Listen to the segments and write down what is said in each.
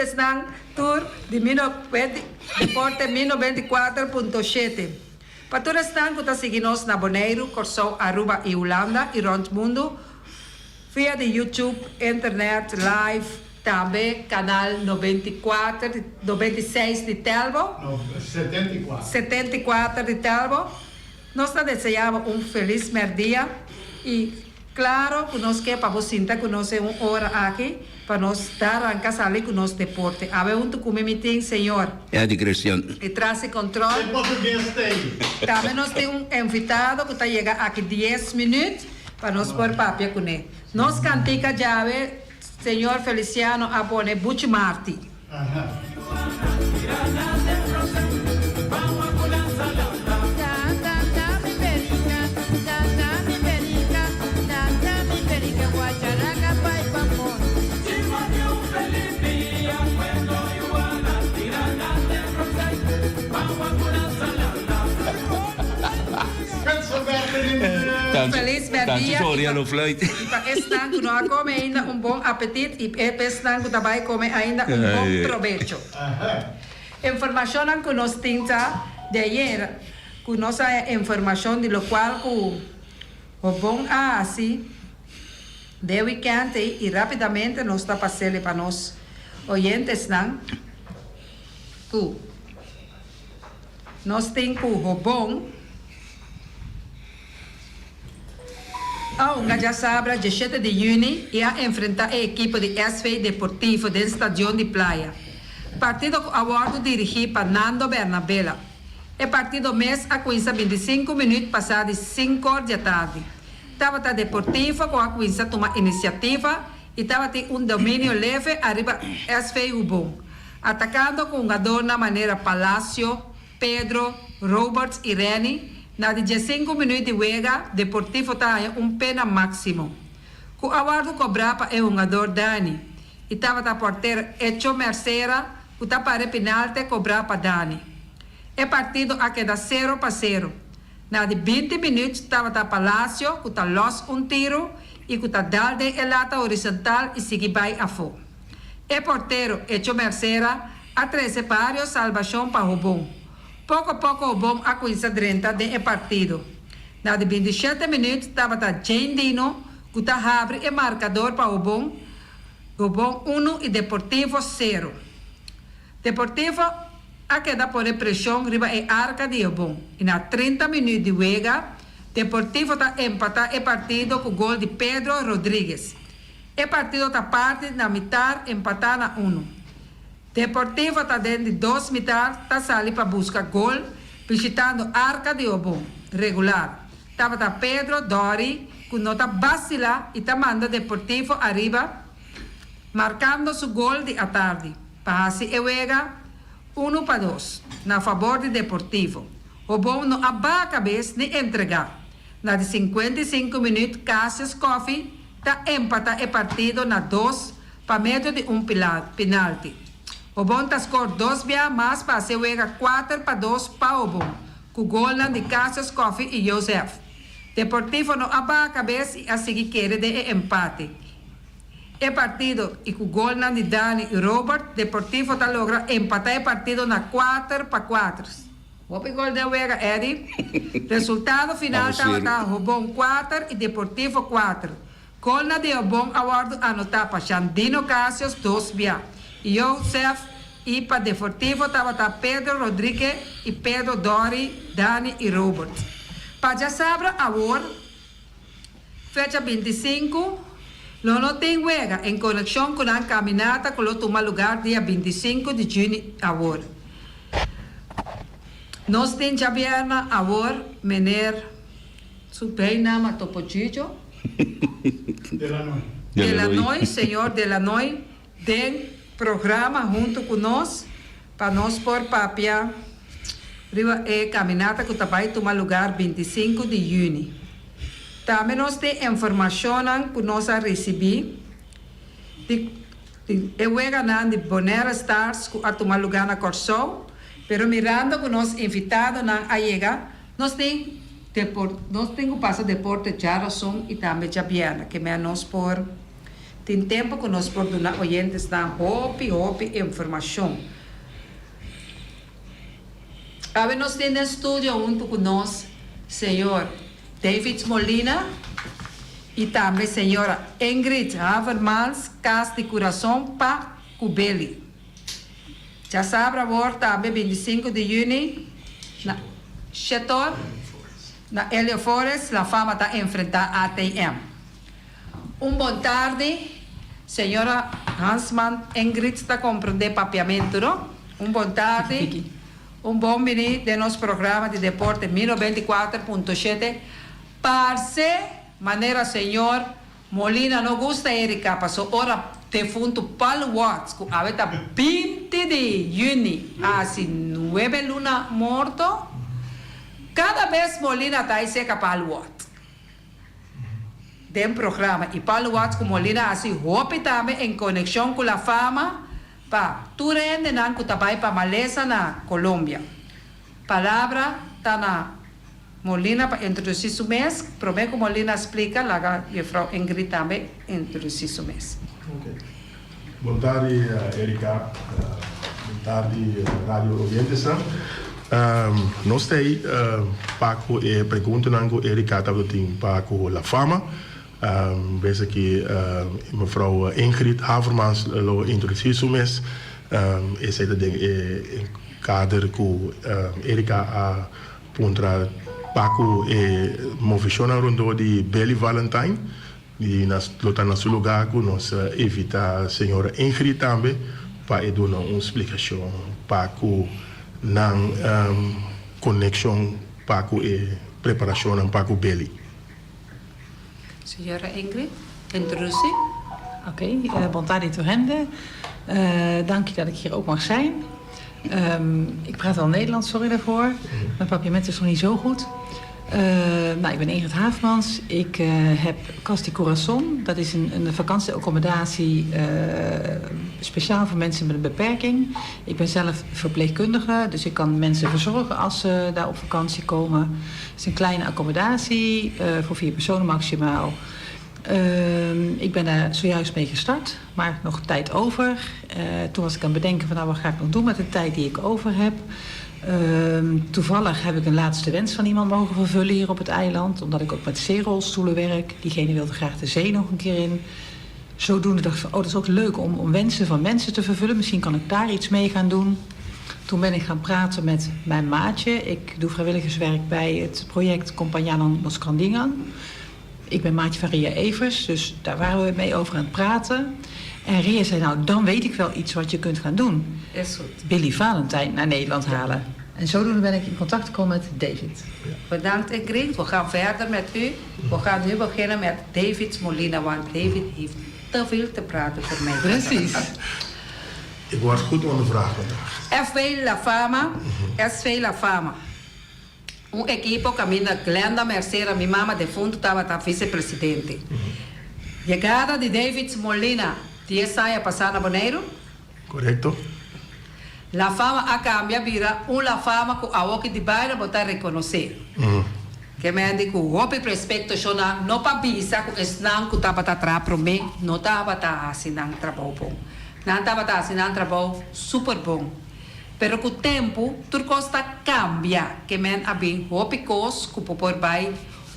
Oyentesnan tur di mi Deporte mi 94.7. Pa tur esnan ku ta sigui nos na Boneiru, Kòrsou, Aruba i Hulanda i rònt mundu via di YouTube, internet, live, tambe kanal 94, 96 di Telbo. No, 74. 74 di Telbo. Nos ta deseá bo un felis mèrdia i klaro ku nos ke pa bo sinta ku nos e un ora aki pa nos ta ranka sali ku nos deporte. Awe huntu ku mi mi tin señor. Eddie Christian. E tras di control. E portugues ta ei. Tambe nos tin un invitado ku ta yega aki dies minüt pa nos por papia kuné. Nos kantika djawe señor Feliciano a pone Buchi Marti. Feliz merdia y pa esnan cu no a come ainda un bon apetit y pa esnan cu ta bay come ainda un bon probecho. Informacionnan cu nos tin ta di ayer cu nos haya informacion di locual cu Hobon a haci den weekend ey y rapidamente nos ta pasele pa nos oyentesnan cu nos tin cu Hobon a hunga djasabra diesshete di yüni i a enfrentá e ekipo di SV Deportivo den Stadion di Playa. Partido ku a wòrdu dirigí pa Nando Bernabela. E partido mes a kuinsa bintisinku minüt pasá di sinkor djatardi. Tabata Deportivo ku a kuinsa tuma inisiativa i tabatin un dominio leve ariba SV Hubon, atakando ku hungadornan manera Palacio, Pedro, Roberts i Renny, na di diesinku minuut di wega, Deportivo ta haña un pena máksimo, ku a wòrdu kobrá pa e hungador Dani, i tabata portero Echo Mercera ku ta para e penalte kobrá pa Dani. E partido a keda sero pa sero. Na di binti minuut tabata Palacio ku ta lòs un tiru i ku ta dal den e lata horizontal i sigui bai afó. E portero Echo Mercera a trece varios salbacion pa Hobon. Poco poco Hobon a cuinsa drenta den e partido. Na di bintishete minuut tabata Jane Dino cu ta habri e marcador pa Hobon, Hobon uno y Deportivo cero. Deportivo a keda pone presion riba e arca di Hobon y na 30 minuut di wega Deportivo ta empata e partido cu gol di Pedro Rodriguez. E partido ta parti na mitar empatá na unu. Deportivo ta den di dos mitar ta sali pa buska gol bishitando Arca di Obon. Regular. Tabata Pedro Dori ku no ta basila i ta manda Deportivo ariba markando su gol di atardi pa hasi e wega unu pa dos na fabor di Deportivo. Obon no a baha kabes ni entregá. Na di 55 minüt Cassius Coffie ta empata e partido na dos pa medio di un pinalti. Obon ta skor dos bia mas pa hasi e wega 4-2 pa Obon, ku golnan di Cassius Coffie i Joseph. Deportivo no a baha kabes i a sigui kere den e empate. E partido i ku golnan di Dani i Robert, Deportivo ta logra empata e partido na 4-4. Hopi gol den wega, Eddy. Resultado final tabata Hobon kuater i Deportivo kuater. Golnan di Hobon a wòrdu anotá pa Shandino Casios dos bia i Joseph i pa Deportivo tabata Pedro Rodrigue i Pedro Dori, Dani i Robert. Pa djasabra awor, fecha 25, lo no tin wega en konekshon ku nan kaminata ku lo tuma lugar dia 25 di juni awor. Nos tin djabièrnè awor meneer su bijnaam a Topo Gigio. Delanoy. Delanoy, señor Delanoy den programa hunto cu nos pa nos por papia riba e caminata cu ta bay tuma lugar 25 di juni. Tambe nos tin informacionnan cu nos a ricibi di. E weganan di Bonaire Stars ku a tuma lugá na Kòrsou, pero mirando ku nos invitadonan a yega, nos tin nos tin ku pasa deporte djarason i tambe djabièrnè, ke mea nos por Tin tempu ku nos por duna oyentesnan hopi hopi informashon. Awe nos tin den studio huntu ku nos señor David Molina i tambe señora Ingrid Havermans Kas di Kurason pa ku Billy. Djasabra awor tambe 25 di yüni na Shetor na Helio Forest La Fama ta enfrentá ATM. Un bon tardi, señora Hansman Ingrid ta comprende papiamento no? Un bon tardi, un bon bini den nos programa di deporte mi 94.7. Parce manera señor Molina no gusta Erika paso ora defunto Paul Watts cu awe ta 20 di juni haci nuebe luna morto, cada bes Molina ta acerca Paul Watts. Den programa y Paul Watts cu Molina haci hopi tambe en conexion cu La Fama pa tur hendenan cu ta bay pa malesa na Colombia. Palabra ta na Molina pa introduci su mes. Prome cu Molina splica laga juffrouw Ingrid tambe introduci su mes. Bon tardi Erika, bon tardi radio oyentesnan. Nos ta ei pa ku e preguntanan ku Erika tabata tin pa ku La Fama. Bes aki mevrouw Ingrid Havermans lo introdusí su mes. Esei ta den e kader ku Erika a puntra pa ku e movishonnan rondó di Billy Valentine. I nos lo ta na su lugá ku nos invitá señora Ingrid tambe pa e duna un splikashon pa ku nan konekshon pa ku e preparashonnan pa ku Billy. Señora Ingrid, introdusí. Oké, bon tardi tur hende. Danki dat ik hier ook mag zijn. Ik praat al Nederlands, sorry daarvoor. Mijn papiaments is nog niet zo goed. Nou, ik ben Ingrid Haafmans. Ik heb Casti Corazon. Dat is een vakantieaccommodatie speciaal voor mensen met een beperking. Ik ben zelf verpleegkundige, dus ik kan mensen verzorgen als ze daar op vakantie komen. Het is een kleine accommodatie voor vier personen maximaal. Ik ben daar zojuist mee gestart, maar nog tijd over. Toen was ik aan het bedenken van nou, wat ga ik nog doen met de tijd die ik over heb. Toevallig heb ik een laatste wens van iemand mogen vervullen hier op het eiland. Omdat ik ook met zeerolstoelen werk. Diegene wilde graag de zee nog een keer in. Zodoende dacht ik van, oh, dat is ook leuk om wensen van mensen te vervullen. Misschien kan ik daar iets mee gaan doen. Toen ben ik gaan praten met mijn maatje. Ik doe vrijwilligerswerk bij het project Compañanan Nos Grandingan. Ik ben maatje van Ria Evers, dus daar waren we mee over aan het praten. En Ria zei, nou, dan weet ik wel iets wat je kunt gaan doen. Is goed. Billy Valentijn naar Nederland halen. En zodoende ben ik in contact gekomen met David. Bedankt Ingrid. We gaan verder met u. We gaan nu beginnen met David Molina, want David heeft te veel te praten voor mij. Precies. Ik word goed ondervraagd vandaag. FV La Fama, SV La Fama. Un ekipo kaminda Glenda Mercera, mi mama defuntu, tabata visepresidente. Yegada di David Molina 10 aña pasá na Boneiru. Korekto. La Fama a kambia bira un La Fama ku awoki di baile bo ta rekonosé. Ke men di ku hopi respekto shonnan no pa bisa ku esnan ku tabata traha promé no tabata hasi nan trabou bon. Nan tabata hasi nan trabou super bon. Pero ku tempu tur kos ta kambia. Ke men a bin hopi kos ku por bai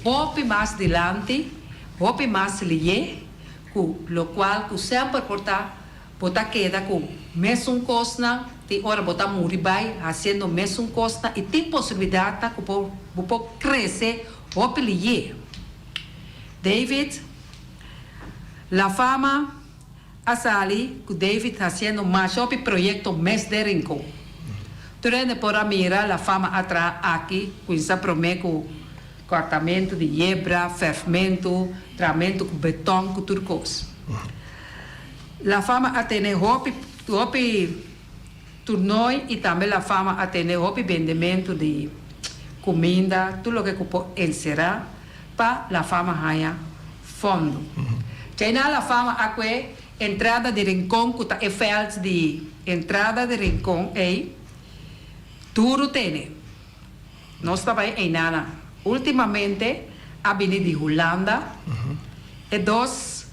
hopi mas dilanti, hopi mas lihé, ku lokual ku semper por ta bo ta keda ku mesun kosnan, tin ora bo ta muri bai hasiendo mesun kosnan i tin posibilidatnan ku por bo por krese hopi lihé. David, La Fama a sali ku David hasiendo masha hopi proyekto mes den Rincon. Tur hende por a mira La Fama a traha aki kuminsá promé ku kòrtamentu di yebra, fèrfmentu, trahamentu ku betòn ku tur kos. La Fama a tene hopi hopi toernooi i tambe La Fama a tene hopi bendementu di kuminda, tur loke ku por enserá pa La Fama haña fondo. Djainá La Fama a kue entrada di Rincon ku ta e vèlt di entrada di Rincon ei duru tene. Nos ta bai einana. Últimamente a bini di Hulanda e dos.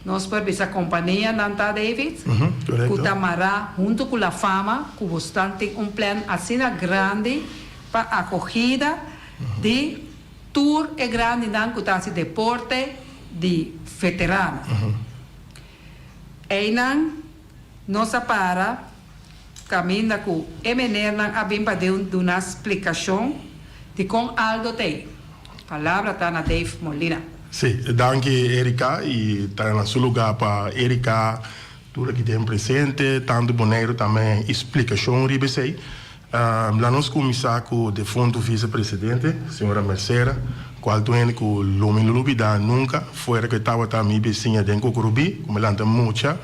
Nos por bisa kompania nan ta David, ku ta mará huntu ku La Fama ku bosnan tin un plan asina grandi pa akogida di tur e grandinan ku ta hasi deporte di veterano. Einan nos a para kaminda ku e menernan a bin pa duna splikashon di kon Aldo t'ei. Palabra ta na Dave Molina. Sí, danki Erika y ta na su lugar pa Erika tur aki den presente, tanto Boneiru tambe y splicacion riba esey. La nos cuminsa cu defunto vicepresidente, señora Mercera, cual tur hende cu lo mi no lubida nunca, fuera cu e tabata mi bisiña den Cocurubí, cu mi lanta mucha,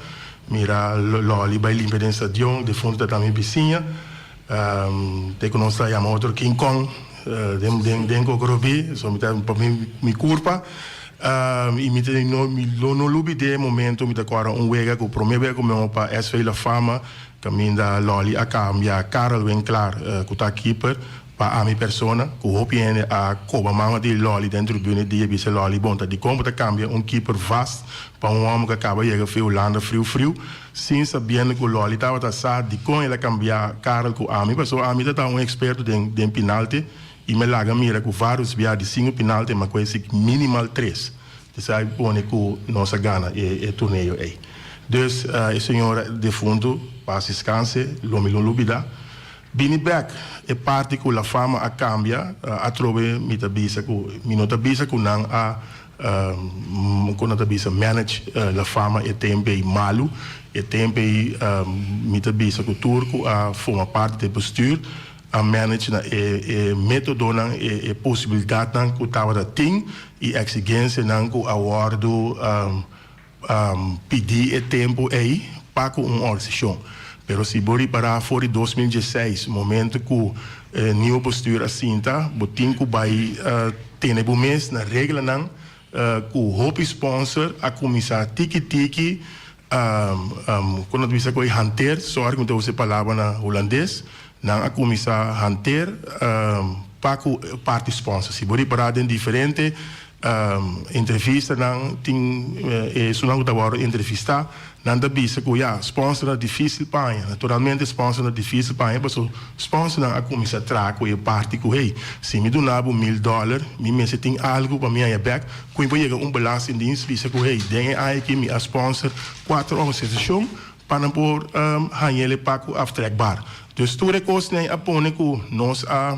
mira Lolly bay limpia den stadion, defunto ta ta mi bisiña. Te ku nos ta yama otro King Kong den den Kokorobí, so mi ta pa mi mi kurpa i mi ta no mi lo no lubid'é e momento mi ta kòrda un wega ku promé wega ku mi a pa SV La Fama kaminda Lòli a kambia Karel Winklaar ku ta keeper pa ami persona ku hopi hende a koba mama di Lòli den tribune dia bisa Lòli bon ta dikon bo ta kambia un keeper vast pa un hòmber ku a kaba yega fi Hulanda friu friu. Sin sabiendo cu Lolly tabata sa dicon el a cambia Karel cu ami, pasobra ami ta ta un experto den den pinalte y mi a laga mira cu varios bia di cinco pinalte mi a coge si minimal tres. Esai pone cu nos a gana e e torneo ey. Dus e señora defunto, paz descanse, lo mi lo lubida. Bini bek e parti cu La Fama a cambia, atrobe mi ta bisa cu mi no ta bisa cu nan a Con nan ta bisa manage La Fama e tempo ei malu, e tempo ei mi ta bisa cu tur cu a forma parti di e bestuur a manage na e e metodonan, e e posibilidadnan cu tabata tin y exigencianan cu a wordo pidi e tempo ei pa cu un organisacion. Pero si bo ripara for di 2016, momento cu e nieuwe bestuur a sinta, bo tin cu bay tene bo mes na reglanan cu hopi sponsor a cuminsa tiki tiki, con nan ta bisa cu e hanteer, sorry cu mi ta usa e palabra na Hulandes, nan a cuminsa hanteer pa cu parti sponsor. Si bo ripara den diferente Entrevistanan tin e esunnan ku ta wòrdu entrevistá, nan ta bisa ku ya, spònsernan difísil pa haña. Naturalmente spònsernan difísil pa haña pasobra spònsernan a kuminsá traha ku e parti ku hey, si mi duna bo mil dòler, mi mester tin algu pa mi haña bèk ku mi por yega un belastingdienst bisa ku hey, den e aña aki mi a spònser kuater organisashon pa nan por haña el e pak ku aftrekbaar. Dus tur e kosnan a pone ku nos a.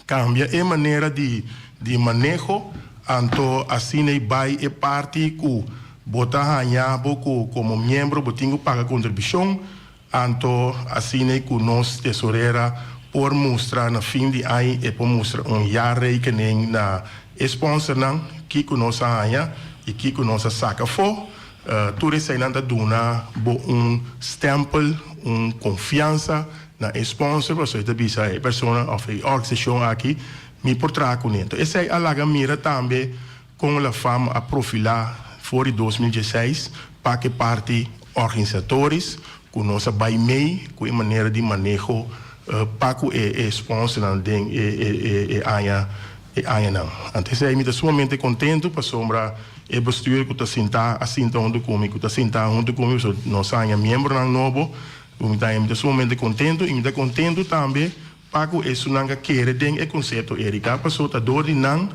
Cambia e manera di di maneho, anto asina y bay e parti cu bo ta haña bo cu como miembro bo tin cu paga contribucion, anto asina y cu nos tesorera por mustra na fin di aña e por mustra un jaarrekening na e sponsornan kico nos a haña y kico nos a saca afo. Tur eseinan ta duna bo un stempel, un confiansa Na e sponsor pasobra e ta bisa e persona of e organisashon aki mi por traha kuné. Enton esei a laga mira tambe kon La Fama a profilá for di 2016 pa ke parti organisatoris ku nos a bai mei ku e manera di maneho pa ku e e sponsornan den e e e aña e añanan. Anto esei mi ta sumamente kontentu pasobra e bestuur ku ta sinta a sinta huntu ku mi ku ta sinta huntu ku mi pasobra nos a haña miembronan nobo. Mi ta mi ta sumamente contento y mi ta contento tambe pa cu esunnan ca kere den e concepto Erika paso ta door di nan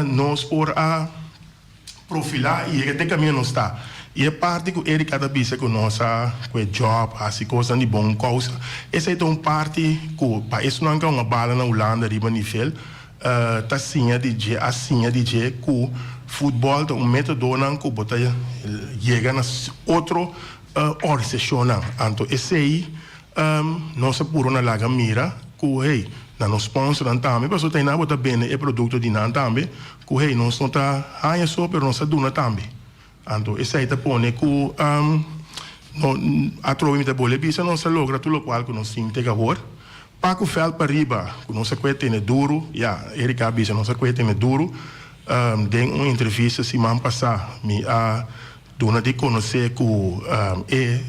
nos por a profila y yega te caminda nos ta. Y e parti cu Erika ta bisa cu nos a cu e job haci cosnan di bon causa esey ta un parti cu pa esunnan ca un a bala na Hulanda riba nivel ta siña di dje a siña di dje cu futbol ta un metodonan cu bo ta yega na otro Organisashonnan. Anto esei nos a puru na laga mira ku hey, na nos sponsornan tambe, pasobra ta einan bo ta bende e produkto di nan tambe, ku hey, nos no ta haña so pero nos ta duna tambe. Anto esei ta pone ku no atrobe mi ta bolbe bisa nos a logra tur lokual ku nos tin te awor. Paku vèlt pariba ku nos a kue tene duru, ya, Erika a bisa nos a kue tene duru. Den un entrevista siman pasá mi a Duna di konosé ku e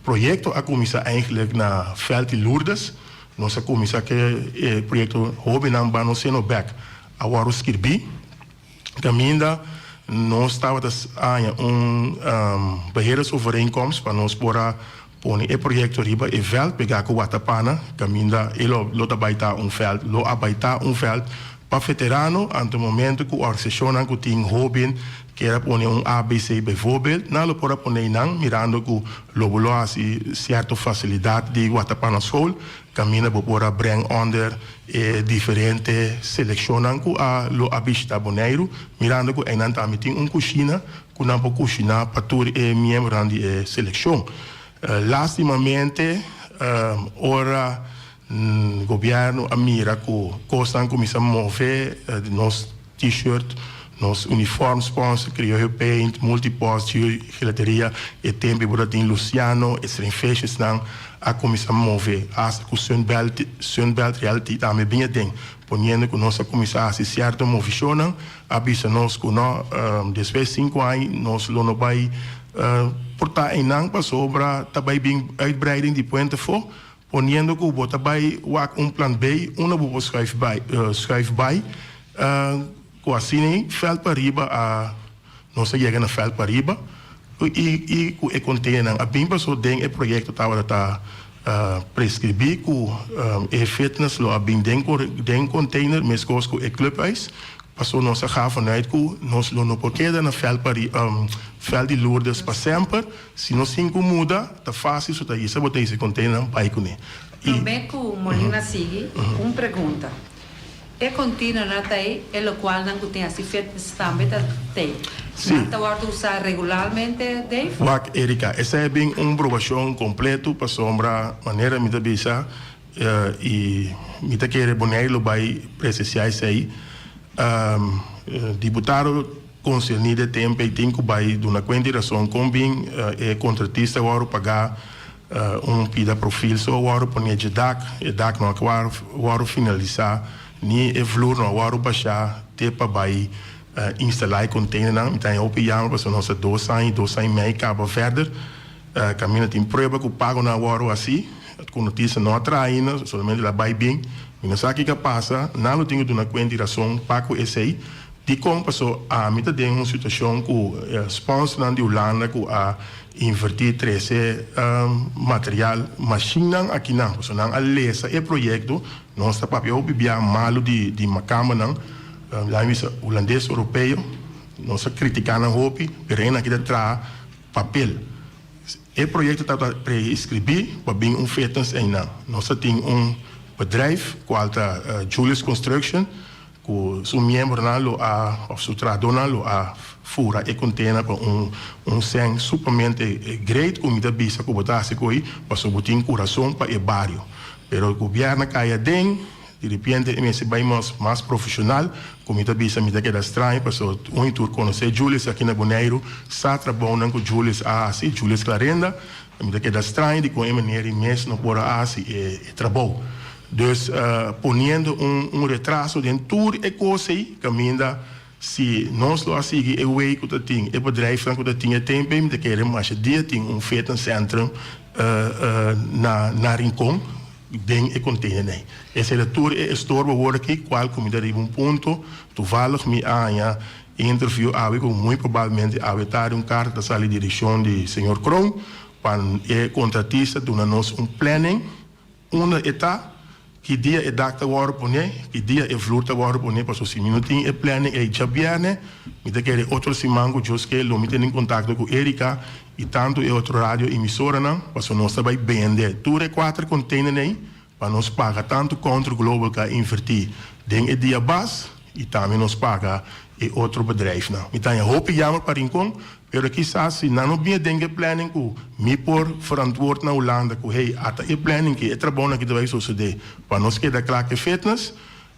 proyekto a kuminsá eigenlijk na Veld di Lourdes. Nos a kuminsá ku e proyekto Hóbennan Ban Nos Seno Bèk a wòrdu skirbí. Kaminda Nos tabata haña un beheerdersovereenkomst pa nos por a pone e proyekto riba e vèlt pegá ku Watapana, kaminda e lo lo ta bai ta un vèlt, lo a bai ta un vèlt pa veterano. Anto momento ku organisashonnan ku tin hóben kier a pone un ABC bijvoorbeeld, nan lo por a pone einan mirando ku lo bo lo hasi sierto fasilidat di Watapana School Kaminda bo por a breng onder e diferente selekshonnan ku a lo a bishita Boneiru, mirando ku einan tambe tin un kushina ku nan por kushiná pa tur e miembronan di e selekshon. Lastimamente ora gobièrnu a mira ku kosnan kuminsá move, nos T-shirt, nos uniform sponsor, Criollo Paint, Multipost, Gio Gelateria, e tempo bo ta tin Luciano, e Stringfishesnan a cuminsa move, hasta cu Sunbelt, Sunbelt Realty tambe bin aden, poniendo cu nos a cuminsa haci cierto movicionnan, a bisa nos cu no, despues cinco aña nos lo no bay por ta eynan pasobra ta bay bin uitbreiding di Puente Fo, Poniendo ku bo ta bai wak un plan B unda bo por schuif bai schuif bai ku asina vèlt pariba a nos a yega na vèlt pariba i i ku e kontenernan a bin paso den e proyekto tabata ta preskribí ku e fitness lo a bin den den kontener meskos ku e clubhuis. Paso nos a ga vanuit ku nos lo no por keda na vèlt pari vèlt di Lourdes pa semper. Si nos tin ku muda, ta fásil so ta hisa bo ta hisa e konteinernan bai kuné. I. Promé ku Molina sigui, un pregunta. E konteinernan ta ei, e lokualnan ku tin hasi fitness tambe ta tei? Si. Nan ta wòrdu usá regularmente, Dave? Wak, Erika, esei a bin un probashon kompletu pasobra manera mi ta bisa, I mi ta kere Boneiru lo bai presenciá esei. Diputado concerní de tempo ei tin cu bai duna cuenta y razon con bin e contratista wòrdu pagá un pida profil so a wòrdu poné dje dak, e dak no a wòrdu finalisá ni e vloer no a wòrdu bashá te pa bai instalá e containernan. Mi ta haña hopi yama pasobra nos ta dos aña y dos aña y mei caba verder. Kaminda tin prueba ku pagonan a wòrdu hasi, ku notisia no a traha ainda, solamente el a bai bin. Mi no sa kiko a pasa, nan lo tin ku duna kuenta i rason pa ku esei. Dikon? Paso ami ta den un situashon ku sponsornan di Hulanda ku a invertí trese material, mashinnan akinan, paso nan a lesa e proyekto. Nos ta papia hopi bia malu di makambanan, laga mi bisa hulandes oropeo, nos a kritiká nan hopi, pero e nan aki ta traha Papel. E proyecto tabata prescribi pa bin un fitness eynan. Nos ta tin un bedrijf cual ta Julius Construction cu su miembronan lo a of su trahadornan lo a fura e container pa un un cen supamente great cu mi ta bisa cu bo ta haci cu pasobra bo tin curason pa e bario. Pero gobierno a cay aden. Di repente e mester bai mas mas profesional, ku mi ta bisa mi ta keda straño pasobra un i tur konosé Julius aki na Boneiru sa trabounan ku Julius a hasi, Julius Clarenda, mi ta keda straño di kon e manera i mes no por a hasi e trabou. Dus poniendo un un retraso den tur e kos ei kaminda si nos lo a sigui e way ku ta tin e bedrijfnan ku ta tin e tempu ei mi ta kere masha dia tin un fitnesscentrum na na Rincon. Den e container. Esei ta tur e estorbo awor aki cual cu mi ta riba un punto. Toevallig mi a haña interview awe cu muy probalmente awe tardi un carta ta sali direccion di señor Kroon pa e contratista duna nos un planning unda e ta, ki dia e dak ta wordo pone, ki dia e vloer ta wordo pone pasobra si mi no tin e planning ei djabierne mi ta kere otro siman cu Dios ke lo mi tene contacto cu Erika I tantu e otro radio emisoranan, pasobra nos ta bai bende tur e kuater container ei pa nos paga tantu Counter Global ku a invertí den e dia bas i tambe nos paga e otro bedrijfnan. Mi ta haña hopi jammer pa Rincon, pero kisas si nan no bini den e planning ku mi por verantwoord na Hulanda ku hey ata e planning ki e trabounan aki ta bai sosodé pa nos keda kla ku e fitness,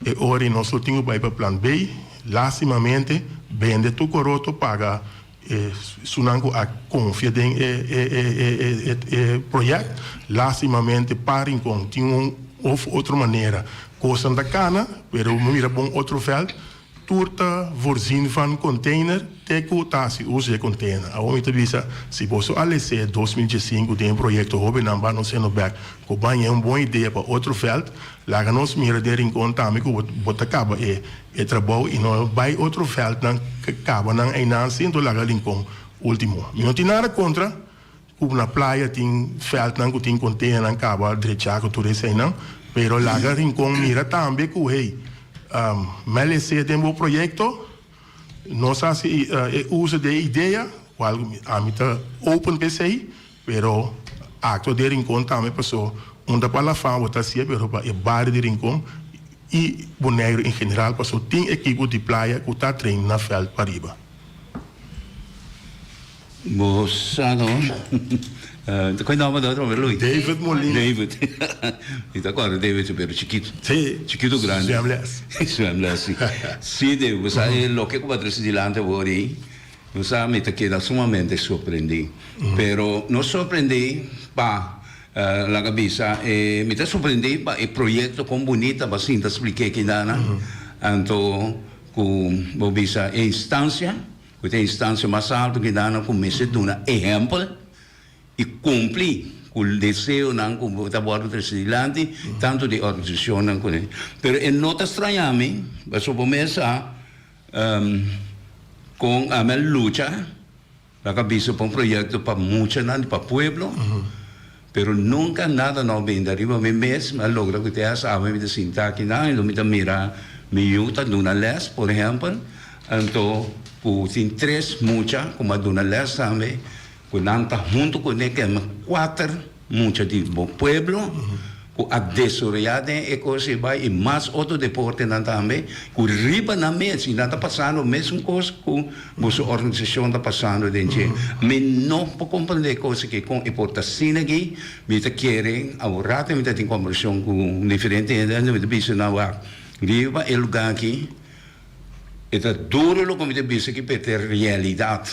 e ora ei nos lo tin ku bai pa plan B. Lastimamente bende tur koroto paga E sunan ku a konfia den e e project, lastimamente pa Rincon tin un of otro manera kosnan ta kana, pero mi mira bon otro veld. tur ta voorzien van container te ku ta hasi uso di e container. Awor mi ta bisa, si boso a les'é 2015 den e proyekto Hóbennan Ban Nos Seno Bèk ku ban e un bon idea pa otro vèlt, laga nos mira den Rincon tambe ku bo ta kaba e e trabou i no bai otro vèltnan kaba nan einan si enton laga Rincon último. Mi no tin nada kontra ku na playa tin vèltnan ku tin kontenernan kaba drechá ku tur eseinan, pero laga Rincon mira tambe ku hey, mlc den bo proyekto nos hasi e uso di e idea, kual ami ta open pa esei, pero aktua den Rincon tambe paso un ta pa La Fama bo ta hasié pero pa e bario di Rincon i Boneiru en general paso tin ekipo di playa ku ta train na vèlt pariba. Bo sa no. Ta koe nomber di otro homber Louis? David Molina. David. Mi ta acorda David su pero chikito. Si. Chikito grandi. Zwemles. Zwemles, si. Si David, bo sa e loke ku bo a trese dilanti awor ei, bo sa mi ta keda sumamente sorprendí. Pero no sorprendí pa laga bisa e mi ta sorprendí pa e proyekto kon bunita bo a sinta splik'é kidana. Anto ku bo bisa e instansia. Ku ta e instansia mas altu ki nan a kuminsá duna ehèmpel i kumpli ku deseonan ku ta wòrdu trese dilanti tantu di organisashonnan ku Pero e no ta strañá mi pasobra bo mes sa kon ami a lucha laga bisa pa un proyekto pa muchanan di pa pueblo pero nunka nada no a bini ariba mi mes mi a logra ku te hasta awe mi ta sinta akinan i lo mi ta mira mi yu ta duna lès por ehèmpel. Anto ku tin tres mucha ku m'a duna lès tambe, ku nan ta huntu kuné kema kuater mucha di bo pueblo ku a desaroyá den e kos ei bai i mas otro deportenan tambe ku riba nan mes i nan ta pasando mesun kos ku boso organisashon ta pasando den dje. Mi no por komprendé e kos aki kon e por ta asina aki. Mi ta kere awor rato mi ta tin kombersashon ku diferente hende mi ta bisa nan wak riba e lugá aki. E ta duro loke mi ta bisa aki pero ta e realidad.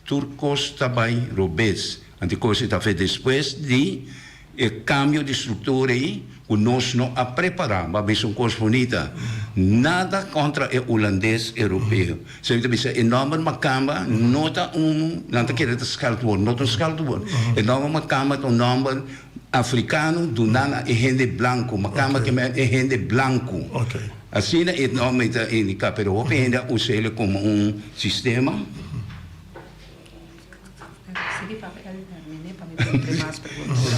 Tur cos ta bay robes. Anto e cos ei ta fe despues di e cambio di structura ei cu nos no a prepara. Bo a bisa un cos bunita. Nada contra e Hulandes Europeo. Esei mi ta bisa e nomber Macamba no ta un, nan ta kere ta scheldwoord, no ta un scheldwoord. E nomber Macamba ta un nomber Africano duna na e hende blanco. Macamba ke men e hende blanco. Asina e nomber ta indica, pero hopi hende a usa el como un sistema.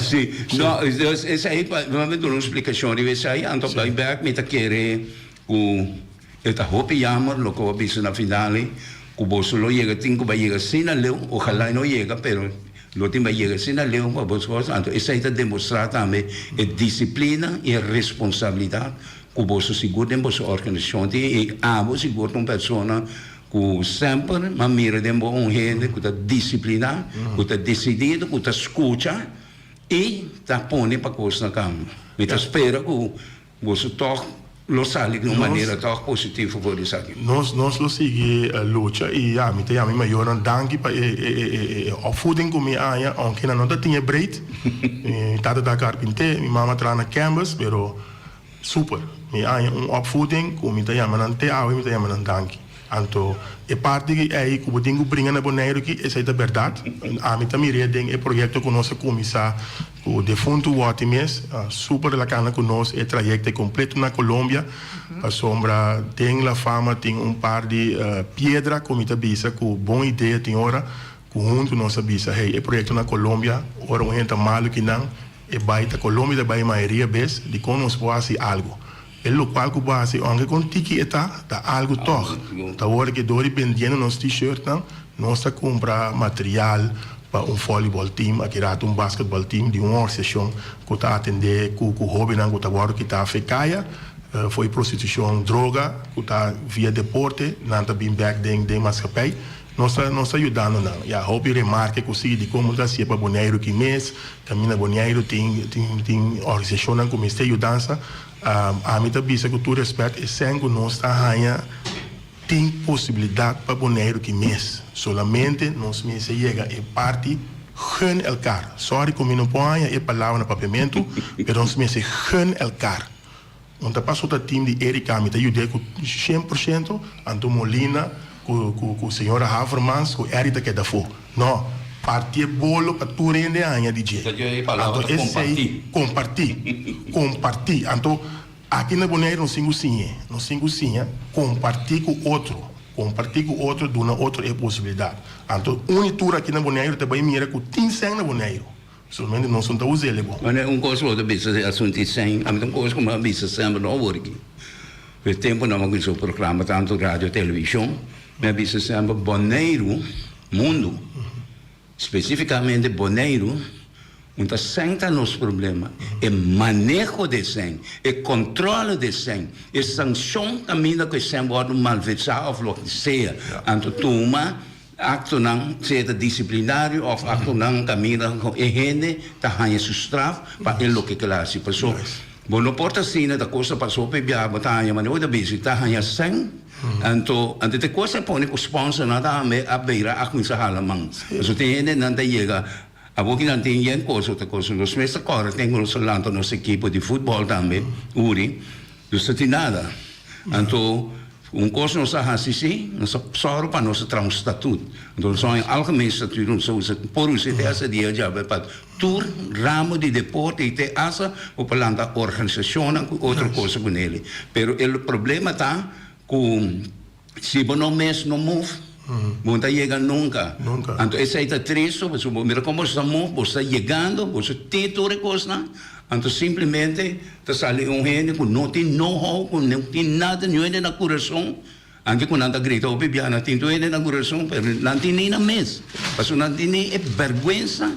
Si, no, dus esei pa mi duna un splicacion riba esei, anto bai bek mi ta kere cu e ta hopi jammer loke bo a bisa na final ei, cu boso lo yega, tin cu bai yega asina leu, ojalá e no yega, pero lo tin bai yega asina leu pa boso, anto esei ta demostra tambe e disciplina y e responsabilidad Ku boso sigur den boso organisashon tin i abo sigur ta un persona ku semper m'a mira den bo un hende ku ta disipliná, ku ta desidido, ku ta skucha i ta pone pa kos na kambio. Mi ta spera ku boso tòg lo sali di un manera tòg positivo for di esaki. Nos nos lo sigui lucha i ya mi ta yama mi mayornan danki pa e e opvoeding ku mi a haña ounke nan no ta tin e breed. Mi tata ta karpinté, mi mama traha na Canvas pero Super. Mi a haña un opvoeding ku mi ta yama nan te awe mi ta yama nan danki. Anto e parti ei ku bo tin ku bringa na Boneiru aki esei ta bèrdat. Ami ta mir'é den e proyekto ku nos a kuminsá ku defuntu Watty mes. Super el a kana ku nos e trayekto kompleto na Colombia. Pasobra den La Fama tin un par di piedra ku mi ta bisa ku bon idea tin ora ku huntu nos a bisa hey e proyekto na Colombia ora un hende ta malu kinan E bai ta Colombia ta bai mayoria bes dikon nos por hasi algo. E lokual ku bo hasi ounke kon tiki e ta, ta algo tòg. Ta wòrdu ke dor di bendiendo nos t-shirtnan nos ta kumpra material pa un volleyball team, aki rato un basketball team di un organisashon ku ta atendé ku ku hóbennan ku ta wòrdu kitá fe kaya for e prostitushon, droga ku ta via deporte nan ta bin bèk den den maskapei. Nos ta nos ta yudando nan. Ya hopi remarke ku sigui di kon bo ta hasié pa Boneiru ki mes, kaminda Boneiru tin tin tin organisashonnan ku mester yudansa. Ami ta bisa ku tur rèspèt e sèn ku nos ta haña tin posibilidat pa Boneiru ki mes. Solamente nos mester yega e parti gun elkar. Sòri ku mi no por haña e palabra na papiamentu, pero nos mester gun elkar. Un ta paso ta team di Erika, mi ta yud'é ku 100%, anto Molina ku ku ku señora Havermans ku Erry ta keda afó. No, parti e bolo pa tur hende haña di dje. Ta dje e palabra Anto ta esei kompartí. kompartí, kompartí. Anto aki na Boneiru nos tin ku siñ'é, nos tin ku siña kompartí ku otro, kompartí ku otro, duna otro e posibilidat. Anto uni tur aki na Boneiru ta bai mira ku tin sèn na Boneiru. Solamente nos no ta usa el e bon. Wanneer un kos bo ta bisa di asuntu di sèn, ami ta un kos ku mi a bisa semper no awor aki. E tempu nan a kuminsá un programa tantu radio televishon, mi a bisa semper Boneiru, mundu, spesifikamente Boneiru, un ta sèn ta nos problema, e maneho di e sèn, e kòntròl di e sèn, e sanshon kaminda ku e sèn wòrdu malversá òf loke sea. Anto tuma Aktonan, sea ta disiplinario òf aktonan kaminda ku e hende ta haña su straf pa e loke ku el a hasi. Paso bo no por ta asina ta kos ta pasa hopi biaha bo ta haña manera bo ta bisa ta haña sèn anto anto te kos a pone ku sponsornan tambe a bira a kuminsá hala man. Paso tin hendenan ta yega awor ki nan tin yen kos otro kos nos mes ta kòrda ten ku nos a lanta nos ekipo di futbòl tambe uri nos no tin nada anto Un kos nos a hasi si, nos a sòru pa nos a traha un statut. Anto nos a haña algemeen statuut, nos a usa, por usa te hasta dia djawe pa tur ramo di deporte i te hasta bo por lanta organisashonnan ku otro cosa ku neli. Pero e problema ta ku si bo no mes no move, bo no ta yega nunka. Anto esei ta tristu pasobra bo mira kon bo sta move, bo sta yegando, bo sta tin tur e kosnan. Anto simplemente ta sali un hende ku no tin know-how, ku no tin nada, niun hende na kurason, anke ku nan ta grita hopi bia, nan tin tur hende na kurason, pero nan tin ni nan mes, pasobra nan tin ni e bèrgwensa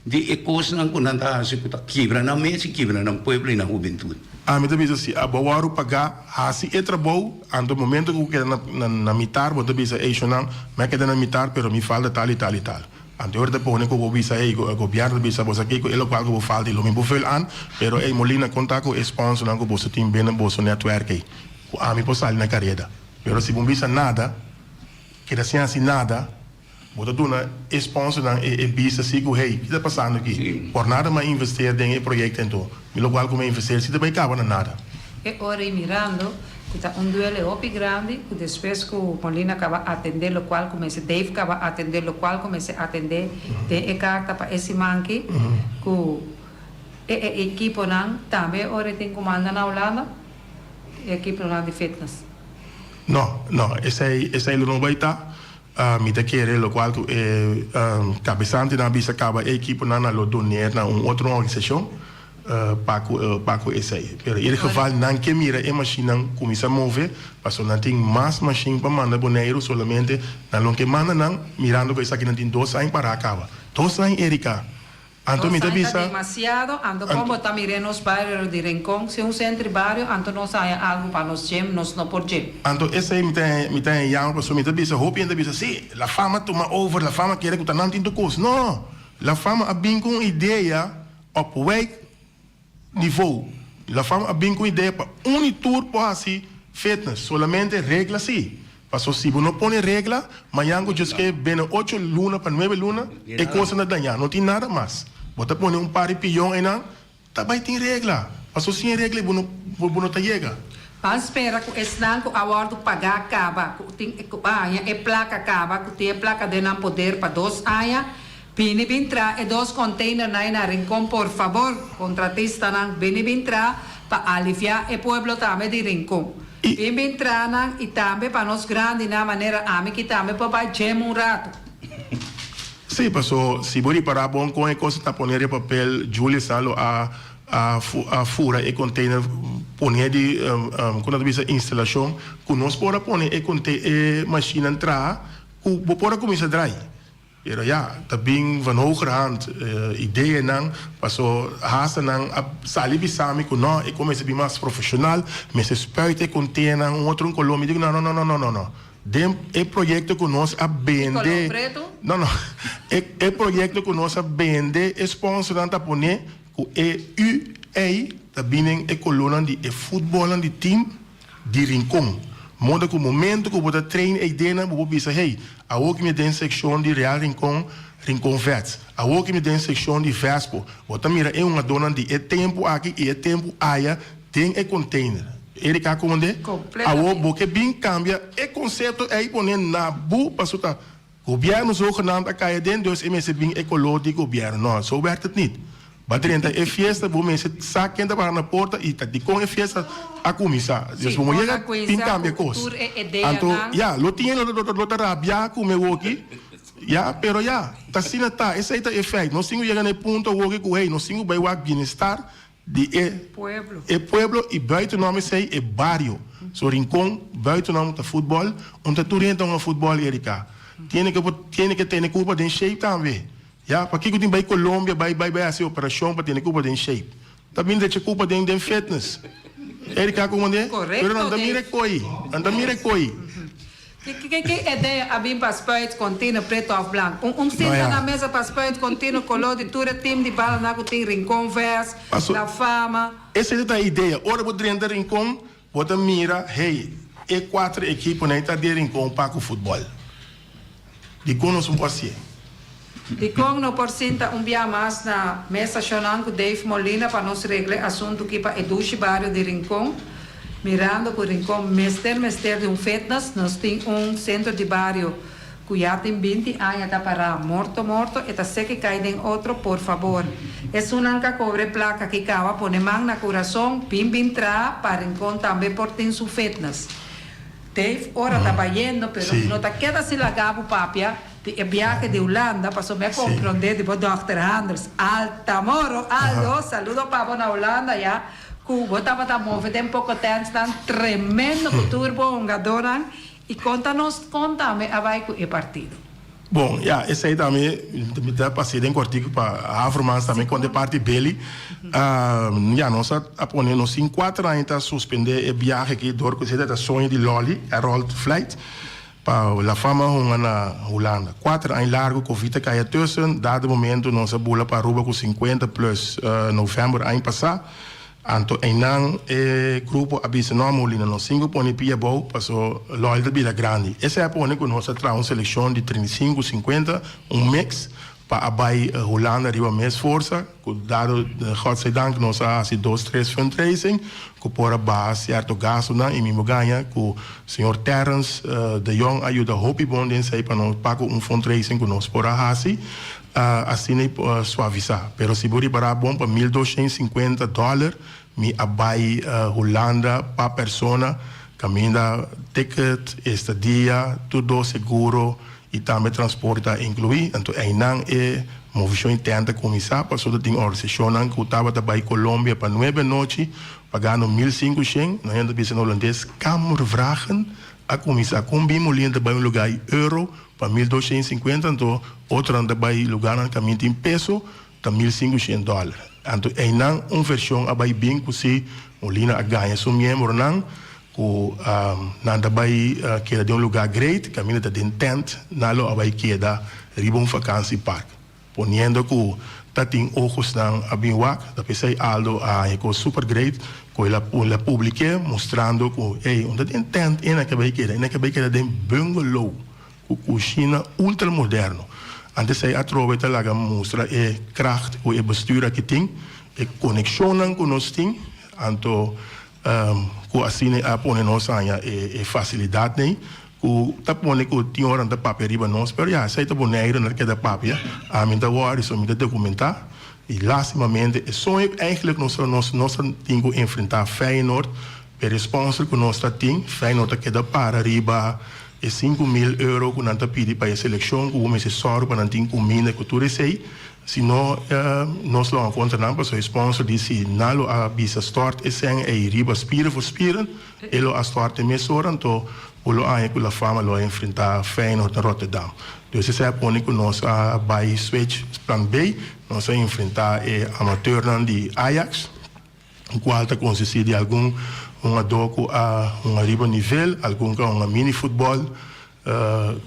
di e kosnan ku nan ta hasi ku ta kibra nan mes i kibra nan pueblo i nan hubentut. Ami ta bisa si abo wòrdu pagá, hasi e trabou, anto momento ku bo keda na mitar bo ta bisa, ey shonnan, mi a keda na mitar pero mi falta tal i tal i tal. Anto ora ta pone ku bo bisa ey gobièrnu ta bisa bo sa kiko e lokual ku bo falta i lo mi bo vul an, pero ey Molina konta ku e sponsornan ku boso tin binnen boso netwerk ey ku ami por sali na kareda. Pero si bo bisa nada, keda sin hasi nada, bo ta duna e sponsornan e e bista si ku hey ki ta pasando aki? Por nada mi a investeer den e proyekto anto mi lokual ku mi a investeer si ta bai kaba na nada. E ora ei mirando ku ta un duele hopi grandi ku despues ku Molina kaba atendé lokual ku mester Dave kaba atendé lokual ku mester atendé den e karta pa e siman aki ku e e ekiponan tambe e ora ei tin ku manda na Hulanda e ekiponan di fitness. No, no, esei esei lo no bai ta. Mi ta kere lokual ku e kabesantenan a bisa kaba e ekiponan nan lo doneer na un otro organisashon. Pa ku pa ku esei. Pero in ieder geval nan ke mira e mashinnan kuminsá move pasobra nan tin mas mashin pa manda Boneiru solamente nan lo ke manda nan mirando ku esakinan tin dos aña pará kaba. Dos aña Erika. Anto Dos mi ta aña ta bisa. demasiado anto kon bo ta mir'é nos bario di Rincon si un sentri bario anto nos haña algu pa nos gym nos no por gym. Anto esei mi ta mi ta haña yama pasobra mi ta bisa hopi hende ta bisa si la fama tuma over la fama kere ku ta nan tin tur kos. No! La fama a bin ku un idea. Op wijk niveau. La fama a bin cu idea pa uni tur por haci fitness. Solamente regla si. Paso si bo no pone regla, mañan cu djis bene ocho luna pa nuebe luna, e cosa na daña. No tin nada mas. Bo ta pone un par di pion eynan, ta bay tin regla. Paso sin e regla bo no bo no ta yega. Ban spera cu esnan cu a wordo paga caba, cu tin cu a haña e placa caba, cu tin e placa den nan poder pa dos aña, Bini bin tra e dos containernan na Rincon por fabor, contratistanan, bini bin tra pa alivia e pueblo tambe di Rincon. Bin bin tra nan y tambe pa nos grandinan manera ami ki tambe por bay gym un rato. Sí, paso si bo ripara bon con e cosa ta pone riba papel, Julius nan lo a a fura e container pone di con nan ta bisa instalacion cu nos por a pone e e machinenan traha cu bo por a cuminsa draai. Pero ya, ta bin van hogerhand ideanan, paso hasta nan a sali bisa mi ku no, e kon mester bin mas profeshonal, mester spuit e kontenan un otro un koló, mi di no no no no no no no, den e proyekto ku nos a bende, no no, e e proyekto ku nos a bende e sponsornan ta pone ku e u ei ta bin den e kolónan di e futbolnan di team. Di Rincon. Moda ku momento ku bo ta train e ideanan bo por bisa hey, awor ki mi den sekshon di Real Rincon, Rincon Vets. Awor ki mi den sekshon di Vespo. Bo ta mira e hungadónan di e tempu aki i e tempu aya. Den e container. Erika a komand'é, Awor bo ke bin kambia e konsepto ei pone na bo paso ta gobierno zogenaamd a kai aden dus e mester bin e kolor di gobierno. No, zo werkt het niet. Ba drenta e fiesta bo mester sa ken ta para na porta i ta dikon e fiesta a kuminsá. Dus bo mo yega bin kambia kos. Anto ya, lo tin hende lo ta rabia ku mi awoki, ya, pero ya, ta asina ta, esei ta e feit. Nos tin ku yega na e punto awoki ku hey, nos tin ku bai wak bienestar di e Pueblo. E pueblo y buitenom esey e bario. So Rincon buitenom ta futbol, un ta tur hende ta hunga futbol Erika. Tiene ke por tiene ke tene curpa den shape tambe. Ya, pakico tin bay Colombia bay bay bay haci operacion pa tene curpa den shape? Ta bin drecha curpa den den fitness. Erika como de? Correcto Pero nan ta mira Dave. e coy, nan ta mira e coy. Ki idea a bin pa spuit contino preto of blanco? Un un No sinta ya. na mesa pa spuit contino color di tur e team di bala na cu tin Rincon vers, Paso La Fama. Esei ta e idea. Ora bo drenta Rincon, bo ta mira, hey, e cuater ekiponan ei ta den Rincon pa cu futbol. Dikon nos no por hasié? Dikon no por sinta un bia mas na mesa shonnan ku Dave Molina pa nos regla e asuntu ki pa e dushi bario di Rincon? Mirando ku Rincon mester mester di un fitness, nos tin un sentro di bario ku ya tin binti aña ta pará morto morto, e ta seki kai den otro, por fabor esunnan ka kobre e plaka ki kawa pone man na kurason bin bin traha pa Rincon tambe por tin su fitness. Dave ora ta bayendo pero no ta keda sin laga bo papia di e biahe di Hulanda pasobra mi a comprende di bo dokter Handels Altamoro Aldo saludo pa bo na Hulanda ya cu bo tabata move den poco tensnan tremendo cu tur bo hungadornan y conta nos con tambe a bay cu e partido. Bon, ya, esei tambe mi ta pas'é den kòrtiku pa Havermans tambe konta e parti Billy. Ya, nos a pone nos tin kuater aña ta suspendé e biahe aki dor ku esei ta soño di Lolly, Harold Flight, pa La Fama hunga na Hulanda. Kuater aña largu Covid a kai ertussen, dado momento nos a bula pa Aruba ku sinkuenta plus novèmber aña pasá. Anto einan e grupo a bisa, No, Molina, nos tin ku pone pia abou, paso Loyal ta bira grandi. Esei a pone ku nos a traha un selekshon di 35, 50, un mix, pa a bai Hulanda riba mes forsa, ku dado godzijdank nos a hasi dos, tres fundraising, ku por a baha sierto gastunan i mi bo gaña ku señor Terrence de Jong a yuda hopi bon den esei pa nos pa ku un fundraising ku nos por a hasi. Asina i por suavisá. Pero si bo ripará bon pa 1250 dòler mi a bai Hulanda pa persona, kaminda ticket, estadia, tur dos seguro i tambe transporte ta inkluí. Anto einan e movishon intern ta kuminsá pasobra tin organisashonnan ku tabata bai Colombia pa nuebe anochi pagando 1500, nan hende ta bisa na hulandes kamervragen, a kuminsá. Kon bin Molina ta bai un lugá i euro Pa 1250 anto otronan ta bai lugarnan kaminda tin peso ta 1500 dòler. Anto einan un vershon a bai bin ku si Molina a gaña su miembronan ku nan ta bai keda den un lugar great kaminda ta den tent nan lo a bai keda riba un vakansipark. Poniendo ku ta tin ojosnan a bin wak ta p'esei Aldo a haña kos super great ku el a el a publik'é mustrando ku ey un ta den tent e na ke bai keda e na ke bai keda den bungalow ku kushina ultra moderno. Antes ei atrobe ta laga mustra e kracht ku e bestuur aki tin, e konekshonnan ku nos tin, anto ku asina a pone nos haña e fasilidatnan ei ku ta pone ku tin ora nan ta papia riba nos, pero ya esei ta Boneiru nan ta keda papia, ami ta wòri so mi ta dokumentá i lastimamente e soño ku eigentlik nos nos nos ta tin ku enfrentá Feyenoord, e sponsor ku nos ta tin, Feyenoord ta keda para riba e 5000 euro ku nan ta pidi pa e selekshon ku bo mester sòru pa nan tin kuminda ku tur esei. Si no, nos lo a kontra nan pasobra e sponsor di si nan lo a bisa stort e sèn ei riba Spieren voor Spieren, e lo a stort e mesora, anto bo lo haña ku La Fama lo a enfrentá Feyenoord na Rotterdam. Dus esei a pone ku nos a bai switch plan B, nos a enfrentá e amateurnan di Ajax, kual ta konsistí di algun hungadó ku a hunga riba nivel, algun ku a hunga mini futbòl,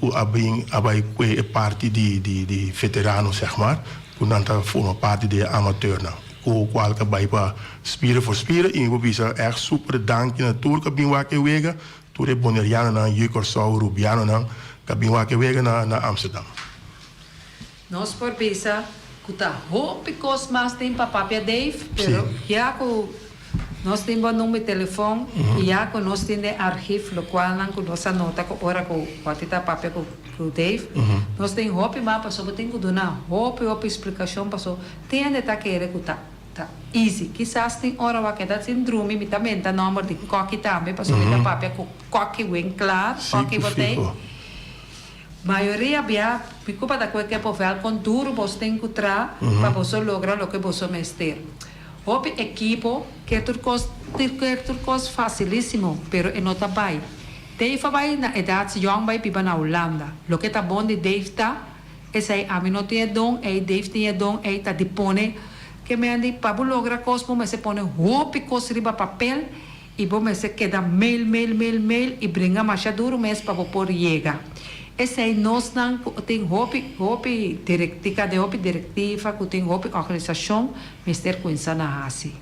Ku a bin a bai kue e parti di di veterano seg mar, ku nan ta forma parti di e amateurnan. Ku kual ta bai pa Spieren voor Spieren i mi por bisa ègt super danki na tur ku a bin wak e wega, tur e bonerianonan, yu Kòrsou, rubianonan ku a bin wak e wega na na Amsterdam. Nos por bisa ku ta hopi kos mas tin pa papia Dave, pero ya ku. Nos tin bo number di telefon y ya cu nos tin den archief locualnan cu nos a nota cu ora cu Otty ta papia cu Dave, nos tin hopi mas pasobra bo tin cu duna hopi hopi splicacion pasobra tin hende ta kere cu ta ta easy. Kisas tin ora wak keda sin drumi mi ta menta nomber di Cocky tambe pasobra mi ta papia cu Cocky Winklaar, Cocky bo tey. Mayoria bia mi culpa ta cu e kepovel con duro boso tin cu tra pa boso logra loke boso mester. Hopi ekipo ke tur kos ke tur kos fasilisimo pero e no ta bai. Dave a bai na edat yong bai biba na Hulanda. Loke ta bon di Dave ta esei ami no tin e don ei Dave tin e don ei ta di pone ke mendi pa bo logra kos bo mester pone hopi kos riba papel i bo mester keda mail mail mail mail i bringa masha duru mes pa bo por yega. Esei nosnan ku tin hopi hopi direktika den hopi direktiva ku tin hopi organisashon Mester cuinsa na haci.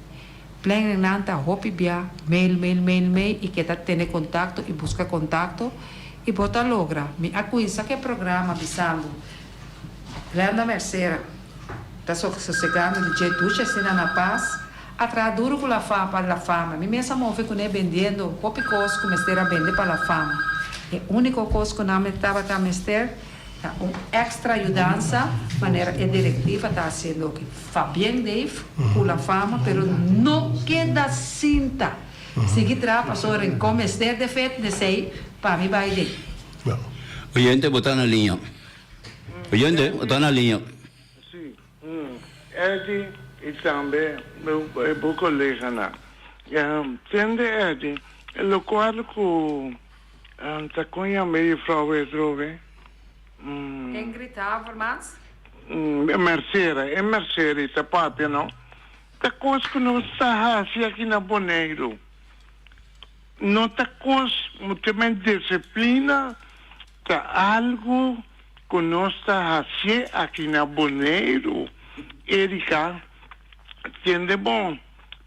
Planning-nan ta hopi bia mail, mail, mail, mail y keda tene contacto y busca contacto y bo ta logra. Mi a cuinsa cu e programa bisando Glenda Mercera ta sosegando di dje dushi asina na paz a traha duro cu La Fama pa La Fama. Mi mes a move cune bendiendo hopi cos cu mester a bende pa La Fama. E unico cos cu nan tabata mester Ta un extra yudansa manera e directiva ta haciendo aki. Fabien Dave cu la fama pero no keda sinta. Sigui traha pasobra Rincon mester de fet nesey pa mi bay den. Oyente bo ta na liña. Oyente bo ta na liña. Si, Eddie y tambe bo coleganan. Tende Eddie, locual cu Ta kon yama e juffrouw e atrobe? Ingrid Havermans. E Mercera, e Mercera i ta papia no. Ta kos ku nos ta hasi aki na Boneiru. No ta kos, mucho men disiplina ta algu ku nos ta hasié aki na Boneiru. Erika, tende bon.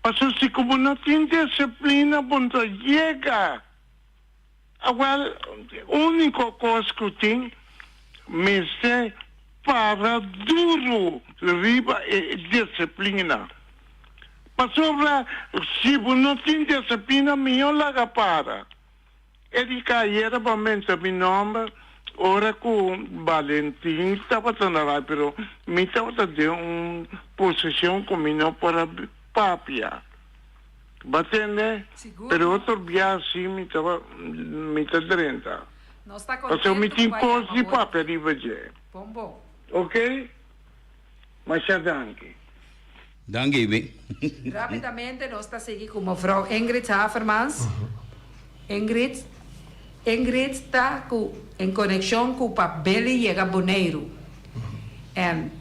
Pasobra si ku bo no tin disiplina bo no ta yega. Awel, úniko kos ku tin mester para duru riba e disiplina. Pasobra si bo no tin disiplina mihó laga para. E di kayera bo a menta mi nòmber ora ku Valentin tabata na rai, pero mi tabata den un posishon ku mi no por a papia. Bo a tende? Sigur Pero no. otro bia si mi ta mi ta drenta. Nos ta Pasobra mi contento tin cu bo a cos yama di hoy. papia riba dje. Bon bon. Ok? Masha danki. Danki Ibi. Rapidamente nos ta sigui cu mevrouw Ingrid Havermans. Ingrid, Ingrid ta cu en conexion cu pa Billy yega Boneiru. En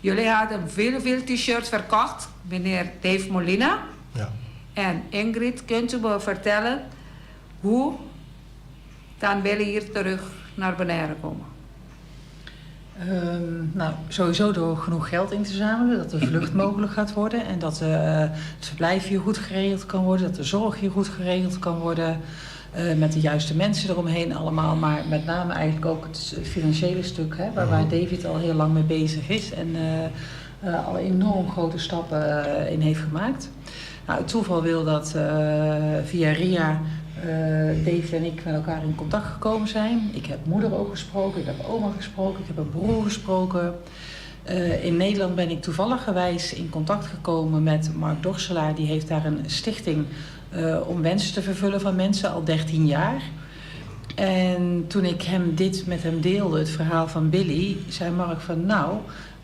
jullie hadden veel veel t-shirts verkocht, meneer Dave Molina. Ja. En Ingrid, kunt u me vertellen hoe kan Billy hier terug naar Bonaire komen? Um, nou, sowieso door genoeg geld in te zamelen, dat de vlucht mogelijk gaat worden en dat uh, het verblijf hier goed geregeld kan worden, dat de zorg hier goed geregeld kan worden. Uh, met de juiste mensen eromheen allemaal, maar met name eigenlijk ook het financiële stuk, hè, waar, waar David al heel lang mee bezig is en uh, uh, al enorm grote stappen in heeft gemaakt. Nou, het toeval wil dat via RIA Dave en ik met elkaar in contact gekomen zijn. Ik heb moeder ook gesproken, ik heb oma gesproken, ik heb een broer gesproken. Uh, in Nederland ben ik toevalligerwijs in contact gekomen met Mark Dorselaar. Die heeft daar een stichting uh, om wensen te vervullen van mensen, al 13 jaar. En toen ik hem dit met hem deelde, het verhaal van Billy, zei Mark van nou,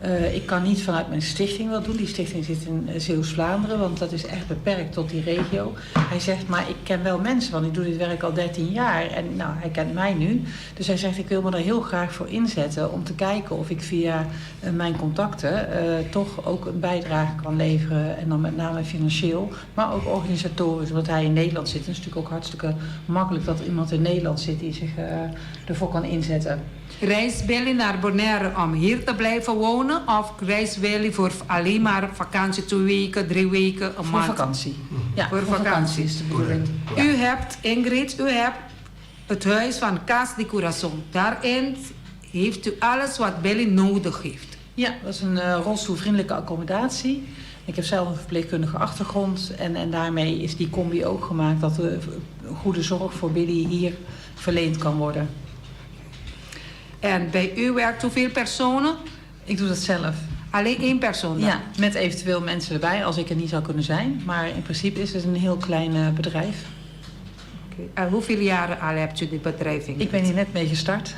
uh, ik kan niet vanuit mijn stichting wat doen. Die stichting zit in Zeeuws-Vlaanderen, want dat is echt beperkt tot die regio. Hij zegt, maar ik ken wel mensen, want ik doe dit werk al 13 jaar. En nou, hij kent mij nu. Dus hij zegt, ik wil me er heel graag voor inzetten om te kijken of ik via uh, mijn contacten uh, toch ook een bijdrage kan leveren. En dan met name financieel, maar ook organisatorisch. Omdat hij in Nederland zit. Het is natuurlijk ook hartstikke makkelijk dat iemand in Nederland zit die zich uh, ervoor kan inzetten. Reist Billy naar Bonaire om hier te blijven wonen? Of reist Billy voor alleen maar vakantie, twee weken, drie weken, een voor maand? vakantie. Ja, voor, voor vakantie. vakantie is de bedoeling. Ja. U hebt, Ingrid, u hebt het huis van Cas de Corazon. Daarin heeft u alles wat Billy nodig heeft. Ja, dat is een uh, rolstoelvriendelijke accommodatie. Ik heb zelf een verpleegkundige achtergrond en, en daarmee is die combi ook gemaakt dat de goede zorg voor Billy hier verleend kan worden. En bij u werkt hoeveel personen? Ik doe dat zelf. Alleen één persoon dan? Ja, met eventueel mensen erbij als ik er niet zou kunnen zijn. Maar in principe is het een heel klein bedrijf. Oké. En hoeveel jaren al hebt u dit bedrijf in? Ik ben hier net mee gestart.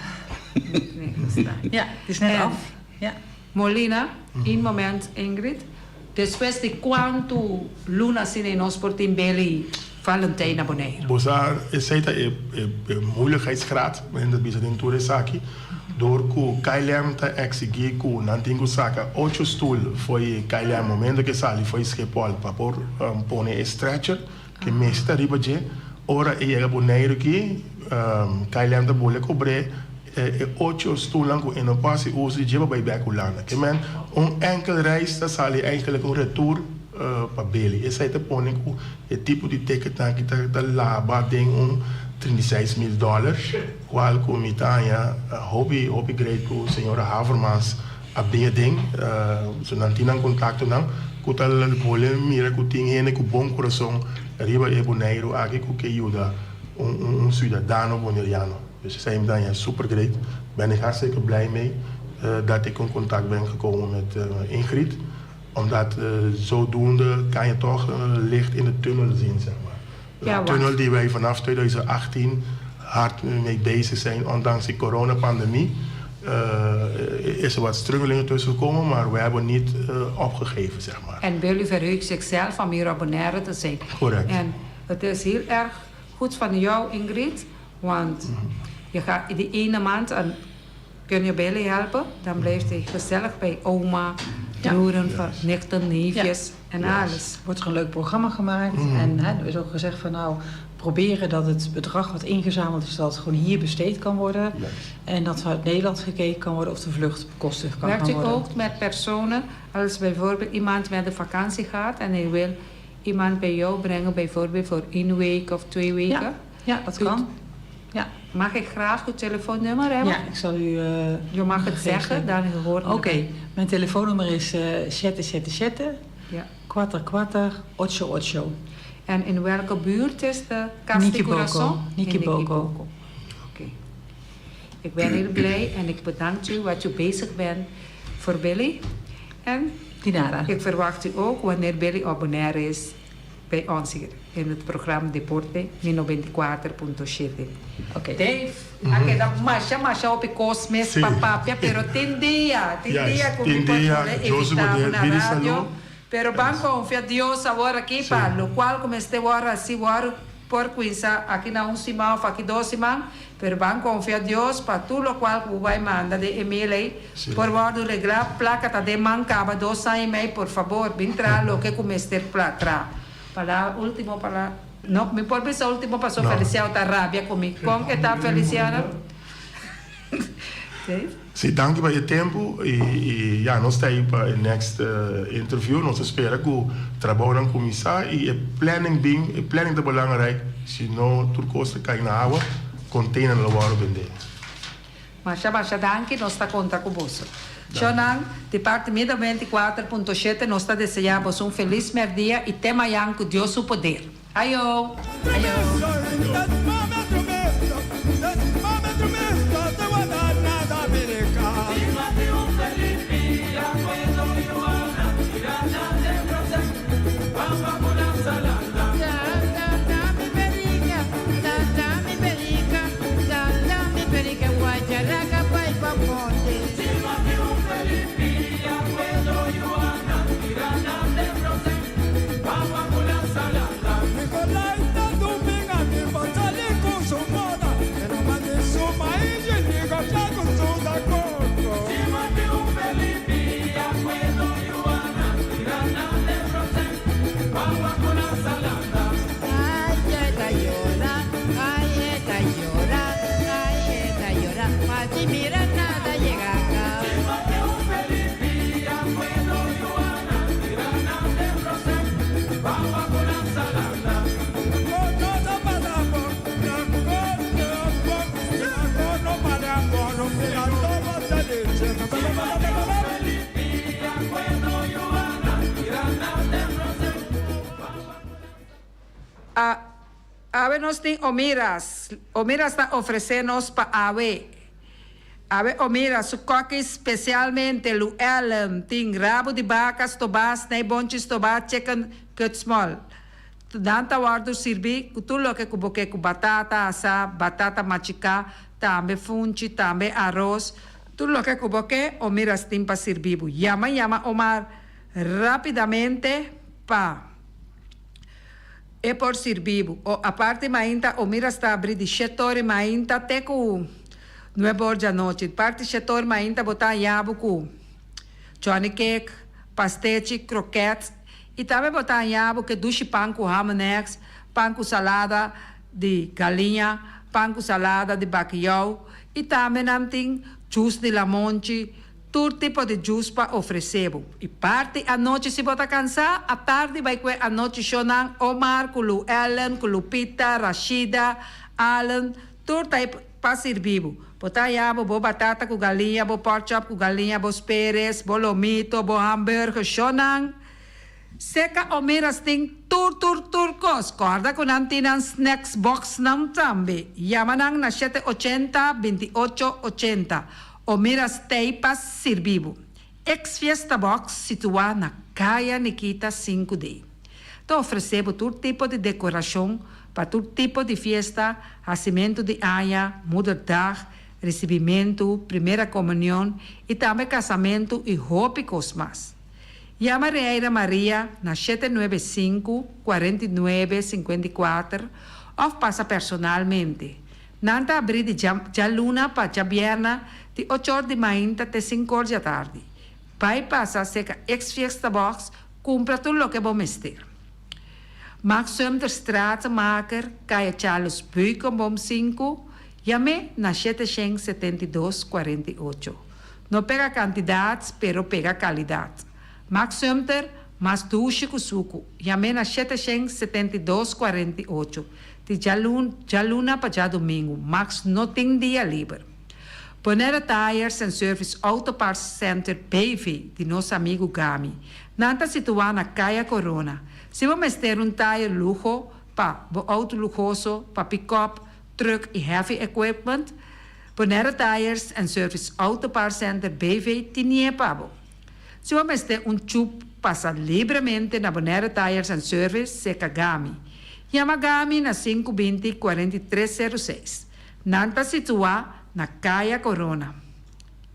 Nee, gestart. Ja, het is net af. Ja. Molina, een moment, Ingrid. Despues di kuantu luna asina nos por tin Billy Valentijn na Boneiru? Bo sa esei ta e e moeilijkheidsgraad men ta bisa den tur esaki door ku KLM ta exigí ku nan tin ku saka ocho stoel for e KLM momento ku e sali for e Schiphol pa por pone e stretcher ku mester ta riba dje. Ora e yega Boneiru aki KLM ta bole kobr'é e ocho stoelnan ku e no por hasi uso di dje pa bai bek Hulanda. Ke men un enkel reis ta sali eigenlijk un retour pa Billy. Esei ta pone ku e tipo di ticketnan aki ta laba den un 36 mil dollar, kual ku mi ta haña hopi hopi great ku señora Havermans a bin aden. So nan tin nan kontaktonan ku ta bole mira ku tin hende ku bon kurason riba e Boneiru aki ku ke yuda un ciudadano boneriano. Dus esei mi ta haña super great. Ben ik hartstikke blij mee dat ik in contact ben gekomen met Ingrid. Omdat zodoende kan je toch licht in de tunnel zien, zeg maar. De tunnel die wij vanaf 2018 hard mee bezig zijn, ondanks die coronapandemie. Is er wat struggelingen tussen gekomen, maar we hebben niet opgegeven, zeg maar. En Billy verheugt zichzelf om hier op Bonaire te zijn. Correct. En het is heel erg goed van jou, Ingrid, want je gaat die ene maand en kun je Billy helpen. Dan blijft hij gezellig bij oma, broeren, nichten, neefjes en alles. Wordt er een leuk programma gemaakt. En hè, er is ook gezegd van nou, proberen dat het bedrag wat ingezameld is, dat het gewoon hier besteed kan worden. En dat vanuit Nederland gekeken kan worden of de vlucht bekostigd kan Werkt gaan u worden. ook met personen, als bijvoorbeeld iemand met de vakantie gaat en hij wil iemand bij jou brengen, bijvoorbeeld voor één week of 2 weken? Ja, dat kan. Ja. Mag ik graag uw telefoonnummer hebben? Ja, ik zal u. Je mag het geven. zeggen, dan hoort Oké, mijn telefoonnummer is 777 4 4 8 8. En in welke buurt is de Cas de Nikiboko. Curaçao? In Nikiboko. Oké. Ik ben heel blij en ik bedank u wat u bezig bent voor Billy. En Di nada. ik verwacht u ook wanneer Billy op Bonaire is bij ons hier in het programma Deporte 24.7. Oké. Dave, a keda masha masha hopi kos mes pa papia, pero tin dia, tin dia ku mi Tin por dia, pone Dios evitá poder, na bini radio. salú. Pero ban konfia Dios awor aki pa lokual ku mester wòrdu hasi wòrdu por kuminsá aki na un siman òf aki 2 siman, pero ban konfia Dios pa tur lokual ku bai manda den email ei por wòrdu reglá. Plaka ta den man kaba 2 aña i mei, por fabor, bin traha loke ku mester traha. Palabra, último palabra. No, mi por bisa último paso. No. Feliciano ta rabia ku mi. Kon e ta, Feliciano? Dave? Si, danki pa e tempu i ja, nos ta pa e next interview. Nos ta spera ku trabounan kuminsá i e planning bin, e planning ta belangrijk. Si no, tur kos ta kai na awa, container lo wòrdu bendé. Masha, masha danki, nos ta konta ku bo. Shonan, Departamento 24.7, nos ta deseá un felis dia i te mañan ku Dios su poder. Ayo! Ayo! Mi perica, da mi perica, guacharaca, pai paponte. Nicolai ta duminga. A Awe nos tin Omiras. Omiras ta ofresé nos pa awe. Awe Omiras su kòki spesialmente Lu Ellen tin rabu di baka stobá, snijboontjes stobá, chicken cut small. Nan ta wòrdu sirbí ku tur loke ku bo ke, ku batata asá, batata machiká, tambe funchi, tambe aros. Tur loke ku bo ke, Omiras tin pa sirbi bo. Yama yama Omar rápidamente pa. E por sirbi bo. O aparte mainta o mira sta abri di shetor i mainta te ku nuebor djanochi. Parti shetor mainta bo ta haña bo ku Johnny cake, pastechi, kroket i tambe bo ta haña bo ke dushi pan ku ham and eggs, pan ku salada di galiña, pan ku salada di bakiyou i tambe nan tin jus di lamonchi. Tur tipo di jus pa ofresé bo. I parti anochi si bo ta kansá, atardi bai kue anochi shownan Omar ku Lu Ellen ku Lupita, Rashida, Allen, tur ta ei pa sirbi bo. Bo ta haña bo bo batata ku galiña, bo pork chop ku galiña, bo speres, bo lomito, bo hamburger, shownan. Seka Omiras tin tur tur tur kos. Kòrda ku nan tin nan snacks boxnan tambe. Yama nan na shete ochenta, binti ocho, ochenta. Omiras t'ei pa sirbi bo. Ex Fiesta Box situá na Kaya Nikita sinku D. Ta ofresé bo tur tipo di dekorashon pa tur tipo di fiesta, hasimentu di aña, moederdag, risibimentu, primera komunion i tambe kasamentu i hopi kos mas. Yama Reira Maria na shete nuebe sinku, kuarenta i nuebe, sinkuenta i kuater òf pasa personalmente. Nan ta abrí di djaluna pa djabièrna di ochor di mainta te sinkor di atardi. Bai pasa serka Ex Fiesta Box kumpra tur loke bo mester. Max Sumter Stratenmaker, Kaya Charles Beukenboom sinku, yam'é na shete shen 72 48. No pega kantidat, pero pega kalidat. Max Sumter, mas dushi ku suku, yam'é na shete shen 72 48. Di djaluna pa djadumingu, Max no tin dia liber. Bonaire Tires and Service Auto Parts Center BV di nos amigu Gami. Nan ta situá na Kaya Corona. Si bo mester un tire luho pa bo auto luhoso, pa pick-up, truck i heavy equipment, Bonaire Tires and Service Auto Parts Center BV tinie pa bo. Si bo mester un chup pasa libremente na Bonaire Tires and Service serka Gami. Yama Gami na sinku binti 43 seru seis. Nan ta situá na Kaya Corona.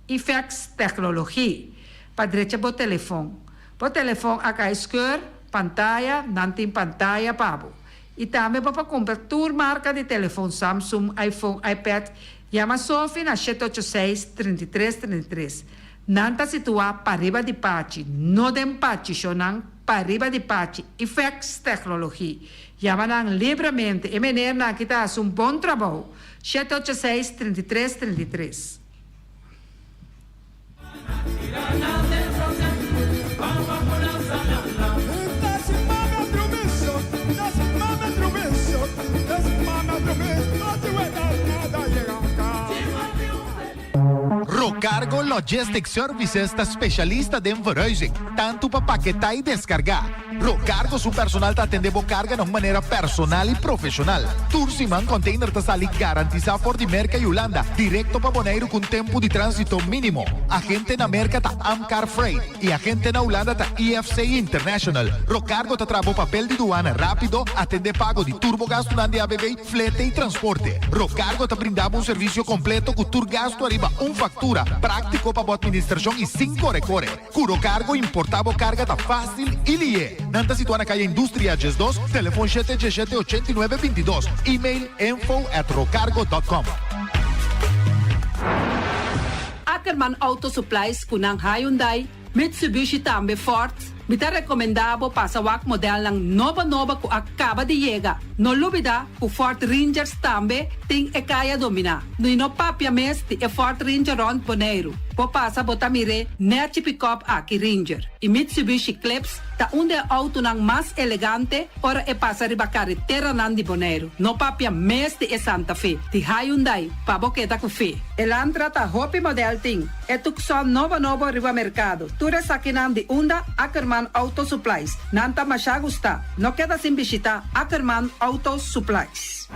Ifex Technologie pa drecha bo telefon. Bo telefon a kai skeur, pantaya, nan tin pantaya pa bo. I tambe bo por kumpra tur marka di telefon Samsung, iPhone, iPad. Yama Sophie na shete ocho seis, 33 33. Nan ta situá pariba di Pachi, no den Pachi, shownan pariba di Pachi, Ifex Technologie. Yama nan libremente, e menernan aki ta hasi un bon trabou. Shete ocho seis, 33 33. Rocargo Logistic Services ta specialista den verhuizing, tanto pa paketá y descargá. Rocargo su personal ta atende bo carga na un manera personal y profesional. Tur siman container ta sali garantisa for di Merca y Hulanda directo pa Boneiru cu un tempo di transito minimo. Agente na Merca ta Amcar Freight. Y agente na Hulanda ta IFC International. Rocargo ta traha bo papel di duana rapido, atende pago di tur bo gastunan di ABV, flete y transporte. Rocargo ta brinda bo un servicio completo cu tur gastu ariba un factura, practico pa bo administracion y sin core core. Cu Rocargo importa bo carga ta facil y lihe. Nan ta situa na Caya Industria 12, telefon shete diesshete 89 22, email info at rocargo dot com. Ackerman Auto Supplies ku nan Hyundai, Mitsubishi tambe Ford, mi ta rekomendá bo pasa wak modelnan nobo nobo ku a kaba di yega. No lubidá ku Ford Rangers tambe tin e kaya dominá. I no papia mes di e Ford Ranger rònt Boneiru. Bo pasa bo ta mir'é nèchi pikòp aki Ranger i Mitsubishi Eclipse ta un di e outonan mas elegante ora e pasa riba kareteranan di Boneiru. No papia mes di e Santa Fe di Hyundai pa bo keda ku fe. Elantra ta hopi model tin e Tucson nobo nobo riba merkado. Tur esakinan di unda Ackerman Auto Supplies. Nan ta masha gusta. No keda sin bishita Ackerman Auto. Auto Supplies.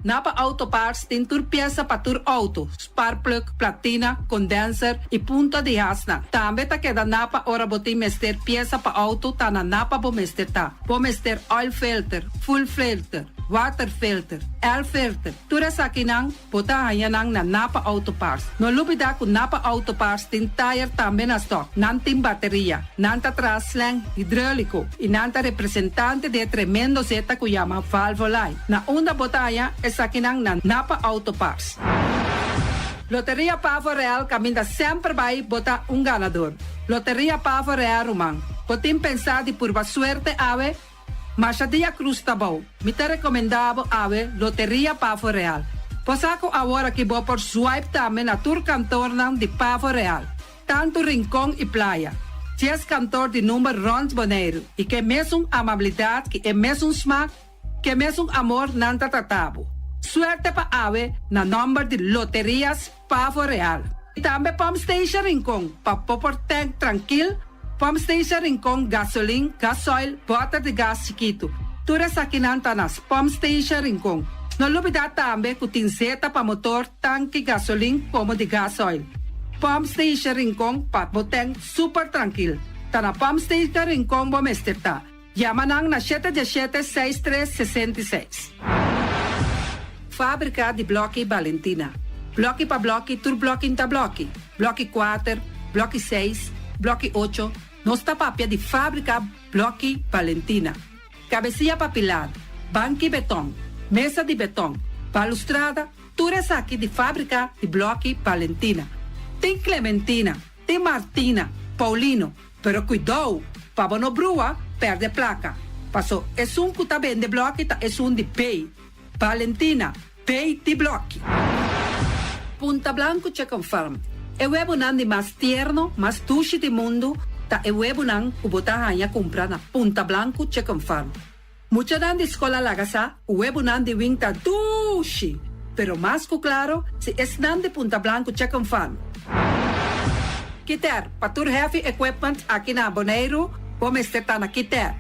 Napa Auto Parts tin tur piesa pa tur auto, sparkplug, platina, condenser y punta di hasnan. Tambe ta keda Napa ora bo tin mester piesa pa auto ta na Napa bo mester ta. Bo mester oil filter, fuel filter, water filter, air filter, tur esakinan Bo ta haña nan na Napa Auto Parts. No lubidá ku Napa Auto Parts tin tayer tambe na stòk. Nan tin bateria, nan ta traha slang hidróliko i nan ta representante di e tremendo zeta ku yama Valvoline. Na unda bo ta haña esakinan na Napa Auto Parts. Loteria Pavo Real kaminda semper bai bo ta un ganador. Loteria Pavo Real ruman, bo tin pensá di purba suerte awe? Masha dia cruz ta bou. Mi ta recomenda bo awe Loteria Pavo Real. Bo sa cu awor aki bo por swipe tambe na tur kantornan di Pavo Real, tanto Rincon y Playa. Dies kantor di number rond Boneiru y ke mesun amabilidad ki e mesun smaak, ke mesun amor nan ta trata bo. Suerte pa awe na nomber di Loterias Pavo Real. Y tambe Pump Station Rincon pa bo por tank trankil, Pump Station Rincon gasolin, gasoil, boter di gas chikitu. Tur esakinan ta na Pump Station Rincon. No lubida tambe cu tin zeta pa motor, tanki gasolin como di gasoil. Pump Station Rincon pa bo tank super trankil. Ta na Pump Station Rincon bo mester ta. Yama nan na shete diesshete seis tres 66. Fábrika di blòki Balentina. Blòki pa blòki tur blòki n'ta blòki. Blòki kuater, blòki seis, blòki ocho, nos ta papia di fábrika blòki Balentina. Kabesia pa pilar, banki beton, mesa di beton, balustrada, tur esaki di fábrika di blòki Balentina. Tin Clementina, tin Martina, Paulino, Pero kuidou, pa bo no brua, pèrdè plaka. Paso esun ku ta bende blòki ta esun di B. Valentina, B di blòki. Punta Blanco Chicken Farm, E webunan di mas tierno, mas dushi di mundu ta e webunan ku bo ta haña kumpra na Punta Blanco Chicken Farm. Muchanan di skol a laga sa ku webunan di wing ta dushi, pero mas ku klaro si esnan di Punta Blanco Chicken Farm. Kiter, pa tur heavy equipment aki na Boneiru, bo mester ta na Kiter.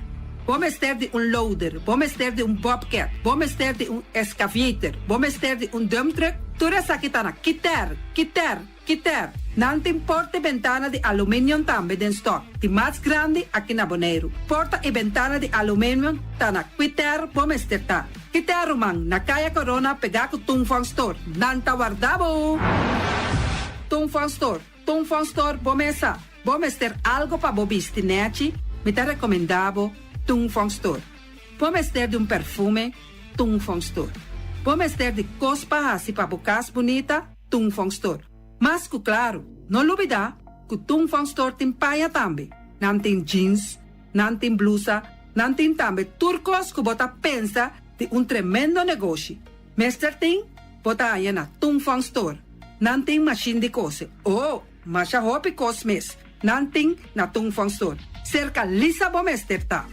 Bo mester di un loader, bo mester di un bobcat, bo mester di un excavator, bo mester di un dump truck, tur esaki ta na Kiter, Kiter. Kiter, nan tin porta i bentana di aluminium tambe den stock, di mas grandi aki na Boneiru. Porta i bentana di aluminium ta na Kwiter bo mester ta. Kiter ruman, na Kaya Corona pegá ku Tung Fong Store. Nan ta warda bo! Tung Fong Store, Tung Fong Store bo mesa. Bo mester algo pa bo bisti nechi, mi ta rekomendá bo Tung Fong Store. Bo mester di un perfume, Tung Fong Store. Bo mester di kos pa hasi pa bo kas bunita, Tung Fong Store. Mas ku klaru, no lubidá ku Tung Fong Store tin paña tambe. Nan tin jeans, nan tin blusa, nan tin tambe tur kos ku bo ta pensa di un tremendo negoshi. Mester tin, bo ta haña na Tung Fong Store. Nan tin mashin di kose. Oh, masha hopi kos mes nan tin na Tung Fong Store. Serka Lisa bo mester ta.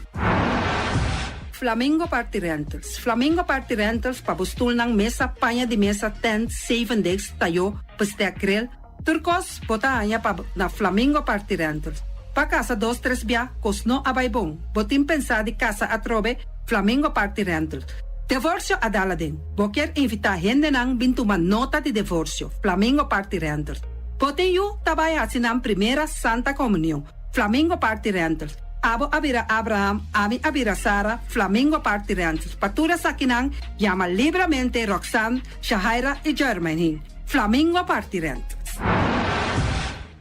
Flamingo Party Rentals Flamingo Party Rentals pa bo stulnan, mesa, paña di mesa, tent, zeven desk, tayó, bestek, grill, tur kos bo ta haña pa na Flamingo Party Rentals. Pa kasa dos tres bia kos no a bai bon, bo tin pensá di kasa atrobe, Flamingo Party Rentals. Devorsio a dal aden, bo kier invitá hendenan bin tuma nota di devorsio, Flamingo Party Rentals. Bo tin yu ta bai hasi nan primera Santa Komunion, Flamingo Party Rentals. Abo a bira Abraham, ami a bira Sara, Flamingo Party Rentals. Pa tur esakinan, yama libramente Roxanne, Shahaira i Jermaine. Flamingo Party Rentals.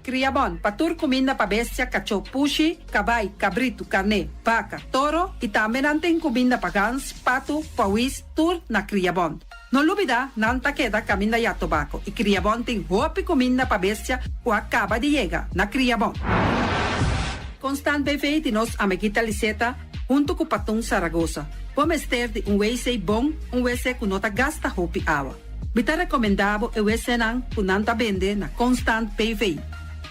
Kriabon, pa tur kuminda pa bestia, kachó, pushi, kabai, kabritu, karné, baka, toro i tambe nan tin kuminda pa gans, patu, pawis, tur na Kriabon. No lubida, nan ta keda kaminda ya tobako i Kriabon tin hopi kuminda pa bestia ku a kaba di yega na Kriabon. Constant BV di nos amiguita Liseta huntu ku Patun Saragosa. Bo mester di un wc bon, un wc ku no ta gasta hopi awa. Mi ta rekomendá bo e wcnan ku nan ta bende na Constant BV.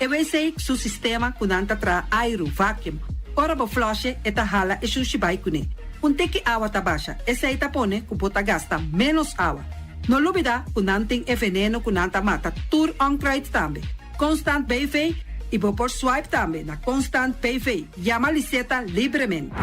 E wc su sistema ku nan ta traha airu, vacuum. Ora bo flush'e e ta hala e shushi bai kuné. Un tiki awa ta basha, esei ta pone ku bo ta gasta ménos awa. No lubidá ku nan tin e veneno ku nan ta mata tur onkruid tambe. Constant BV i bo por swipe tambe na Constant BV. Yama Liseta libremente.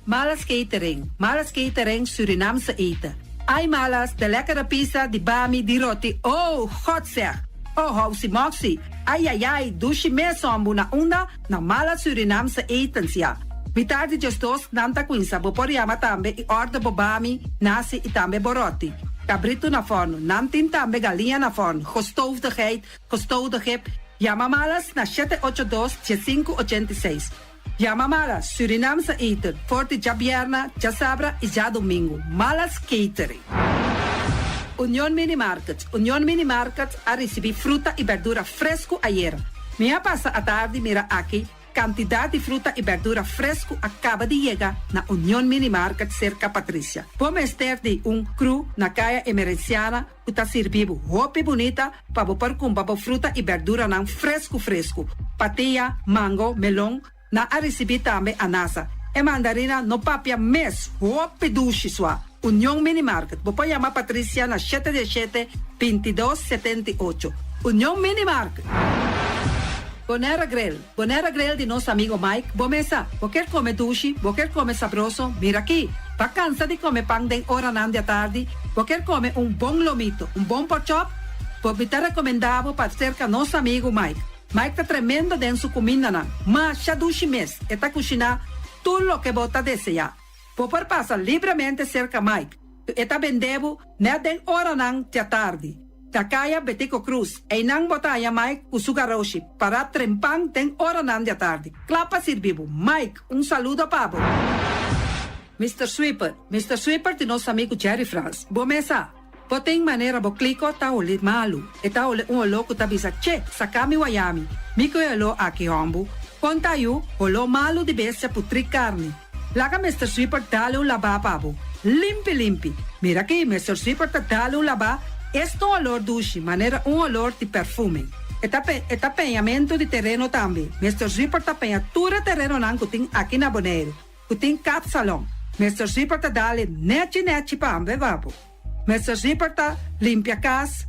Malas Catering, Malas Catering Surinaamse eten. Ai Malas, de lekkere pizza, di bami, di roti, oh god zeg! Oh housi moxie, ai ai ai, dushi mes hombu na unda? Na Malas Surinaamse etens ya. Mitar di 12 nan ta cuinsa, bo por yama tambe y order bo bami, nasi y tambe bo roti. Cabrito na forno, nan tin tambe galiña na forno, gestoofde geit, gestoofde kip, yama Malas na 782 15 86. Yama Malas Surinaamse eten for di djabierna, djasabra y djadomingo. Malas Catering. Union Mini Market Union Mini Market a ricibi fruta y berdura fresco ayera. Mi a pasa atardi mira aki cantidad di fruta y berdura fresco a caba di yega na Union Mini Market cerca Patricia. Bo mester di un cru na Caya Emerenciana ku ta sirbi bo hopi bunita pa bo por kumpra bo fruta i berduranan fresku fresku. Patia, mango, melon, nan a risibí tambe anasa. E mandarina no papia mes, hopi dushi sua. Union Mini Market, bo por yama Patricia na shete diesshete, bintidos, 78. Union Mini Market! Bonera Grill, Bonera Grill di nos amigo Mike, bo mesa, bo kier come dushi, bo kier come sabroso, mira aki! Ba cansa di come pan den oranan di atardi, bo kier come un bon lomito, un bon porkchop? Bo mi ta recomenda bo pa cerca nos amigo Mike. Mike ta tremendo den su cumindanan, masha dushi mes, e ta cushina tur loke bo ta desea. Bo por pasa libremente serka Mike, ku e ta bende bo nèt den oranan djatardi. Ta kaya Betico Cruz, einan bo ta haña Mike ku su garoshi pará trempan den oranan djatardi, kla pa sirbi bo. Mike, un saludo pa bo. Mister Sweeper, Mister Sweeper di nos amigu Jerry Frans. Bo mes sa, bo tin manera bo kliko ta holi malu. E ta holi un oló ku ta bisa, Che, saka mi wayami. Mi ku e oló aki, hòmbu. Kon ta yu, holó malu di bestia putrí karni. Laga Mister Sweeper dale un labá pa bo. Limpi limpi. Mira aki, Mister Sweeper ta dale un labá, esta un olor dushi, manera un olor di perfume. E ta pe, e ta peñamentu di tereno tambe. Mister Sweeper ta peña tur e terenonan ku tin aki na Boneiru, ku tin kapsalon. Mister Sweeper ta dale nechi nechi pa ambe pa bo. Mister Sweeper ta limpia kas,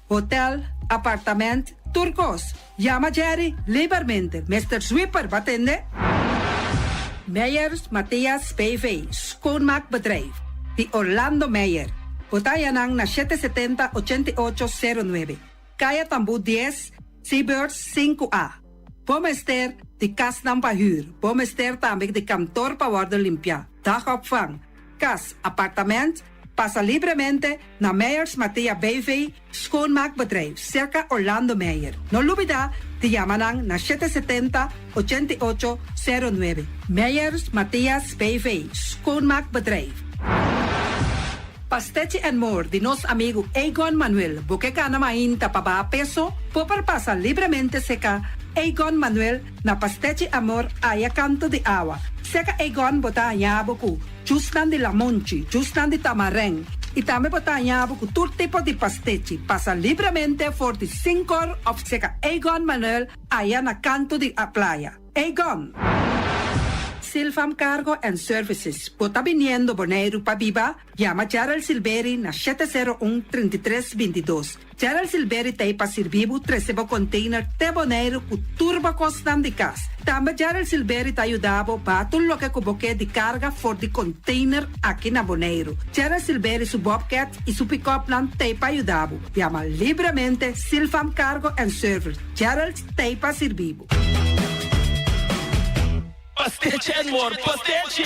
hotel, apartament, tur kos. Yama Jerry libermente. Mister Sweeper, bo a tende? Meyers Mathias BV, Schoonmaakbedrijf, di Orlando Meyer. Bo ta haña nan na 770 88 09, Kaya Tambú 10, Seabirds 5A. Bo mester di kasnan pa hür. Bo mester tambe di kantor pa wòrdu limpiá, dagopvang, kas, apartament, pasa libremente na Meyers Mathea BV Schoonmaakbedrijf, serka Orlando Meyer. No lubida di yama nan na 770 88 09. Meyers Mathias BV Schoonmaakbedrijf. Pastechi and More di nos amigu Egon Manuel. Bo ke gana mainta pa baha peso? Bo por pasa libremente seka Egon Manuel na Pastechi Amor aya kanto di awa. Seka Egon bo ta haña bo ku jusnan di lamonchi, jusnan di tamarèn i tambe bo ta haña bo ku tur tipo di pastechi. Pasa libremente for di sinkor òf seka Egon Manuel aya na kanto di playa. Egon! Silfam Cargo and Services, bo ta biniendo Boneiru pa biba? Yama Gerald Silberi na 701 33 22. Gerald Silberi ta ei pa sirbi bo trese bo container te Boneiru ku tur bo kosnan di kas. Tambe Gerald Silberi ta yuda bo baha tur loke ku bo ke di karga for di container aki na Boneiru. Gerald Silberi su bobcat i su pick-upnan ta ei pa yuda bo. Yama libremente Silfam Cargo and Service. Gerald ta ei pa sirbi bo. Pastechi and more pastechi!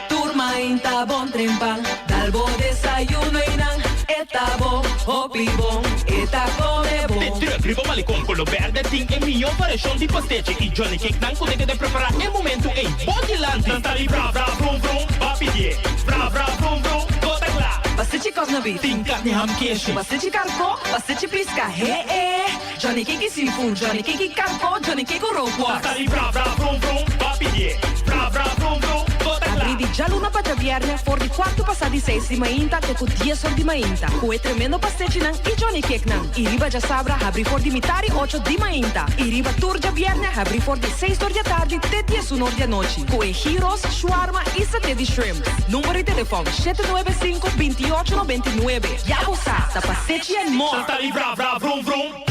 Tur mainta bon trempan, dal bo desayuno y nan e ta bo hopi bon, e ta come bon. De truck riba Malecon Colo Berde tin e mihó variashon di pastechi y Johnny Cake nan cu ta keda prepara e momento ey bo dilanti. Nan ta di bra bra vrum vrum, ba pidié bra bra vrum vrum, bo ta cla. Pastechi cosna beef. Tin carni ham keshi. Pastechi carco, pastechi pisca, he e. Johnny Cake y seafood, Johnny Cake y carco, Johnny Cake cu rookworst. Ta di bra bra vrum vrum, ba pidié bra bra vrum vrum, bo ta Abrí kla. di djaluna pa djabièrnè for di kuartu pasá di seis di mainta te ku dies or di mainta, ku e tremendo pastechinan i Johnny Cakenan. I riba djasabra habrí for di mitar i ocho di mainta. I riba tur djabièrnè habrí for di seis or di atardi te diesun or di anochi, ku e gyros, shawarma i saté di shrimp. Number di telefòn, 795 28 99. Ya bo sa, ta pastechi and more! Ta di bra bra vrum vrum.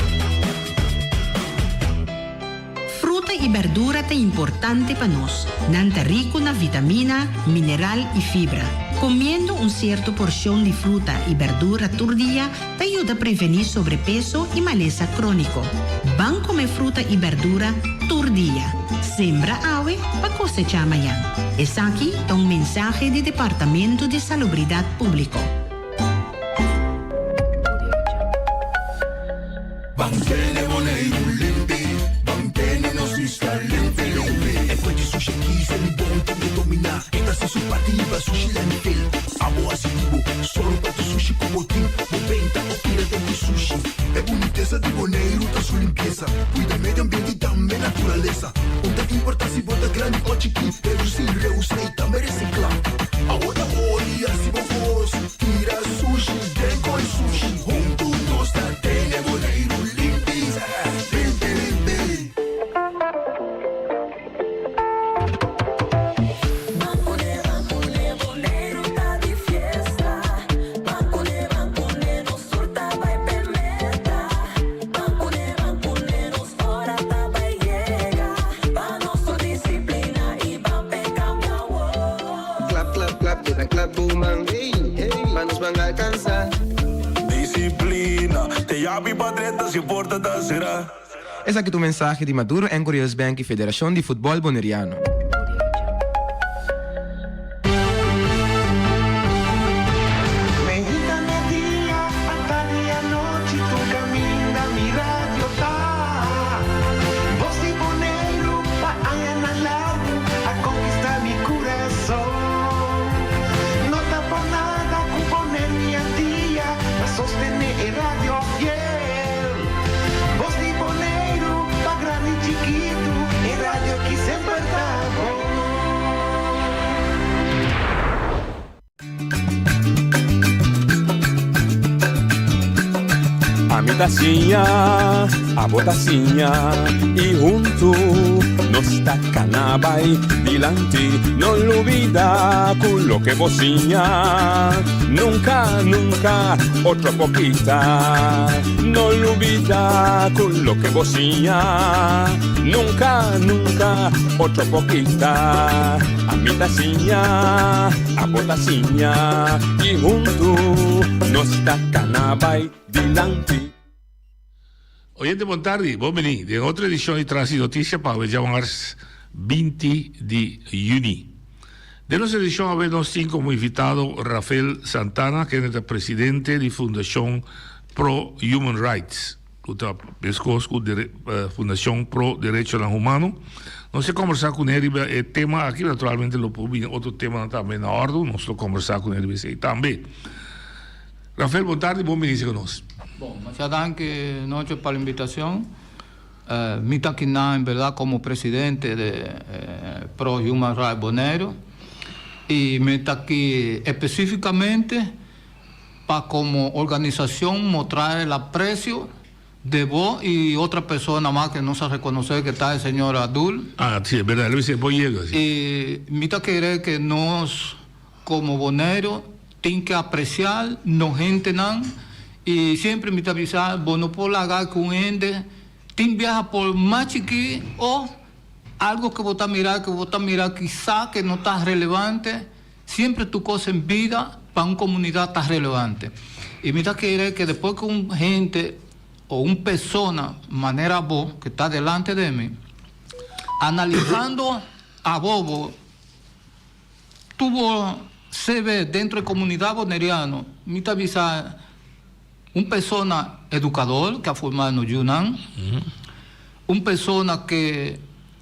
Fruta. Fruta i berdura ta importante pa nos. Nan ta riku na vitamina, mineral i fibra. Komiendo un sierto porshon di fruta i berdura tur dia ta yuda prevení sobrepeso i malesa króniko. Ban kome fruta i berdura tur dia. Sembra awe pa kosechá mañan. Esaki ta un mensahe di Departamento di Salubridat Públiko. Ban tene Boneiru limpi, ban tene nos isla limpi limpi. E fuente sushi aki se mi bon tin ke dominá. E ta hasi su parti hiba sushi landfill. Abo hasi di bo, sòru pa tur sushi ku bo tin. Bo benta o tira den ku sushi. E bunitesa di Boneiru ta su limpiesa. Kuida medio ambiente i tambe naturalesa. Un ta importá si bo ta grandi o chikí, redusí, reusá i tambe resiklá. Abo ta hori hasi bo kos, tira sushi den koi sushi. Huntu nos ta tene Boneiru limpi, limpi limpi. Klap klap klap keda klap bo man hey hey pa nos ban alcansa. Disciplina te yabi pa drenta si porta ta sera. Esaki ta un mensahe di Maduro Anchorage Bank y Federacion di Futbol Boneriano. Meinta, media, atardi i anochi tur kaminda mi radio ta. Bos di Boneiru pa añanan largu a konkistá mi kurason. No ta por nada ku Boneiru i Antia ta sostené e radio fiel. Bos di Boneiru pa grandi i chikitu e radio ki semper ta bon. Ami ta siña, abo ta siña y huntu nos ta cana bay dilanti. No lubida cu loke bo siña nunca, nunca otro por kita. No lubida cu loke bo siña nunca, nunca otro por kita. Ami ta siña, abo ta siña y huntu nos ta cana bay dilanti. Oyente bon tardi, bon bini den otro edicion di Trans di Noticia pa awe djawanars 20 di juni. Den nos edicion awe nos tin como invitado Rafael Santana kende ta presidente di Fundacion Pro Human Rights. Ku ta meskos ku Fundashon Pro Derechonan Humano. Nos a kombersá kuné riba e tema aki, naturalmente lo por bini otro temanan tambe na òrdu, nos lo kombersá kuné riba esei tambe. Rafael, bon tardi, bon binisi ku nos. Bon, masha danki Nocho pa la invitacion. Mi ta akinan en berdad como presidente de Pro Human Rights Boneiru y mi ta aki especificamente pa como organisacion mostra el aprecio de bo y otra persona mas que nos a reconoce que ta e señor Adul. Ah, si, es verdad, el bisa bo yega, si. Y mi ta kere que nos como Boneiru tin que aprecia nos hentenan y siempre mi ta bisa bo no por laga cu un hende tin biaha por mas chiki o algo que bo ta mira que bo ta mira kisa que no ta relevante. Siempre tur cos en bida pa un comunidad ta relevante. Y mi ta kere que despues cu un hende o un persona manera bo que ta delante de mi, analizando abo bo tuvo CV dentro e comunidad boneriano, mi ta bisa un persona educador que a forma nos yunan, un persona que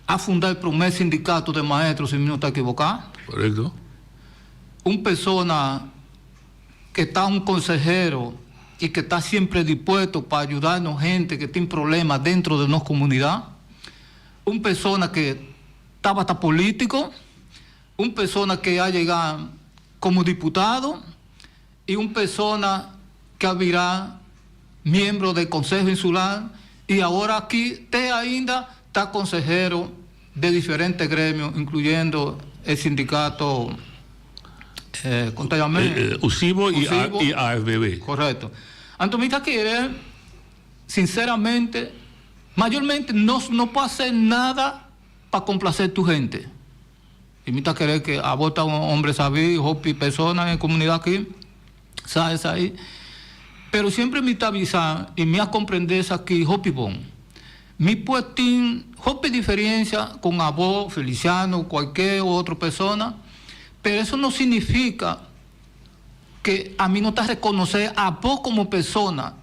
A funda e promé sindikato de maestro si mi no ta ekivoká. Korekto. Un persona ke ta un konsehero i ke ta siempre dispuesto pa ayuda nos hende ke tin problema dentro de nos komunidat. Un persona ke tabata polítiko. Un persona ke a yega komo diputado i un persona ke a bira miembro del Consejo Insular y ahora aki te ainda ta consehero de diferente gremio incluyendo e sindicato con ta yama USIBO y AFBB. Correcto. Anto mi ta kere sinceramente. Mayormente nos no por hacer nada pa complacer tur hende. Y mi ta kere que abo ta un hombre sabí, hopi persona en comunidad aki sa esai. Pero siempre mi ta bisa y mi a comprende esaki hopi bon. Mi por tin hopi diferencia con abo, Feliciano, cualkier otro persona, pero eso no significa que ami no ta reconoce abo como persona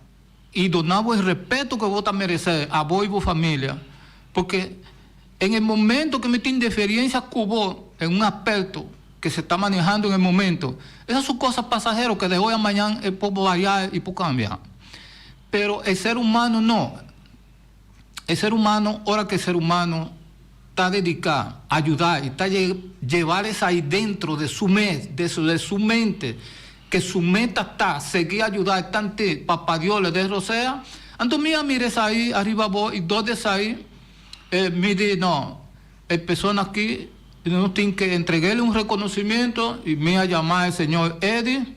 y duna bo e respeto que bo ta merece, abo y bo familia, porque en e momento que mi tin diferencia cu bo en un aspecto que se ta manejando en e momento, esas son cosas pasajero que de hoy a mañan e por varia y por cambia. Pero e ser humano no. E ser humano, ora que e ser humano ta dedica a ayuda y ta llevar esai dentro de su mes, de su de su mente, que su meta ta sigui ayuda e tante Papa Dios le dé rosea, anto mi a mira esai ariba bo y dor de esai mi di no, e persona aki no tin que entreguele un reconocimiento y mi a yama e señor Eddy,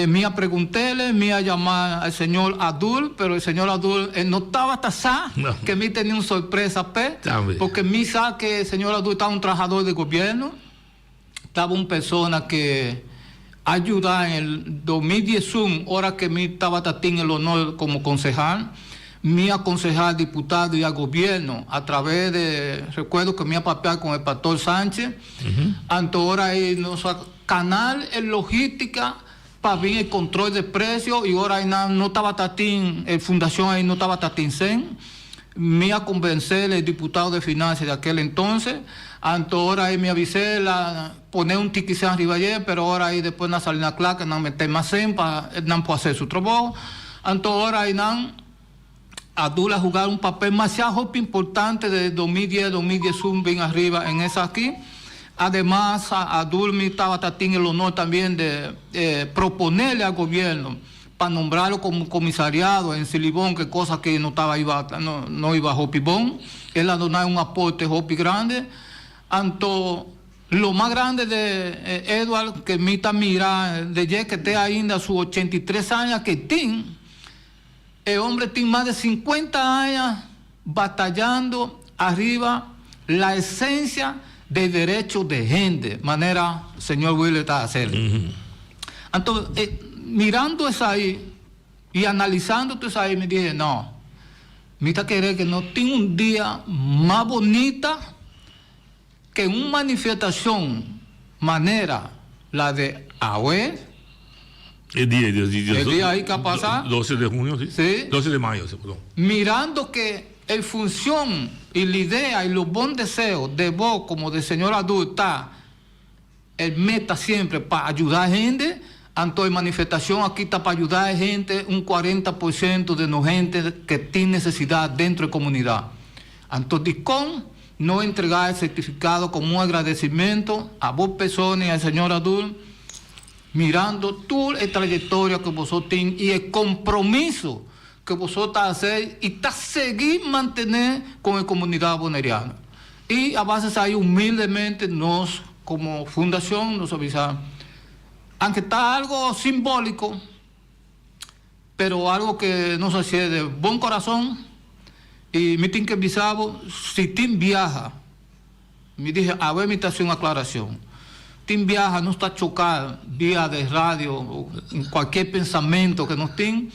mi a preguntele, mi a yama al señor Adul, pero el señor Adul e no tabata sa que mi tenia un sorpresa p'e, porque mi sa que el señor Adul ta un trahador de gobierno, taba un persona que a yuda en el 2011 ora que mi tabata tin el honor como concejal, mi a aconseja al diputado y al gobierno a través de, recuerdo que mi a papia con el pastor Sánchez, anto ora ey nos a canal e logística pa bin e control de precio y ora ey nan no tabata tin, e fundacion ey no tabata tin cen. Mi a convence el diputado de finanzas de aquel entonces, anto ora ey mi a bis'é la pone un tiki cen riba dje, pero ora ey despues nan sali na cla que nan mete mas cen pa nan por hacer su trabajo. Anto ora ey nan a dura juga un papel masha hopi importante desde 2010, 2011 bin ariba en esaki. Ademas Adul mi tabata tin el honor tambien de proponerle al gobierno pa nombrarlo como comisariado en Silibon, que cosa que no taba iba, no, no iba hopi bon. El a dona un aporte hopi grande. Anto lo mas grande de Edward que mi ta mira de dje que te ainda su 83 aña que tin, e hombre tin mas de 50 aña batallando ariba la esencia de derecho de hende, manera señor Wille ta hacer. Anto, mirando esai y analizando tur esai, mi dije, no, mi ta kere ke no tin un dia mas bonita ke un manifestacion manera la de awe. E dia, e dia, E dia ahí ke a pasa. 12 de junio, si. Si. 12 de mayo, si, perdon. Mirando ke e funcion y la idea y lo bon deseo de bo como de señor Adul ta el meta siempre pa ayuda hende, anto e manifestacion aki ta pa ayuda e hende, un cuarenta por ciento de nos hende ke tin necesidad dentro e comunidad. Anto dicon no entrega e certificado como un agradecimento a bo persona y al señor Adul? Mirando tur e trayectoria cu boso tin y e compromiso cu boso ta hace y ta sigui mantene con e comunidad Boneriano. Y a base esaki humildemente nos como fundacion nos a bisa, aunke ta algo simbolico, pero algo que nos hacié de bon corazon y mi tin que bisa bo, si tin biaha, Mi dije, awe mi ta haci un aclaracion. Tin biaha nos ta choca via de radio o cualkier pensamento que nos tin,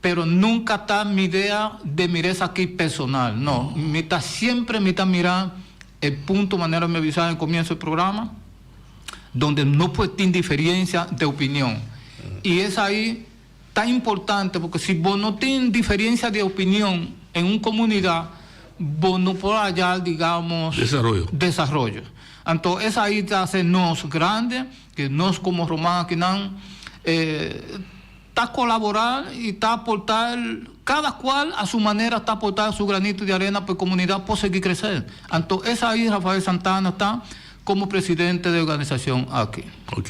pero nunca ta mi idea de mira esaki personal. No, mi ta siempre mi ta mira e punto manera mi a bisa en comienzo del programa, donde no puede tin diferencia de opinion. Y esai Ta importante porque si bo no tin diferencia di opinion en un comunidad, bo no por haya, digamos, Desaroyo. desaroyo. Anto esai ta hace nos grande, que nos como ruman akinan ta colabora y ta aporta, cada cual a su manera ta aporta su granito de arena pa e comunidad por sigui crece. Anto esai Rafael Santana ta como presidente de organisacion aki. Ok.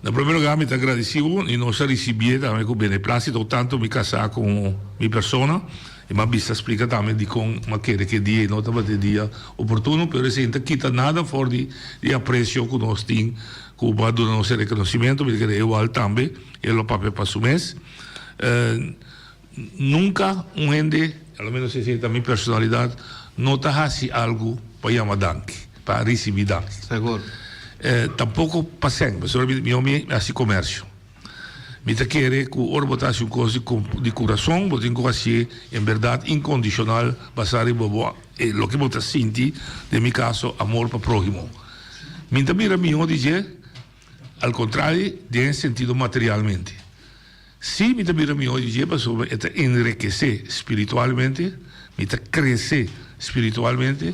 Na primer lugar mi ta agradeci bo y nos a ricibié tambe cu beneplácito tanto mi casá como mi persona y m'a bisa splica tambe dicon m'a kere cu e dia no tabata e dia oportuno pero esey no ta kita nada for di e aprecio cu nos tin cu bo a duna nos e reconocimento mi ta kere igual tambe e lo papia pa su mes. Nunca un hende. a lo menos esei ta mi personalidad, no ta hasi algu pa yama danki, pa ricibi danki. Segur. Tampoco pa sèn, pasobra mi mi mi hasi comercio. Mi ta kere cu ora bo ta hasi un cos di di curason, bo tin cu hasié en berdad incondicional basá riba bo e loke bo ta sinti, den mi caso amor pa prohimo. Mi ta mira mihó di dje, al contrario den e sentido materialmente. Sí, mi ta bira mihó di dje pasobra e ta enrekesé spiritualmente, mi ta krese spiritualmente,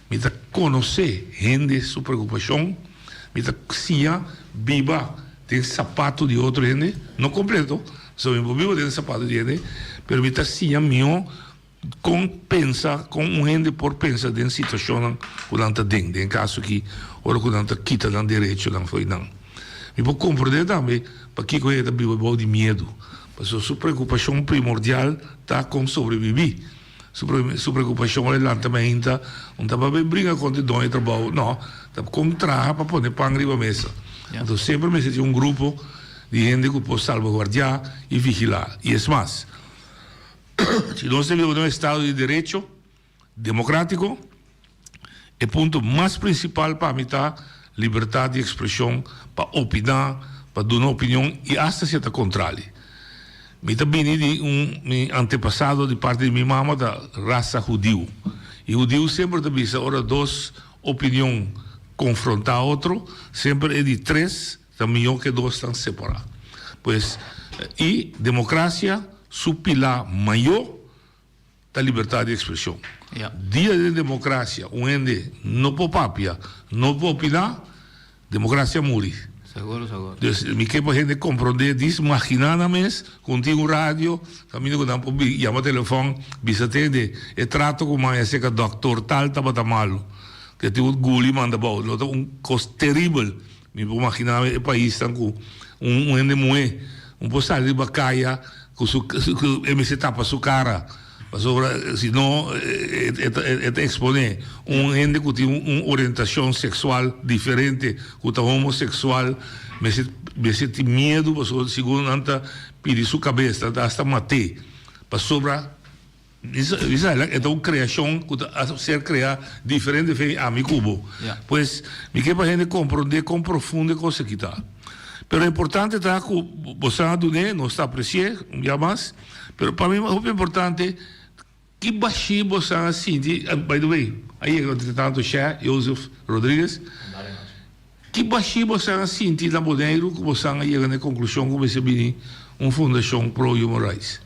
mi ta konosé hende su preokupashon, mi ta siña biba den sapato di otro hende, no kompleto, pasobra mi por biba den sapato di hende, pero mi ta siña mihó Kon pensa, kon un hende por pensa den situashonnan ku nan ta den, den e kaso aki ora ku nan ta kita nan derechonan fo'i nan. Mi por komprendé tambe pakiko hende ta biba bou di miedu, pasobra su preokupashon primordial ta kon sobrebibí. Su su preokupashon ora e lanta mainta no ta pa bai bringa kontra e doño di trabou, no, ta kon traha pa pone pan riba mesa. Anto semper mester tin un grupo di hende ku por salbaguardiá i vigilá. I es mas. Si nos ta biba den un estado di derecho democratico, e punto mas principal pa mi ta libertad di expresion pa opina, pa duna opinion y hasta si e ta contrali. Mi ta bini di un, mi antepasado di parti di mi mama ta rasa hudiu y hudiu semper ta bisa ora dos opinion confronta otro, semper e di tres Ta mihó ke dos tan separá. Pues, i demokrasia su pilá mayó ta libertad di ekspreshon. Dia den demokrasia un hende no por papia, no por opiná, demokrasia a muri. Seguro, seguro. Dus mi ke pa hende komprondé, dis maginá nan mes ku un tin un radio kaminda ku nan por yama telefòn bisa tende e trato ku maya serka dòktor tal tabata malu, ke tin un guli manda abou. Lo ta un kos teribel. Mi por maginá e paisnan ku un hende muhé un por sali riba kaya ku su e mester tapa su kara pasobra si no e ta eksponé. Un hende ku tin un orientashon seksual diferente ku ta homoseksual mester mester tin miedu pasobra segun nan ta pidi su kabes nan ta asta mat'é pasobra Bisa e ta un creacion cu ta a ser crea diferente fe ami cu bo. Pues mi ke pa hende comprende con profundo e cos aki ta. Pero importante ta cu bo sa dun'e, nos ta apreci'e un bia mas, pero pa mi hopi importante ki bashi bo sa a sinti, by the way a yega entre tanto Shè Joseph Rodriguez, ki bashi bo sa a sinti na Boneiru cu bo sa a yega na e conclusion cu mester bini un fundacion pro human rights?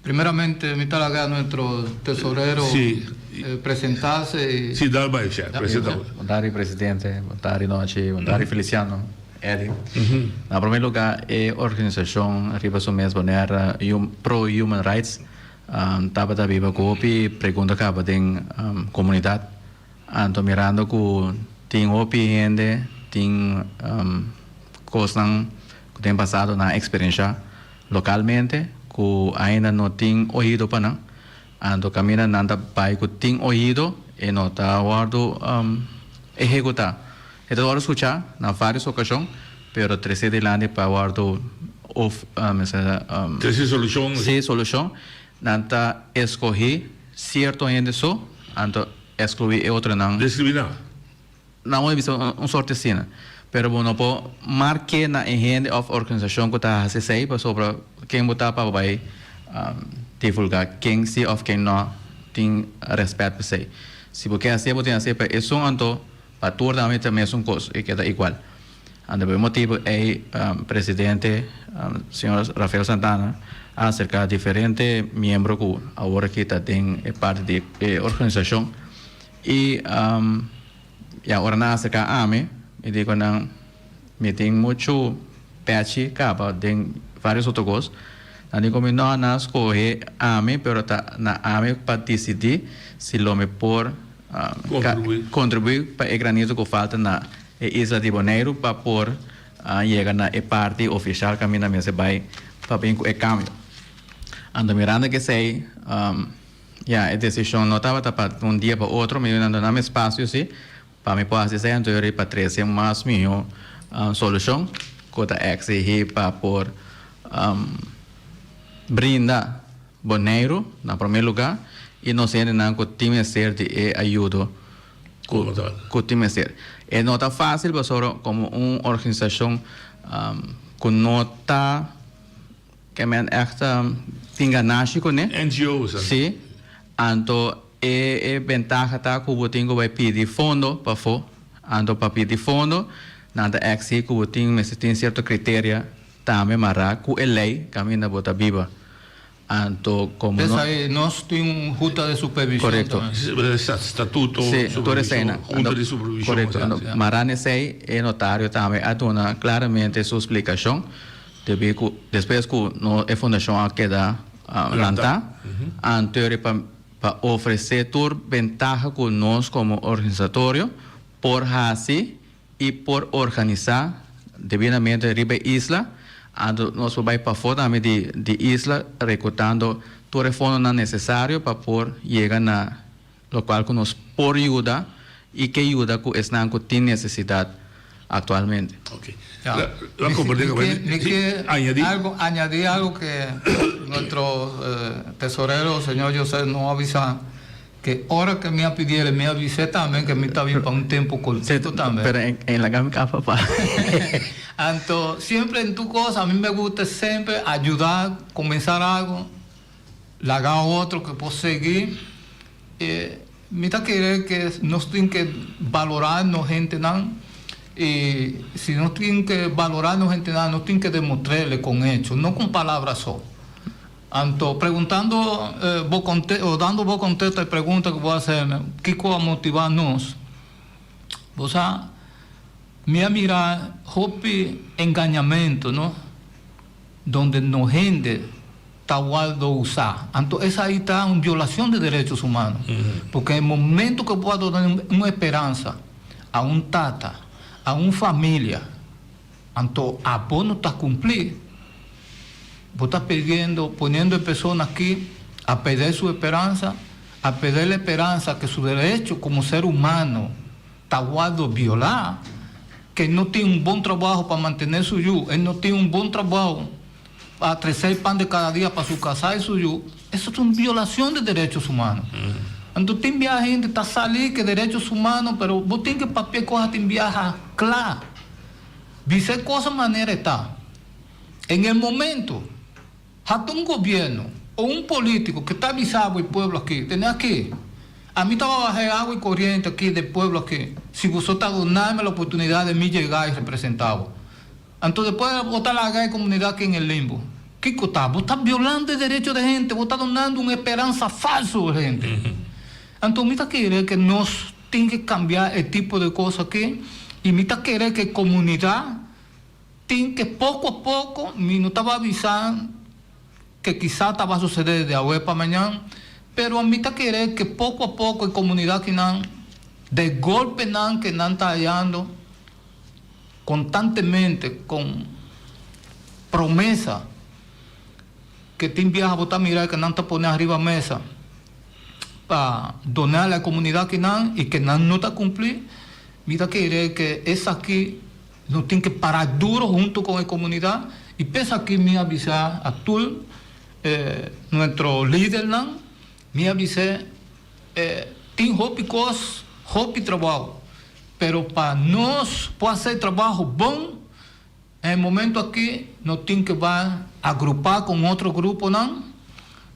Primeramente, mi ta laga nuestro tesorero presentarse y. Sí, dal bai, Shè, presenta bo. Bon tardi, presidente. Bon tardi, Nochi. Bon tardi, Feliciano, Eddy. Na prome lugar, e organisacion riba su mes Bonaire Pro Human Rights tabata biba cu hopi pregunta caba den comunidad. Anto mirando cu tin hopi hende tin cosnan cu den pasado nan a experiencia localmente cu ainda no tin oido pa nan, anto caminda nan ta bay cu tin oido e no ta wordo ehecuta. E ta wordo scucha na varios ocasion pero trece dilanti pa wordo of Trece solucion. Si solucion. Nan ta escoge cierto hende so anto exclui e otronan. Discrimina. Nan wou bisa un sorte asina. Pero bo no por marke na e hende of organisacion cu ta haci esey pasobra ken bo ta pa bo bay divulga ken si of ken no tin respet pa esey. Si bo ke haci'e bo tin haci'e pa esun anto pa tur tambe ta mesun cos y keda igual. Anto pa e motibo ey presidente señor Rafael Santana a acerca diferente miembro cu awor aki ta den e parti di e organisacion y Ya ora nan a acerca ami, mi di cu nan, Mi tin mucho pechi caba den varios otro cos. Nan di cu mi, No, nan a scoge ami, pero ta na ami pa dicidi si lo mi por contribui pa e granito cu falta na e isla di Boneiru pa por yega na e parti oficial caminda mester bay pa bin cu e cambio. Anto mirando esey. Ya, e desishon no tabata pa un dia pa otro, mi nan duna mi espasio si pa mi por hasi esei, anto yo pa trese un mas mihó solushon ku ta eksihí pa por brinda. Boneiru na promé lugá i nos hendenan ku tin mester di e ayudo ku ku tin mester. E no ta fásil pasobra komo un organisashon ku no ta ke men ègt tin ganashi kuné. NGO's. Sí, anto e e bentaha ta ku bo tin ku bai pidi fondo pafó. Anto pa pidi fondo nan ta èksihí ku bo tin mester tin sierto kriteria Tambe mará ku e lei kaminda bo ta biba. Anto komo no. Esei nos tin un huta de supervishon Korekto. tambe. Statuto, Sí, tur eseinan. supervishon, hunta di supervishon. Korekto. Anto mará na esei e notario tambe a duna klaramente su splikashon debí ku despues ku no e fundashon a keda lantá anto eri pa pa ofresé tur bentaha ku nos komo organisatorio por hasi i por organisá debidamente riba e isla, anto nos por bai pafó tambe di di isla rekrutando tur e fondonan nesesario pa por yega na lokual ku nos por yuda i ke yuda ku esnan ku tin nesesidat aktualmente. Ok. La komprendé ku Mi ke algo añadí algo ke nuestro tesorero señor José no a bisa. Ke ora ke mi a pidi el, mi a bis'é tambe ke mi ta bin pa un tempu kortito tambe. Pero en laga mi kaba papá. Anto, siempre en tur kos, a mi me gusta semper ayudá, kumensá algu, laga otro ke por sigui. E mi ta kere ke nos tin ke balorá nos hentenan i si nos tin ke balorá nos hentenan, nos tin ke demostr'é kon hecho, no kon palabra so. Anto, preguntando bo conte o dando bo contesta e pregunta cu bo a hacerme, kico a motiva nos? Bo sa, mi a mira hopi engañamento, no? Donde no hende ta wordo usa. Anto esai ta un violacion di derechos humanos. Porque e momento cu bo a duna un esperanza a un tata, a un familia, Anto abo no ta cumpli. Bo ta perdiendo, poniendo e persona aki a perder su esperanza, a perder la esperanza que su derecho como ser humano ta wordo viola, que no tin un bon trabajo pa mantene su yu, e no tin un bon trabajo pa trece el pan de cada dia pa su casa y su yu, eso ta un violacion de derechos humanos. Anto tin biaha hende ta sali ke derechos humanos, pero bo tin ke papia cosa tin biaha cla. Bisa e cosa manera e ta. En el momento, hasta un gobierno o un politico ke ta bisa bo e pueblo aki, tene aki, ami ta baha e agua y coriente aki den pueblo aki, si boso ta dunami la oportunidad de mi yega y representa bo. Anto despues bo ta laga e comunidad aki en el limbo. Kico ta? Bo ta violando e derecho de hende, bo ta dunando un esperanza falso e hende. Anto mi ta kere ke nos tin ke cambia e tipo de cos aki y mi ta kere ke comunidad tin ke poco a poco, mi no taba avisa ke kisa taba sucede de awe pa mañan, pero mi ta kere ke poco a poco e comunidad kinan de golpenan ke nan ta hayando constantemente con promesa ke tin biaha bo ta mira ke nan ta pone ariba mesa. Pa dona la comunidad kinan y ke nan no ta cumpli, mi ta kere ke esaki no tin ke para duro hunto con e comunidad y p'esaki mi a bisa a tur nuestro lidernan, mi a bis'e tin hopi cos, hopi trabao, pero pa nos por haci trabaho bon, En e momento aki no tin ke bai agrupá kon otro gruponan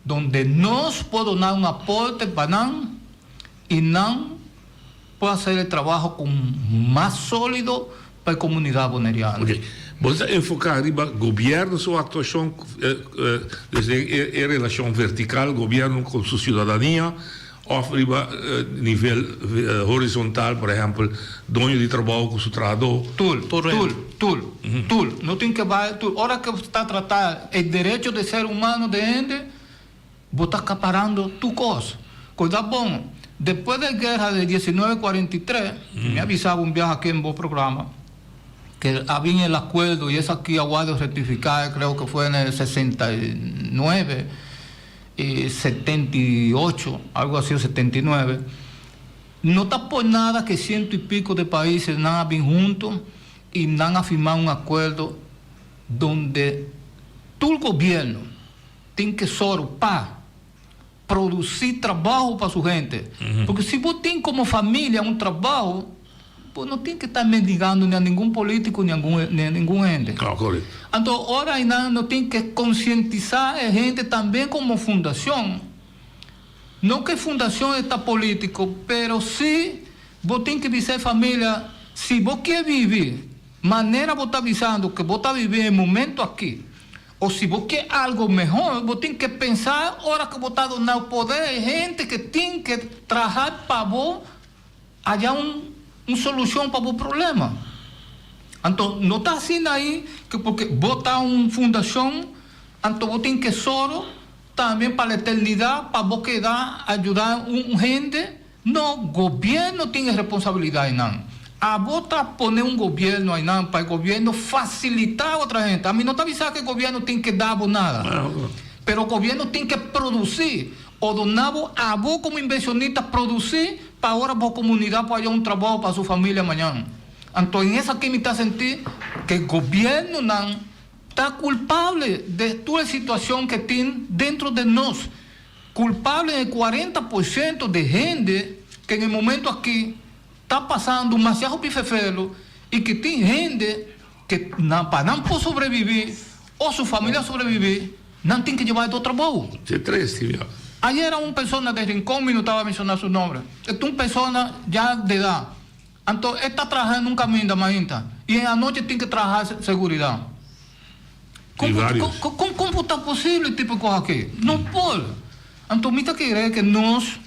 donde nos por duna un aporte pa nan i nan por hacer e trabaho kon mas sólido pa e komunidat boneriano. Ok. Bo ta enfoká riba gobièrnu su aktuashon desde e relashon vertikal gobièrnu kon su siudadania Of riba nivel horizontal, por ehempel, doño di trabou ku su trahadó. Tur, tur, tur, tur. No tin ke bai tur. Ora ke ta trata e derecho di ser humano di hende, bo ta akaparando tur kos. Kos ta bon, despues di e guera di diesinove kuarenta i tres, mi a bisa bo un biaha aki den bo programa, ke a bin el akuerdo, i esaki a wòrdu retifiká, creo ke fue en el 69, 78, algo así, o 79, no ta por nada que ciento y pico de países nan a bin hunto y nan a firma un acuerdo donde tur gobierno tin que sòru pa. produsí trabou pa su hende. Porque si bo tin komo familia un trabou, bo no tin ke ta mendigando ni a ningun polítiko ni a ningun hende. Anto ora einan no tin ke konsientisá e hende tambe komo fundashon. No ke fundashon e ta polítiko, pero si bo tin ke bisa e familia, si bo ke vivi manera bo ta bisando ke bo ta vivi e momento aki, O si bo ke algo mehor, bo tin ke pensa ora ku bo ta duna poder e hende ke tin ke traha pa bo haya un un solushon pa bo problema. Anto no ta asina ei ke porque bo ta un fundashon anto bo tin ke soro tambe pa la eternidat pa bo keda ayuda un hende. No, gobierno tin e responsabilidad einan. Abo ta pone un gobierno einan pa e gobierno facilita otro hende. Ami no ta bisa cu e gobierno tin ke da bo nada. Pero gobierno tin ke produci o duna bo abo como inversionista produci pa ora bo comunidad por haya un trabao pa su familia mañan. Anto en esaki mi ta senti ke gobiernonan ta culpable de tur e situacion ke tin dentro de nos. Culpable e 40% de hende ke en e momento aki ta pasando masiaho bifefelo y ke tin hende ke nan pa nan por sobrevivi o su familia sobrevivi nan tin ke lleba e do trabou. Te triste ya. Ayer a un persona de Rincon mi no taba menciona su nombre e ta un persona ya de edad anto e ta traha en un caminda mainta y en anochi tin ke traha seguridad. Di varios. Con con por ta posible tipo cos aki? No por. Anto mi ta kere ke nos,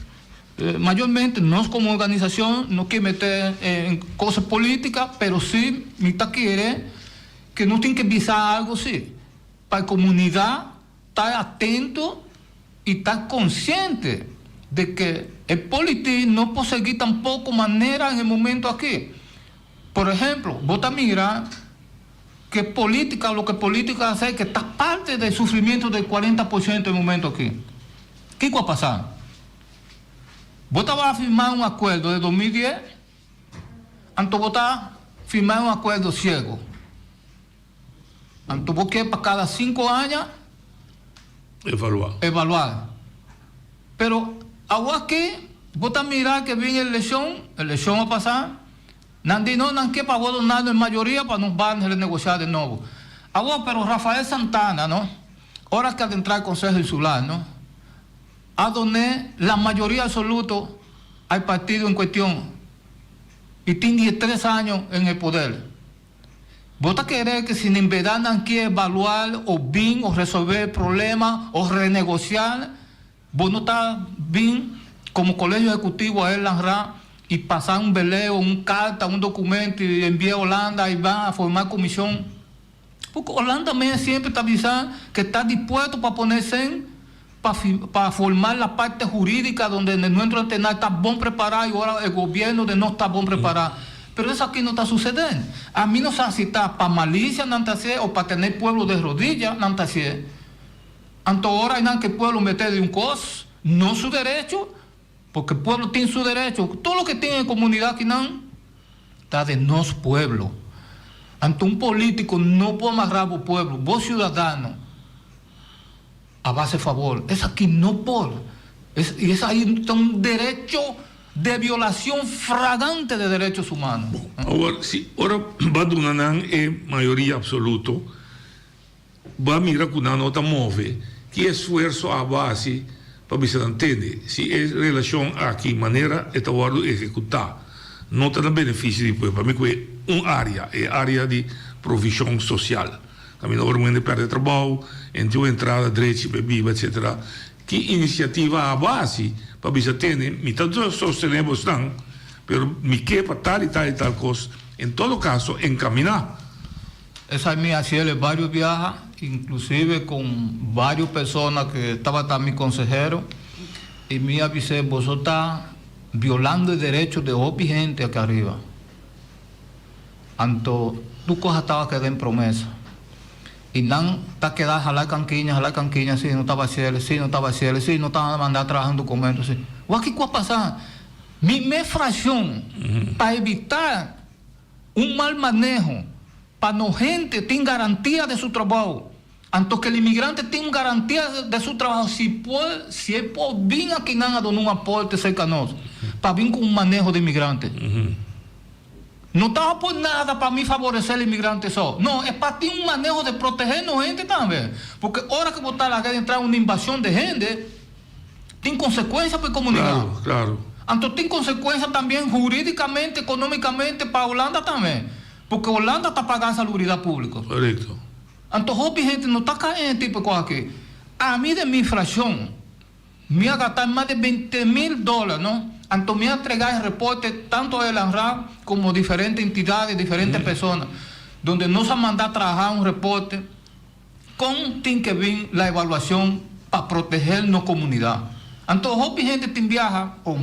mayormente nos como organisacion no ke mete en cosa politica, pero si mi ta kere ke nos tin ke bisa algo si, pa e comunidad ta atento y ta consciente de ke e politi no por sigui tampoco manera en e momento aki. Por ehemplo, bo ta mira Ke politica loke politica a hacer ke ta parte del sufrimiento del 40% e momento aki. Kiko a pasa? Bo tabata firma un acuerdo den 2010, anto bo ta firma un acuerdo ciego. Anto bo ke pa cada cinco aña Evalua. Evalua. Pero awaki bo ta mira ke bin eleccion, eleccion a pasa, Nan di no, nan ke pa wòrdu nado e mayoria pa nos ban renegosiá de nobo. Awor, pero Rafael Santana, no, ora ke a entra e Konseho Insular, no, a doné la mayoria absoluto a e partido en kuestion i tin diestres año en e poder. Bo ta kere ke si en bèrdat nan ke evaluá o bin o resolvé e problema o renegosiá, Bo no ta bin como Colegio Ejecutivo a el ra y pasa un beleo, un carta, un documento y envia Holanda y ban a forma comision. Porque Holanda mes siempre ta bisa que ta dispuesto pa pone cen pa pa forma la parte juridica donde nuestro antenal ta bon prepara y ora e gobierno de nos ta bon prepara. Pero esaki no ta sucede. Ami no sa si ta pa malicia nan ta hacié o pa tene pueblo de rodilla nan ta hacié. Anto ora nan ke pueblo mete di un kos, no su derecho, porque pueblo tin su derecho. Tur loke tin en komunidat kinan ta de nos pueblo. Anto un politico no por amarra bo pueblo, bo ciudadano, a base favor. Esaki no por. Es, y esaki ta un derecho de violacion fragante de derechos humanos. Awor, si ora bo a duna nan e mayoria absoluto, Bo a mira ku nan no ta move. Ki esfuerso abo a hasi pa bisa nan tende si e relashon aki manera e ta wòrdu ehekutá no ta na benefisio di pueblo? Pa mi ku e un área, e área di provishon sosial. Kaminda ora un hende pèrdè trabou, e no tin un entrada drechi pa e biba etsetera. Ki inisiativa abo a hasi pa bisa tende mi ta sostené bosnan pero mi ke pa tal i tal i tal kos en todo kaso enkaminá. Esaki mi haciele varios biaha, inclusive con varios persona que tabata mi consehero, y mi a bis'é, boso ta violando e derecho de hopi hende aki ariba. Anto tur cosa taba keda en promesa. Y nan ta keda hala cankiña, hala cankiña, si no taba haciele, si no taba haciele, si no ta manda traha un documento, si. Wak kico a pasa? Mi mes fraccion, pa evita Un mal maneho pa no hende tin garantia de su trabou. Anto ku el inmigrante tin un garantia de su trabaho si por si e por bin akinan a duna un aporte serka nos pa bin ku un maneho di inmigrante. No ta por nada pa mi faboresé el inmigrante so. No, e pa tin un maneho de protegé nos hende tambe. Porque ora ku bo ta laga entra un invasion de hende tin konsekuensia pa e komunidat. Claro, claro. Anto tin konsekuensia tambien huridikamente, ekonomikamente pa Hulanda tambe. Porque Hulanda ta paga salubridad públiko. Korekto. Anto hopi hende no ta kai en e tipo kos aki. Ami den mi fraccion, mi a gasta mas di binte mil dolar, no? Anto mi a entrega e reporte tanto a Elanra como diferente entidades, diferente persona, donde nos a manda traha un reporte con tin ke bin la evaluacion pa proteger nos comunidad. Anto hopi hende tin biaha, o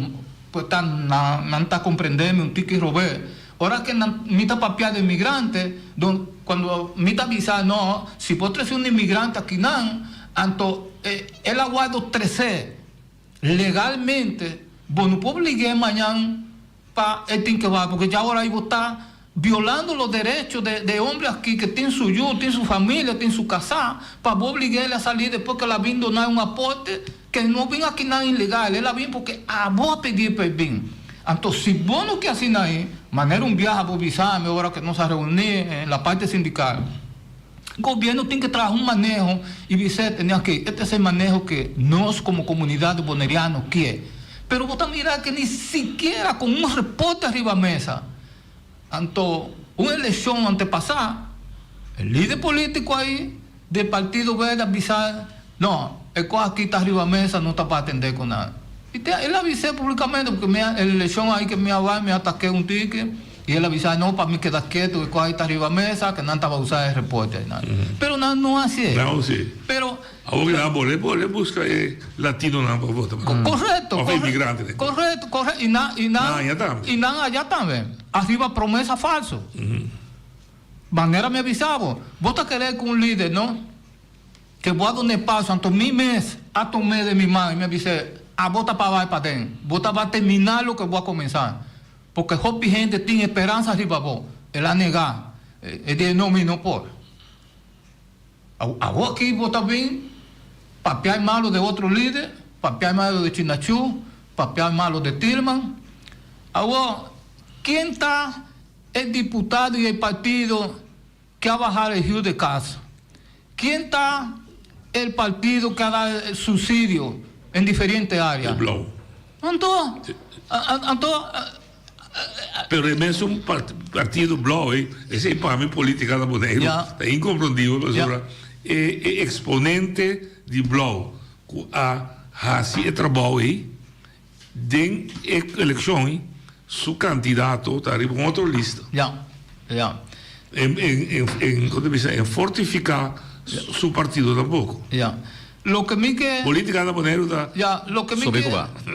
pues ta nan ta comprende mi un tiki robé, Ora ke nan mi ta papia di migrante, don cuando mi ta bisa no, si bo trece un inmigrante akinan, anto el a wordo trece legalmente, bo no por oblig'é mañan pa e tin ke bai, porque ya ora ahi bo ta violando los derechos de e hombre aki ke tin su yu, tin su familia, tin su casa, pa bo oblig'é el a sali despues ke el a bin dona un aporte. Ke no bin akinan ilegal, el a bin porque abo a pidi pa e bin. Anto si bo no ke asina ei, manera un biaha bo bisa mi ora ke nos a reuni en la parte sindical, gobierno tin ke traha un maneho y bisa tene aki, este es el maneho ke nos como comunidad boneriano kie. Pero bo ta mira ke ni sikiera con un reporte ariba mesa. Anto un eleccion antepasa, e lider politico ei di partido Verde a bisa, No, e cos aki ta riba mesa, no ta pa atende cu nan. Y te el a bis'é publicamente, porque mi a, e eleccion ai ke mi a bai, mi a ataké un tiki, y el a bisa, no, pa mi keda ketu, e cos ai ta riba mesa, ke nan taba usa e reporte ai. Pero nan no hacié. Nan no hacié. Pero. Awor ke nan a bole, bole buska e latinonan pa vota pa nan. Correcto. Of e inmigrantenan. Correcto, correcto. Y nan, y nan. Nan aya tambe. Y nan aya tambe. Ariba promesa falso. Manera mi a bisa bo, bo ta kere ku un lider, no? Ke bo a dun'é paso, anto mi mes a tum'é den mi man i mi a bis'é, Abo ta pa bai paden, bo ta bai terminá loke bo a kuminsá, porque hopi hende tin e speransa riba bo. El a negá, e di, No, mi no por. Awor aki bo ta bin papia e malo de otro lider, papia e malo de Chinachú, papia e malo de Tilman. Awor, ken ta e diputado i e partido ke a baha e huur de kas? Ken ta el partido ke a da subsidio en diferente area? E blou. Anto, anto. Pero e mesun partido blou ei, esei pa mi politica na Boneiru ta incomprendibel pasobra e e exponente di blou cu a haci e trabou ei den e eleccion ei su candidato ta riba un otro lista. En en en con ta bisa en fortifica su partido tampoco. Loke mi ke. Politica na Boneiru ta. Loke mi ke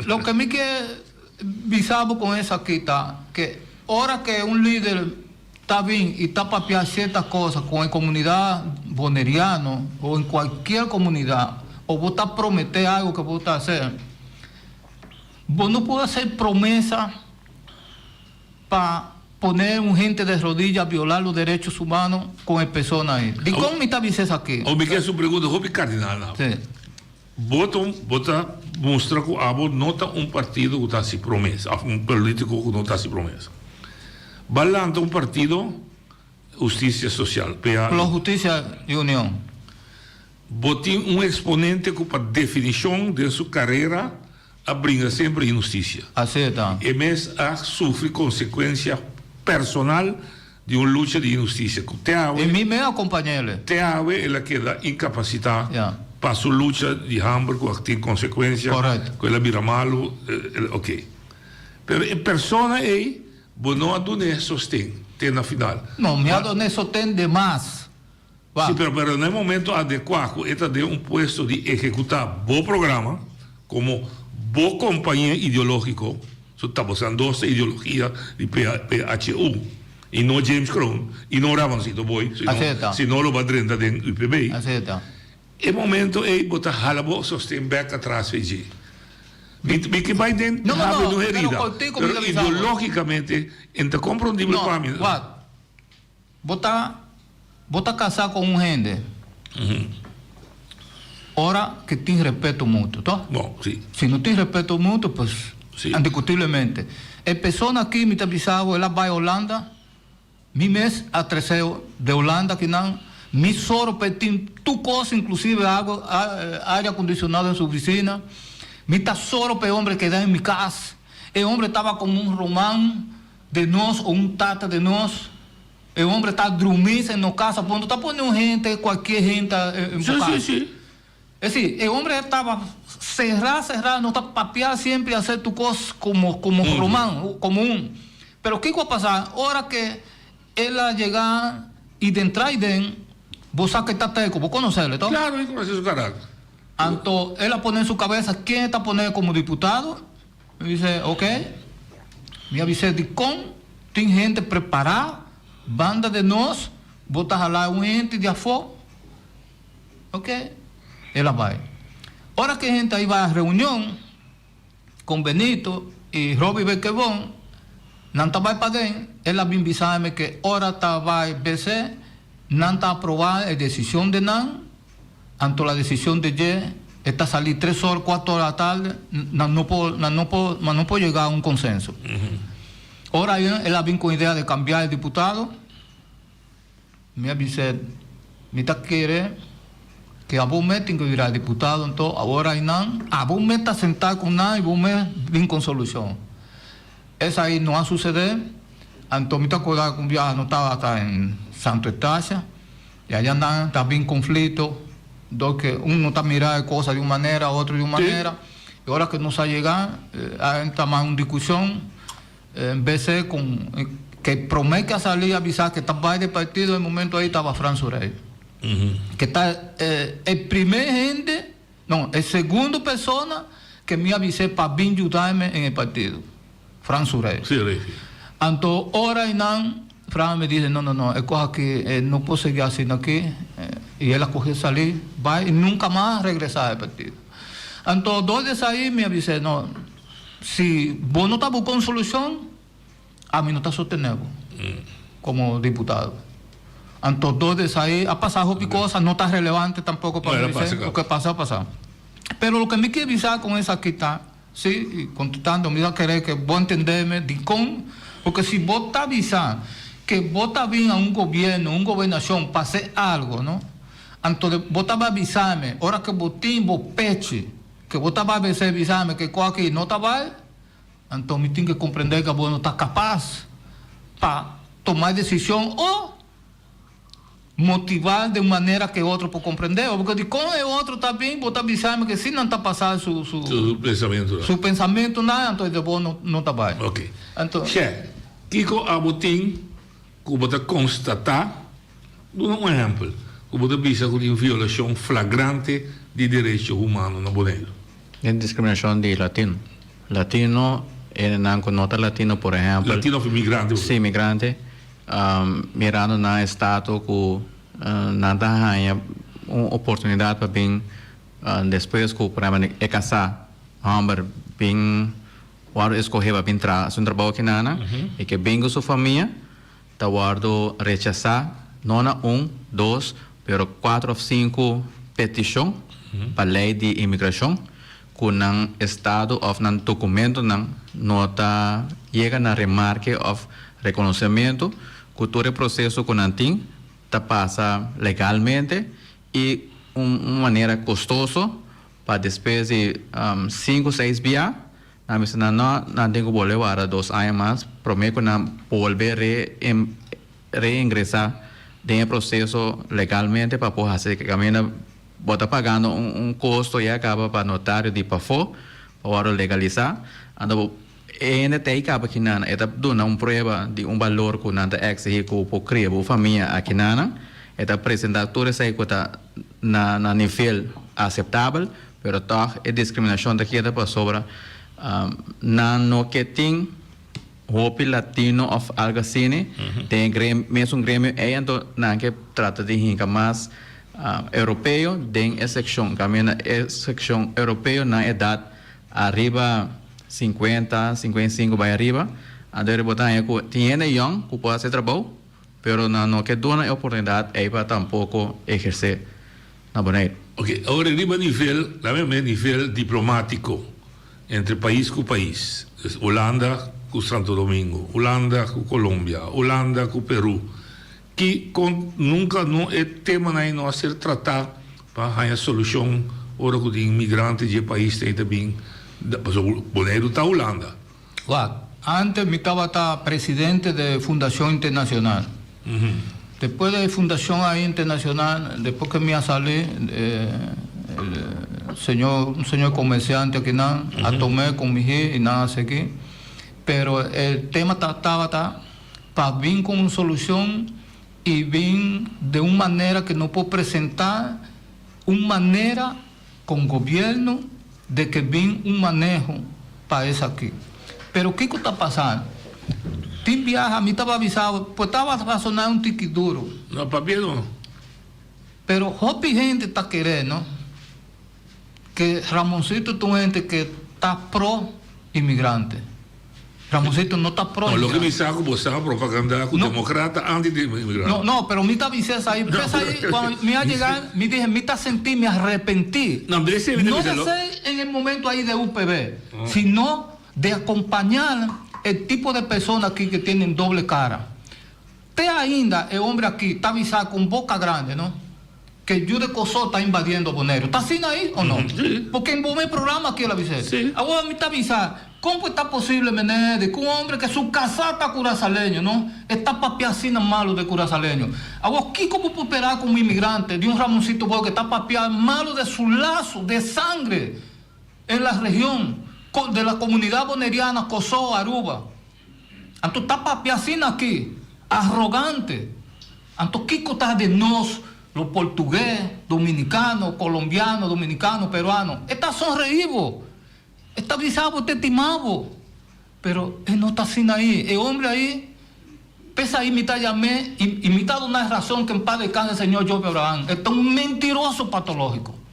loke mi ke. Bisa bo con esaki ta ke ora ke un lider ta bin y ta papia cierta cosa con e comunidad boneriano o en cualkier comunidad o bo ta promete algo ke bo ta hacer, bo no por hacer promesa pa pone un hende de rodilla a viola los derechos humanos con e persona ahi. Dicon mi ta bisa esaki? O mi ke haci un pregunta hopi cardinal na bo. Bo ta un, bo ta mustra ku abo no ta un partido ku ta hasi promesa òf un polítiko ku no ta hasi promesa. Ba lanta un partido Hustisia Sosial, PHU. Pro Hustisia i Union. Bo tin un eksponente ku pa definishon den su karera a bringa semper inhustisia. Así ta. E mes a sufri konsekuensia personal di un lucha di inhustisia ku te awe. E mi mes a kompañ'el. Te awe el a keda inkapasitá pa su lucha di hamber ku a tin konsekuensia. Korekto. Ku el a bira malu, oke. Pero e persona ei bo no a dun'é sosten te na final. No, mi a dun'é sosten demas. Sí, pero pero na e momento adekuá ku e ta den un puesto di ehekutá bo programa komo bo kompañia ideológiko, so ta bosan dos ta ideologia di PHU i no James Kroon i no Ramoncito Boy, sino si no lo ba drenta den UPB. E momento ei bo ta hala bo sosten bèk atras fe dje. Mi mi ke bai den habri no herida, pero ideológikamente e ta komprondibel pa mi. Bo ta bo ta casá con un hende. Ora ku tin respeto mutuo, to? Bon, si. Si no tin respeto mutuo, pues, indiscutiblemente. E persona aki mi ta bisa bo, el a bai Holanda, mi mes a trese de Holanda akinan, mi soro pa e tin tur kos, inclusive awa, aire acondicionado en su oficina. Mi ta soro pa e hombre keda en mi kas. E hombre taba como un ruman de nos o un tata de nos. E hombre ta drumi en nos casa punto ta pone un hende cualkier hende en bo casa. Es decir, e hombre taba cerra cerra no ta papia siempre hacer tu cos como como ruman como un pero kico a pasa ora que el a yega y den trai den bo sa que ta teco bo conocele to? Claro mi conoce su carácter. Anto el a pone en su cabeza ken e ta pone como diputado. Mi bisa, ok. Mi a bis'é, dikon tin hende prepará banda de nos, bo ta halá un hende di afó? Ok. El a bai. Ora ku e hende a iba a reunion kon Benito i Roby Bekebon, nan ta bai paden, el a bin bisa mi ku ora ta bai bese, nan ta aprobá e desishon di nan. Anto la decision de dje e ta sali tres or, cuatro or a tarde, nan no por, nan no por, nan no por yega a un consenso. Ora ayi el a bin con idea de cambia e diputado, mi a bis'é, mi ta kere ke abo mes tin ke bira diputado, anto awor ayi nan, abo mes ta senta cu nan y bo mes bin con solucion. Esai no a sucede, anto mi ta acorda cu un biaha no tabata en Santo Estacia, Y allá nan ta bin conflicto, dor que uno ta mira e cosa di un manera, otro di un manera, y ora que nos a yega a entra mas un discusion, en vez de con que prome que a sali a bisa que ta bay di partido e momento ahí taba Frans Urey, que ta e primer hende, no, e segundo persona que mi a bis'é pa bin yudame en e partido. Frans Urey. Sí, Urey, sí. Anto ora einan Frans me dice, no, no, no, e cosa aki e no por sigui asina aki. Y el a coge sali bay y nunca mas a regresa e partido. Anto dor di esai mi a bis'é, no, si bo no ta busca un solucion, ami no ta sostene bo como diputado. Anto dor di esai a pasa hopi cosa, no ta relevante tampoco pa mi bis'é, loke pasa a pasa. Pero loke mi kier bisa con esaki ta. Sí, i kontestando, mi ta kere ke bo entendé mi dikon, porque si bo ta bisa ke bo ta bin a un gobièrnu, un gobernashon pa hasi algo, no? Anto bo ta bai bisa mi, ora ke bo tin bo pechi, ke bo ta bai bisa bisa mi ke kos aki no ta bai, anto mi tin ke komprendé ke bo no ta kapas pa tuma e desishon o Motivá den un manera ku e otro por komprendé bo, porque dikon e otro ta bin bo ta bisa mi ke si nan ta pasá su su Su pensamentunan. Su pensamentunan anto e de bo no no ta bai. Ok. Anto. Shè, kiko abo tin ku bo ta konstatá, duna un ehèmpel, ku bo ta bisa ku tin violashon flagrante di derecho humano na Boneiru? Den diskriminashon di latino. Latino, hendenan ku no ta latino por ehèmpel. Latino òf imigrante? Sí, imigrante. Mirando nan estato ku nan ta haña un oportunidat pa bin despues ku por ehempel e kasá hòmber bin wòrdu eskohé pa bin traha hasi un trabou akinana i ke bin ku su famia ta wòrdu rechasá no na un, dos pero kuater òf sinku petishon pa lei di imigrashon ku nan estado òf nan dokumentonan no ta yega na remarke òf rekonosementu ku tur e proseso ku nan tin ta pasa legalmente i un manera kostoso pa despues di sinku seis bia nan bisa nan no nan tin ku bolbe warda dos aña mas prome ku nan bolbe reingresá den e proseso legalmente pa por hasi kaminda Bo ta pagando un kosto ya kaba pa notario di pafó pa wòrdu legalisá. Anto bo e hende ta ei kaba kinan e ta duna un prueba di un balor ku nan ta eksihí ku por kria bo famia akinana. E ta presentá tur esei ku ta na na nivel aseptabel, pero tòg e diskriminashon ta keda pasobra nan no ke tin hopi latino òf algu asina den e mesun gremio ei anto nan ke trata di hinka mas Europeo den e sekshon kaminda e sekshon europeo nan edat ariba sinkuenta, sinkuenta i sinku bai ariba, anto e bo ta haña ku tin hende yòn ku por hasi e trabou pero nan no ke duna e oportunidat ei pa tampoko ehersé na Boneiru. Ok, awor riba nivel, laat me nivel diplomatico entre pais cu pais, dus Hulanda cu Santo Domingo, Hulanda cu Colombia, Hulanda cu Peru, ki con nunca no e temanan ei no a ser trata pa haña solucion ora cu tin migrante dje pais ei ta bin, pasobra Boneiru ta Hulanda. Wak, antes mi tabata presidente de Fundacion Internacional. Despues de Fundacion ahí Internacional, despues que mi a sali, el señor, un señor comerciante akinan a tom'é con mi hi y nan a sigui. Pero el tema ta tabata pa bin con un solucion y bin de un manera que no por presenta un manera con gobierno de que bin un maneho pa esaki. Pero kico ta pasando? Tin biaha mi taba bisa bo, por taba razona un tiki duro. No, pabia no. Pero hopi hende ta kere, no? Que Ramoncito ta un hende que ta pro inmigrante. Ramoncito no ta pro No, loke mi sa ku bo sa propaganda ku demokrata anti di inmigrante. No, no, pero mi ta bisa esai. P'esai cuando mi a yega mi dije mi ta senti mi arrepenti. No, pero esei mi ta No bisa de lo. ser en el momento ahí de UPB, sino de acompañar el tipo de persona aki que tienen doble cara. Te ainda e hombre aki ta bisa con boca grande, no, que yu de Kòrsou ta invadiendo Boneiru. Ta asina ahí o no? Porque en bo mes programa aki el a bisa eso. Awor mi ta bisa, con por ta posible meneer de cu un hombre que su casá ta Curasaleño, no, e ta papia asina malo de Curasaleño. Awor kico bo por pera como inmigrante di un Ramoncito Boy que ta papia malo de su lazo de sangre en la region de la comunidad boneriana, Kòrsou, Aruba? Anto ta papia asina aki, arrogante. Anto kiko ta di nos, lo portugues, dominicano, colombiano, dominicano, peruano? E ta sonreí bo, e ta bisa bo te tima bo, pero e no ta asina ahí. E hombre ahí, p'esei mi ta yam'é y mi ta duna e razon ke en paz descanse señor Job Abraham, e ta un mentiroso patológico.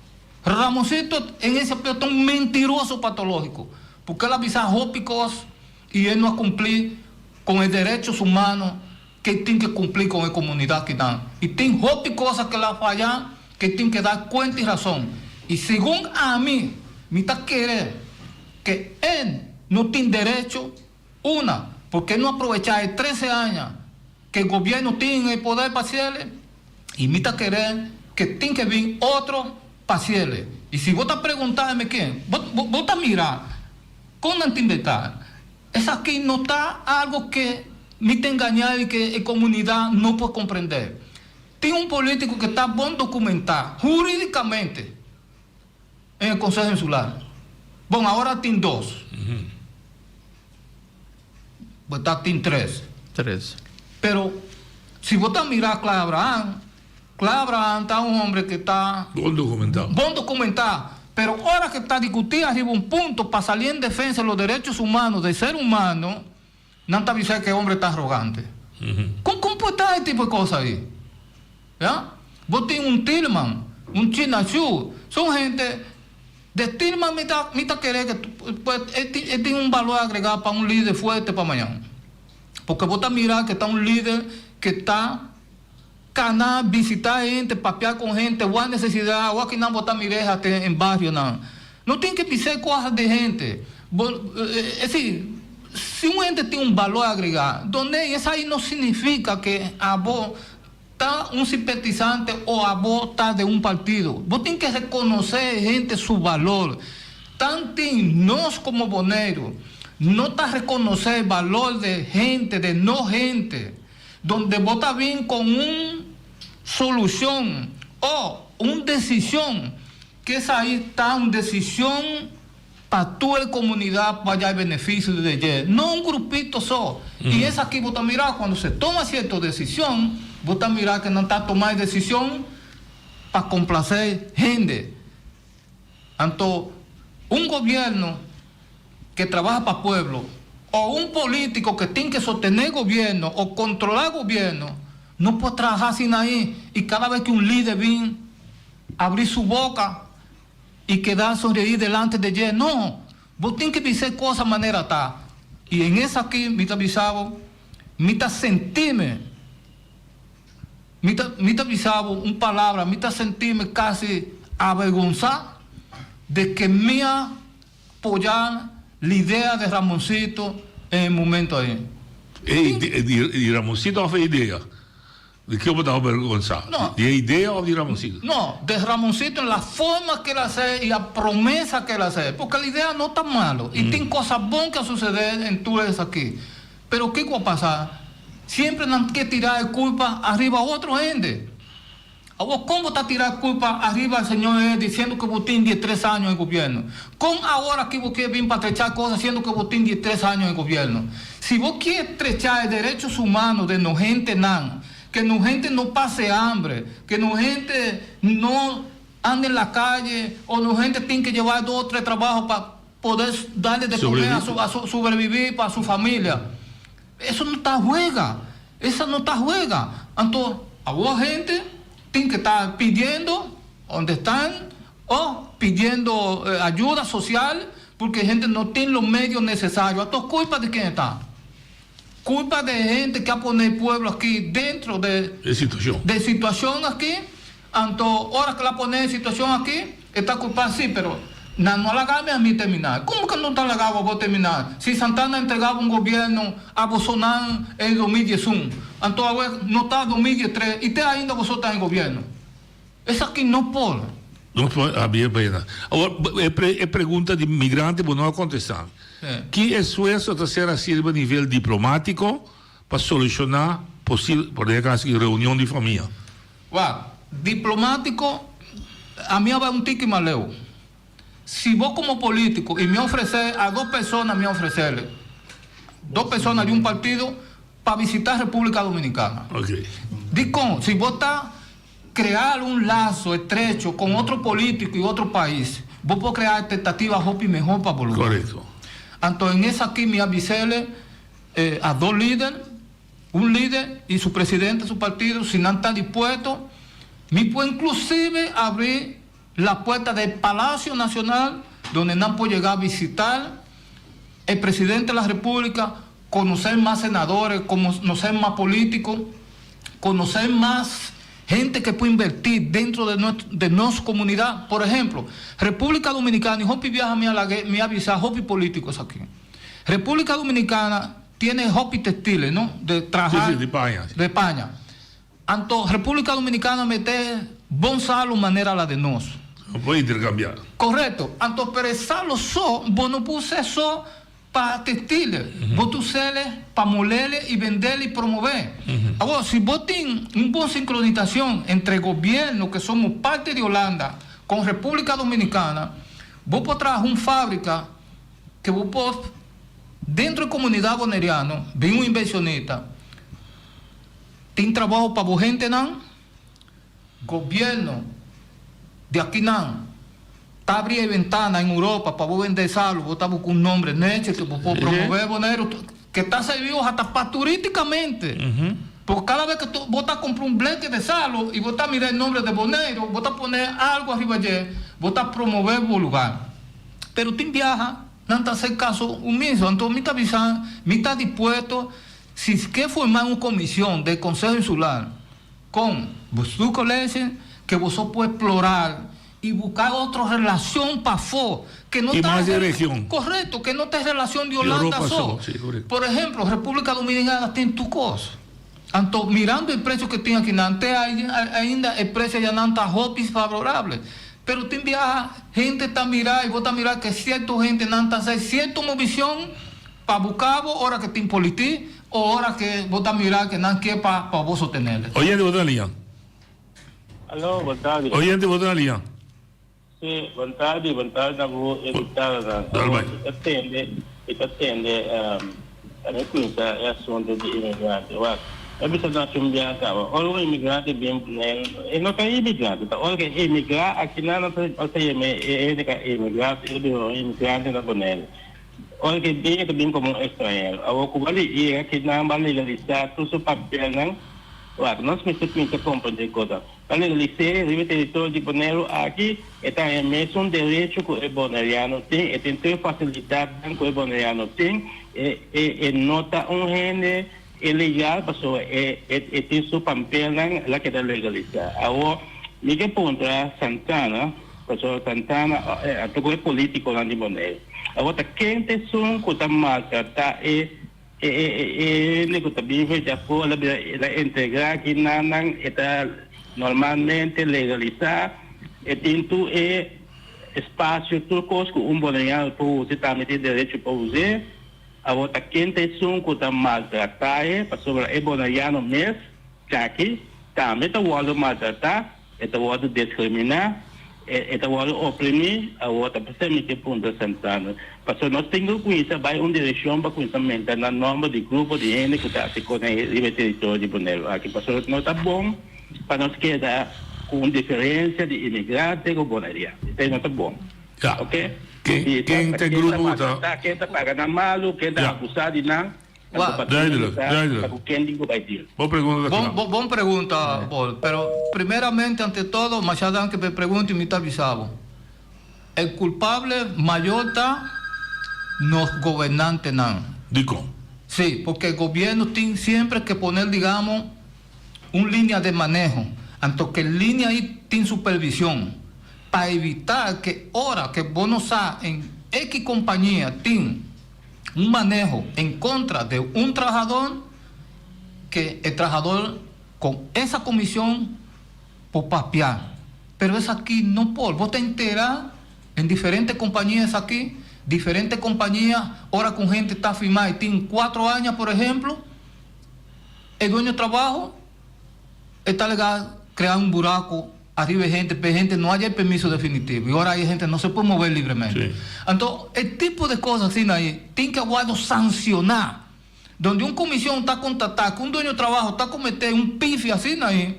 Ramoncito en ese aspecto ta un mentiroso patológico, porque el a bisa hopi cos y e no a cumpli con e derechos humanos ke tin ke cumpli con e comunidad kinan. Y tin hopi cosa ke el a faya ke tin ke da cuenta y razon. Y segun ami, mi ta kere ke e no tin derecho, una, porque e no a probecha e trece aña ke gobierno tin e poder pa haciele, y mi ta kere ke tin ke bin otro pa haciele. Y si bo ta preguntame ken, bo, bo ta mira Kon nan tin beta? Esaki no ta algo ke mi ta engañá i ke e komunidat no por komprendé. Tin un polítiko ke ta bon dokumentá hurídikamente en e Konseho Insular. Bon, awor tin dos. Bo ta tin tres. Tres. Pero si bo ta mira Clay Abraham, Clay Abraham ta un hombre ke ta. Bon dokumentá. Bon dokumentá. Pero ora ke ta diskutí ariba un punto pa salí en defensa los derechos humanos del ser humano, nan ta bisa ke e hombre ta arrogante. Kon kon por ta e tipo de kos ahí? Ya? Bo tin un Tilman, un China Chu, son hende de Tilman mi ta mi ta kere ke pues e tin un balor agregá pa un lider fuerte pa mañan. Porque bo ta mira ke ta un lider ke ta Cana, visita hende, papia con hende, wak necesidad, wak kinan bo ta mir'é hasta en barionan. No tin ke bis'é cosas di hende. Bo, es decir, si un hende tin un balor agregá, donde esai no significa ke abo ta un simpatizante o abo ta de un partido. Bo tin ke reconoce hende su balor. Tantin nos como Boneiru no ta reconoce balor de hende, de no hende. Donde bo ta bin con un solucion o un decision ke esai ta un decision pa tur e comunidad pa haya e beneficio de dje, no un grupito so. Y esaki bo ta mira cuando se toma cierto decision, bo ta mira ke nan ta toma e decision pa complace hende. Anto un gobierno ke trabaha pa pueblo o un politico ke tin ke sostene gobierno o controla gobierno no por traha asina ahi y cada vez ke un lider bin abri su boca y keda sonreí delante de dje no bo tin ke bisa e cosa manera ta y en esaki mi ta bisa bo mi ta sentime Mi ta, mi ta bisa bo un palabra, mi ta sentimi casi. Avergonzá de que mi a apoyá la idea de Ramoncito en el momento ahí. E di Ramoncito of e idea? Di ke bo ta avergonzá? No. Di e idea of di Ramoncito? No, de Ramoncito en la forma que el hace y la promesa que el hace. Porque la idea no ta malo. Y tin cosa bon que a suceder en tur esaki. Pero kiko a pasa? Siempre nan ke tira e culpa ariba otro hende. Awor kon bo ta tira culpa ariba señor Eddy siendo cu bo tin diestres año en gobierno? Kon awor aki bo kier bin pa trecha cosa siendo cu bo tin diestres año en gobierno? Si bo kier trecha e derechos humanos de nos hentenan, que nos hente no pase hambre, que nos hente no ande en la calle o nos hente tin que llevar dos o tres trabajo pa poder darle de comer a su a su sobrevivi pa su familia. Eso no ta juega, esa no ta juega. Anto awor hende tin ke ta pidiendo donde estan o pidiendo ayuda social porque hende no tin los medios necesarios. Anto culpa di ken ta? Culpa de hende ke a pone e pueblo aki dentro de E situacion. de situacion aki. Anto ora ku el a pone e situashon aki, e ta kulpá sí, pero nan no a laga mi a mi terminá. Komo ku no ta laga bo terminá? Si Santana a entregá bo un gobièrnu a bosonan en 2011, anto awe no ta 2013 i te ainda boso ta en gobièrnu. Esaki no por. No por, Javier Baena. Awor, e pregunta di migrante bo no a kontestá. Ki esfuerso ta ser hasi riba nivel diplomátiko pa solushoná posibel, por e kaso aki, reunion di famia? Wak, diplomátiko, ami a bai un tiki mas leu. Si bo komo polítiko i mi ofresé a dos persona mi a ofresele, dos persona di un partido pa visitá Repúblika Dominikana. Dikon? Si bo ta krea un laso estrecho kon otro polítiko i otro pais, bo por krea ekspektativa hopi mehor pa bo lugar. Anto en esaki mi a bisele a dos lider. Un lider y su presidente su partido si nan ta dispuesto mi por inclusive abri la puerta del Palacio Nacional donde nan por yega a visitar el presidente de la República, conocer mas senadores, conocer mas políticos, conocer mas gente que por invertir dentro de nuestro de nos comunidad. Por ejemplo, República Dominicana y hopi biaha mi a laga mi a bisa hopi políticos aki. República Dominicana Tiene hopi textiles, no? De traha. Sí, sí, di paña. De paña. Anto República Dominicana mete bon salo manera la de nos. No por intercambia. Correcto. Anto pero e salo so, bo no por us'é so pa textiles. Bo ta us'é pa mol'é y bend'é y promov'é. Awor, si bo tin un bon sincronizacion entre gobierno, que somos parte di Holanda, con República Dominicana, bo por traha un fabrica que bo por. Dentro e comunidad boneriano bin un inversionista tin trabaho pa bo hentenan, gobierno di akinan ta abri e ventana en Europa pa bo bende salo, bo ta busca un nombre nechi que bo por promove Boneiru que ta servio hasta pa turisticamente, porque cada vez que bo ta compra un bleke de salo y bo ta mira e nombre de Boneiru bo ta pone algo ariba dje, bo ta promove bo lugar, pero tin biaha. Nan ta hacer caso omiso. Anto mi ta bisa, mi ta dispuesto, si ke forma un comision den Conseho Insular con Bestuurscollege, ke boso por explorar y buscar otro relacion pafó, ke no Y ta mas den region. Correcto, ke no ta e relacion di Holanda Europa so. so, sí, correcto. Por ejemplo, República Dominicana tin tur cos. Anto mirando e precio ke tin akinan, te ainda e precio ayanan ta hopi favorable. Pero tin biaha hende ta mira y bo ta mira ke cierto hendenan ta haci cierto movicion pa buca bo ora ke tin politi o ora ke bo ta mira ke nan kier pa pa bo sotenele. Oyente bo ta na liña. Aló, bon tardi. Oyente bo ta na liña. Sí, bon tardi, bon tardi na bo invitadonan. Dal bai. Mi ta tende, mi ta tende, a mi cuminsa e asunto di inmigrante. Wak, mi a bisa nan un biaha caba, ora un inmigrante bin Boneiru, e no ta inmigrante, ta ora cu e emigra akinan nan ta nan ta yama e hende cu a emigra, e ta bira un inmigrante na Boneiru. Ora cu e bin, e ta bin como un extranhero. Awor cu bo a yega akinan, bo a legalisa tur su papelnan, wak, nos mester cuminsa comprende cosnan. Ta legalis'é riba e teritorio di Boneiru aki, e ta haña mesun derecho ku e boneriano tin, e tin tur e fasilidatnan ku e boneriano tin, e e e no ta un hende ilegal pasobra e e e tin su pampelnan, el a keda legalisá. Awor, mi ke puntra Santana. Pasobra Santana anto ku e politikonan di Boneiru. Awor ta ken ta esun ku ta maltratá e e e hende ku ta bin for di afó el a bira el a entrega aki nan nan e ta normalmente legalisá e tin tur e espasio tur kos ku un boneiano por usa e tambe tin derecho pa us'é. Awor ta ken ta esun ku ta maltratá e pasobra e boneiano mes djaki tambe ta wòrdu maltratá. E ta wòrdu diskriminá, e ta wòrdu oprimí, awor ta p'esei mi ke puntra Santana. Pasobra nos tin ku kuminsá bai un direkshon pa kuminsá menta na nòmber di grupo di hende ku ta hasi kos riba e teritorio di Boneiru aki. Pasobra no ta bon pa nos keda ku un diferensia di imigrante ku boneriano. Esei no ta bon. Oke? Ken ta e grupo ku ta. Ken ta paga nan malu, ken ta abusá di nan. Duidelijk, duidelijk. Bo pregunta ta kla. Bon, bon pregunta, Paul. Pero primeramente, ante todo, masha danki pa e pregunta y mi ta bisa bo. E culpable mayor ta nos gobernantenan. Dikon? Sí, porque e gobierno tin siempre que poner, digamos, un linea de maneho. Anto ke linea ahi tin supervision pa evita ke ora ke bo no sa en eki compañia tin un maneho en contra de un trahador que e trahador con esa comision por papia pero esaki no por bo ta entera en diferente compañia esaki diferente compañia ora cu un hende ta firma y tin cuatro aña por ejemplo e dueño trabaho e ta lega crea un buraco Ariba e hente, p'e hente no haya e permiso definitivo y ora e hente no se por mover libremente. Anto e tipo de cos asina ayi tin ke wordo sanciona. Donde un comision ta contata cu un dueño trabaho ta comete un pifi asina ayi,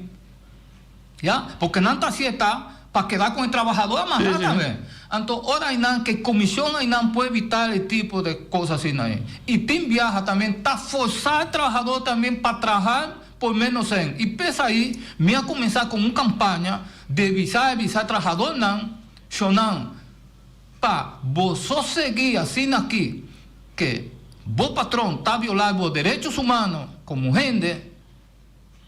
ya, porque nan ta haci eta pa keda con e trabahador amarra tambe. Anto ora aynan ke comision aynan por evita e tipo de cos asina ayi. Y tin biaha tambe ta forsa e trabahador tambe pa traha. Por menos en y p'esai mi a cuminsa con un campaña de bisa e bisa trahadornan, Shonan, pa boso sigui asina aki que bo patron ta viola bo derechos humano como hende,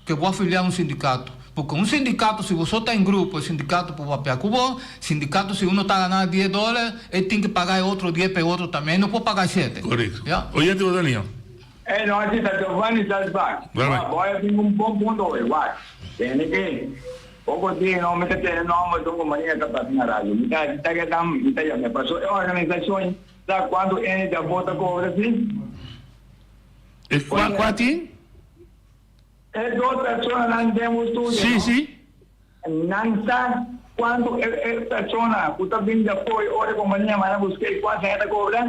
que bo afilia un sindicato. Porque un sindicato si boso ta en grupo e sindicato por papia cu bo, sindicato si uno ta gana dies doler e tin que paga e otro dies pa e otro tambien, e no por paga shete. Correcto. Ya. Oyente bo ta nia. Ey no así ta Giovanni Salzbach. Bai bai. Wak boy a bin un bon punto hoy wak. Tende ke poko dia no mi ta tende nomber di un kompania ta pasa na radio. Mi ta hasi ta ke tan mi ta yama paso e organisashon sa kuantu ene di afo ta kobra si. E kua kua tin? E dos personanan den un studio Si no. si. Nan sa kuantu e e persona ku ta bin di afó e ora e kompania manda busk'é kuantu nan ta kobra?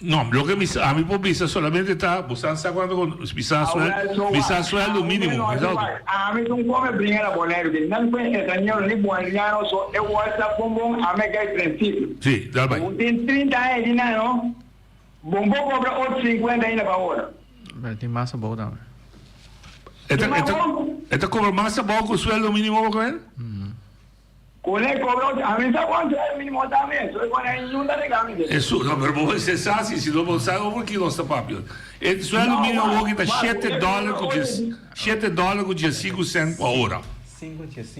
No, loke mi sa, ami por bisa solamente ta, bo sa sa kuantu ku mi sa suel, Awel, so mi sa wak, sueldo ami mínimo, no exacto. wak, ami ta un kome bringa na Boneiru, di nan fue estranhero ni boneriano, so e wòrdu sa bon bon, ami a kai prinsipio. Sí, dal bai. Bo tin 30 aña di nan no, bo no por kobra ocho sinkuenta ainda pa ora. Pero tin mas abou tambe. E ta, e ta, e ta kobra mas abou ku sueldo mínimo bo kobra? Con e cobra ocho, ami sa cuanto e minimo ta mes, so e con e yunda de gami de. Eso, no, pero bo se sa si, si no bo sa over ki nos ta papia. E sueldo No, minimo wak, awor ki ta wak, shete e dollar cobra ku ocho dies, di. shete dollar ku diesinku cent pa ora.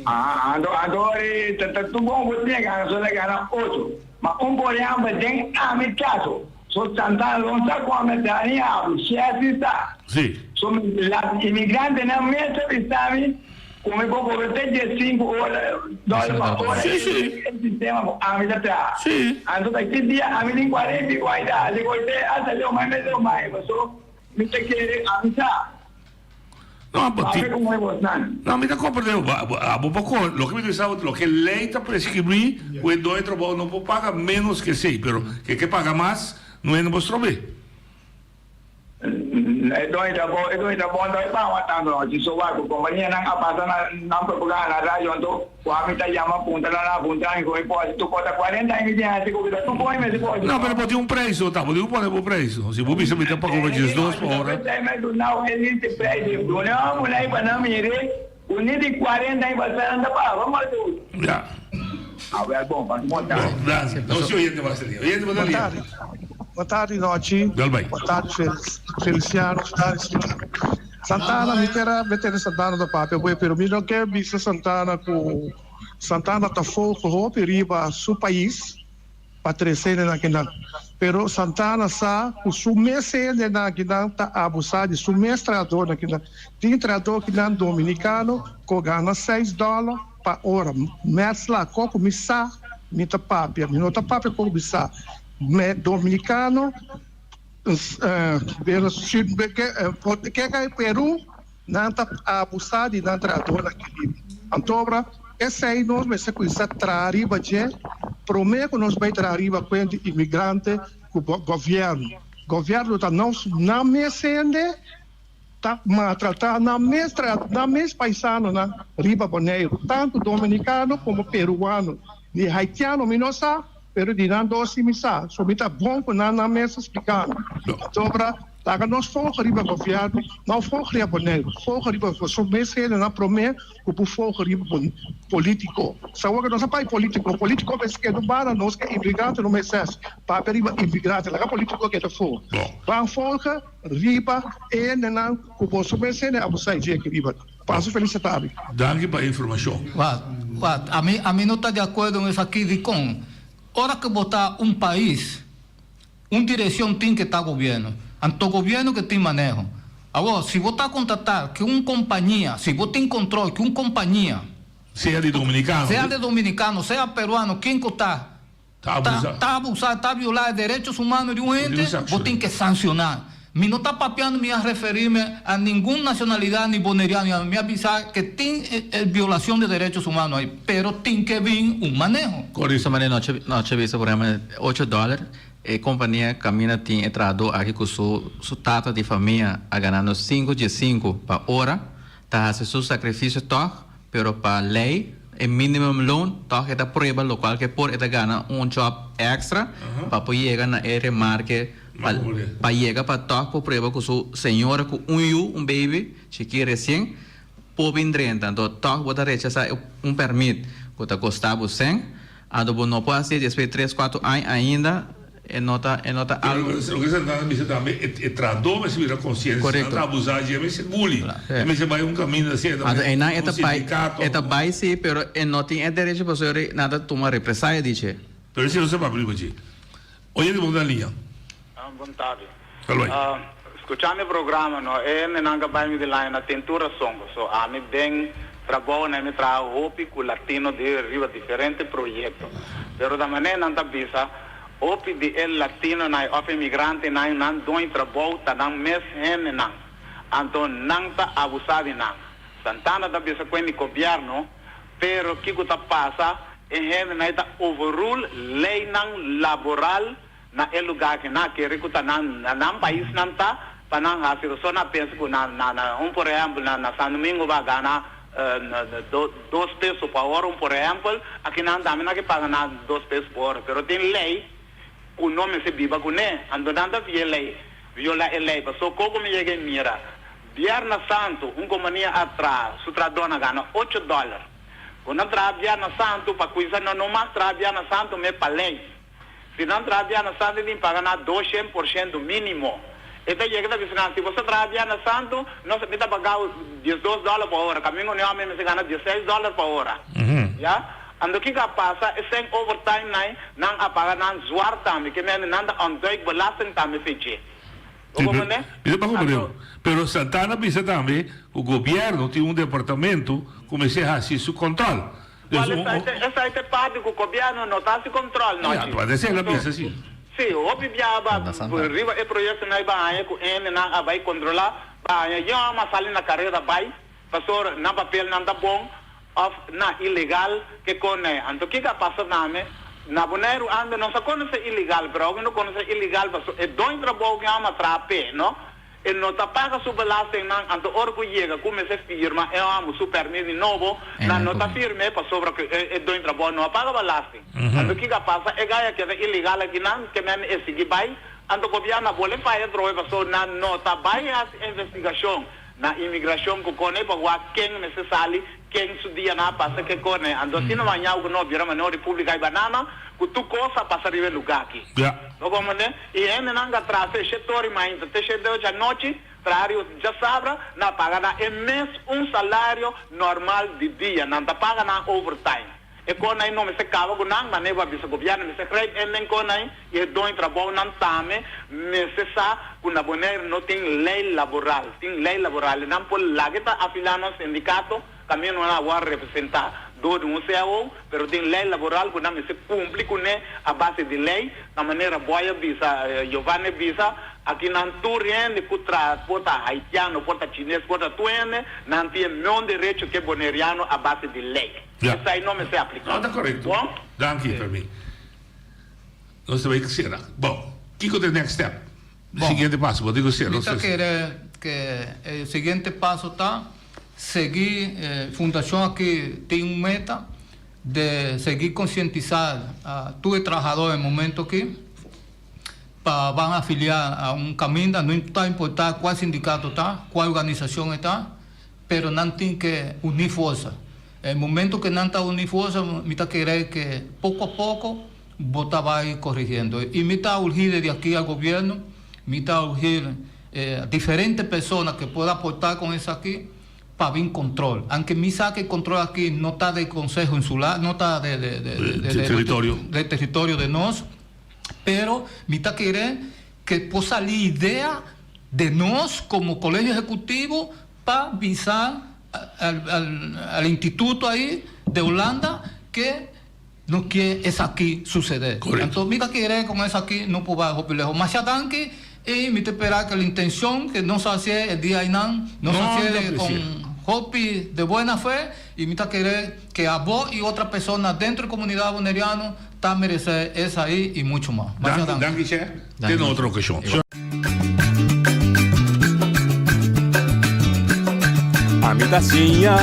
Ah, anto, anto ori ta ta tu bon bo tiene gana, so le gana ocho. Ma un por ehempel den ami caso, so Santana lo sa con ami ta ni hablo, si asi ta. Si. So mi las inmigrantenan mes ta bisa mi ku mi por kobra te diesinku ora dòler pa ora Sí, sí. e sistema ku ami ta traha. Sí. Anto ta ki dia ami tin kuarenta i piku aña ta hasi ku te hasta leu mai mes leu mai paso mi ta kere ami sa. No, bo ti. Papia ku moe bosnan. No, mi ta komprendé bo. Abo por ko, loke mi ta bisa bo, loke lei ta preskribí ku e doño trabou no por paga ménos ke esei, pero ke ke paga mas no e no por strob'é. E doño trabou, e doño trabou no ta paga tantu no. Si so wak ku kompanianan a pasa na nan propaganda na radio anto ku ami ta yama puntra nan a puntra mi ku mi por hasi tur kos. Ta kuarenta aña mi tin hasi ku ta tur koe mi hasi por. No, pero bo tin un preis no ta, bo tin ku pone bo preis no. Si bo bisa mi ta paga bo diesdos pa ora. Ya. Bon, danki. Nos si oyente mas ta lia. Oyente bo ta lia. Boa tardi Nochi. Dal bai. Boa tardi Feliciano. Santana, mi kier a metene Santana ta papia pero mi no kier bisa Santana ku. Santana ta fogo hopi riba su pais pa trece hendenan akinan. Pero Santana sa cu su mes hendenan akinan ta abusa di su mes trahadornan akinan. Tin trahador akinan dominicano cu gana seis dollar pa ora. Mezcla co cu mi sa mi ta papia. Mi no ta papia co cu mi sa. Me dominicano Peru nan ta abusa di nan trahadornan aki. Antobra esei nos mester cuminsa traha riba dje prome cu nos bay traha riba cuenta di inmigrante cu gobierno. Gobierno ta nos nan mes hende ta maltrata nan mes nan mes paisanonan riba Boneiru tanto dominicano como peruano ni haitiano mi no sa. Pero di nan dos si mi sa, so mi ta bon ku nan nan mes a splika mi. Pasobra laga nos foga riba gobièrnu, no foga riba Boneiru, foga riba boso mes hendenan promé ku por foga riba polítiko. Sa wak nos a bai polítiko, polítiko mester keda un banda, nos ke inmigrante no mester papia riba inmigrante, laga polítiko keda afó. Ban foga riba e hendenan ku boso mes hende a abusá dje aki riba. Pasa felis tardi. Danki pa e informashon. Wak, wak, ami, ami no ta di akuerdo en esaki dikon ora ku bo ta un pais, un direkshon tin ke ta gobièrnu, anto gobièrnu ke tin maneho. Awor, si bo ta kontratá ku un kompania, si bo tin kontrol ku un kompania, Sea di dominikano. Sea di dominikano, sea peruano, ken ku ta, Ta abusá. Ta abusá, ta violá e derechos humano di un hende, bo tin ke sanshoná. Mi no ta papiando, mi a referíme a ningun nashonalidat ni boneriano, mi a bisa ke tin e violashon di derechos humano ei, pero tin ke bin un maneho. Su manera nochi a bisa por ehempel ocho dòler, e kompania kaminda tin e trahadó aki ku su su tata di famia a ganando sinku diesinku pa ora, ta hasi su sakrifisio tòg, Pero pa ley e minimum loon toch e ta prueba locual ke por e ta gana un job extra pa por yega na e remarke pa pa yega pa toch por prueba cu su señora cu un yu un baby chiki recien por bin drenta anto toch bo ta rechasa un permit cu ta costa bo cen anto bo no por haci despues di tres cuatro aña ainda E no ta, e no ta Pero algo. loke Santana bisa tambe, e e trahadó mester bira konsiente, si nan ta abusá dje, e mester guli, e mester bai un kaminda asina Anto tambe, einan e un ta bai, sindikato. e ta bai si, pero e no tin e derecho pasobra e nan ta tuma represaya di dje. Pero esei no sa papia riba dje. Oye di bo na liña. Bon tardi. Aloi. Skuchando e programa no, e hendenan ka bai mi di laña na tin tur rason paso ami den trabou na mi traha hopi ku latino di riba diferente proyekto pero ta manera nan ta bisa hopi di e latinonan òf emigrantenan nan doño trabou ta nan mes hendenan anto nan ta abusa di nan. Santana ta bisa ku e di gobièrnu pero kiko ta pasa e hendenan ta overrule leynan laboral Na e lugá ke nan a kere ku ta nan na nan pais nan ta pa nan hasi pasobra nan a pensa ku na na na un por ehèmpel na na San Domingo bo a gana dos peso pa ora un por ehèmpel aki nan tambe nan ke paga nan dos peso pa ora pero tin lei ku no mester biba kuné anto nan ta via lei viola e lei pasobra koko mi yega e mira Bierna Santu un kompania a traha su trahadónan a gana ocho dòler ku nan traha Bierna Santu pa kuinsa nan no mas traha Bierna Santu me pa lei. Si nan traha Diana Santu tin paga nan 200% minimo. E ta yega ta bisa nan, si bo sa traha Diana Santu, nos mi ta pagao 12 dollar pa ora, kamingo ni homi mester gana 16 dollar pa ora. Ya? Anto kiko a pasa, esei overtime nai, nan a paga nan zwart tambe, ke mende nan ta ontduik belasting tambe feche. Bo comprende? Mi ta comprende. Pero Santana bisa tambe ku gobierno tin un departamento ku mester hasi su control. Cual esai ta esai ta e parti cu gobierno no ta haci control no Ya, chi. puede ser la bisa si. Si, hopi biaha ba riba e proyectonan ei ba haña cu hendenan a bay controla, ba haña yo ama sali na careda bay, pasobra nan papelnan ta bon of na ilegal ke con ei. Anto kiko a pasa name? Na Boneiru ande nos a conoce ilegal, pero awe no conoce ilegal pasobra e doño trabou ke ama traha p'e, no? E no ta paga su belastingnan, anto ora ku yega ku mester firma e amo su permis di nobo, nan no ta firm'é pasobra ku e doño trabou no a paga belasting. Anto kiko a pasa? E gaya keda ilegal akinan, ke men e sigui bai, anto gobièrnu a bole faya trobe pasobra nan no ta bai hasi investigashon na imigrashon ku kone pa wak ken mester sali, ken su dianan a pasa ke kone. Anto asina mañana ku no bira manera Repúblika di Banana ku tur kos a pasa riba e lugá aki. No comprende? I hendenan ka traha se shete ora i mainta te shete ocho anochi, traha riba djasabra, nan paga nan e mes un salario normal di dia, nan ta paga nan overtime. E kon ei no mester kaba ku nan, manera bo a bisa gobièrnu mester grijp in den kon ei i e doño trabounan tambe mester sa ku na Bonaire no tin lei laboral. Tin lei laboral i nan por laga ta afiliá na un sindikato kaminda nan a wòrdu representá dor di un cao, pero tin lei laboral ku nan mester kumpli kuné a base di lei, na manera Boy a bisa, Giovanni a bisa, aki nan tur hende ku traha por ta haitiano, por ta chines, por ta tur hende, nan tin e mion derecho ke boneriano a base di lei. Ja. Esei no mester apliká. No, ta korekto. Bon? Danki, Fermin. Nos ta bai sera. Bon, kiko ta e next step? Bon. Siguiente paso, bo tin ku sera. Mi ta kere ke e siguiente paso ta sigui e fundashon aki tin un meta de sigui konsientisá a tur e trahadó e momento aki pa ban afiliá a un kaminda, no ta importá kua sindikato ta, kua organisashon e ta, pero nan tin ke uní forsa. E momento ke nan ta uní forsa mi ta kere ke poko a poko bo ta bai korigiendo. I mi ta urgí desde aki al gobierno, mi ta urgí diferente persona ke por aportá kon esaki pa bin kontrol. Anke mi sa ke kontrol aki no ta den Konseho Insular, no ta de Territorio. de territorio de nos, pero mi ta kere ke por sali idea de nos komo Kolegio Ehekutivo pa bisa al instituto ahi de Hulanda ke no kie esaki sucede. Anto mi ta kere con esaki no por bay hopi lejos. Masha danki y mi ta espera ke la intencion ke nos a hacié e dia aynan nos a hacié con hopi de buena fe y mi ta kere ke abo y otra persona dentro e comunidad boneriano ta merece esai y mucho mas. Masha danki. Danki che. Te na otro ocasion. Ami ta siña,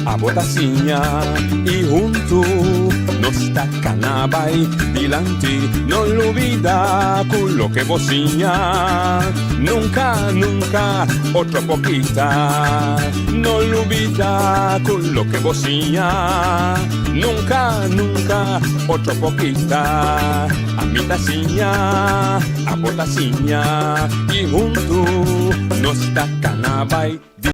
abo ta siña y huntu nos ta cana bay dilanti. No lubida cu loke bo siña nunca, nunca otro por kita. No lubida cu loke bo siña nunca, nunca otro por kita. Ami ta siña, abo ta siña y huntu nos ta cana bay.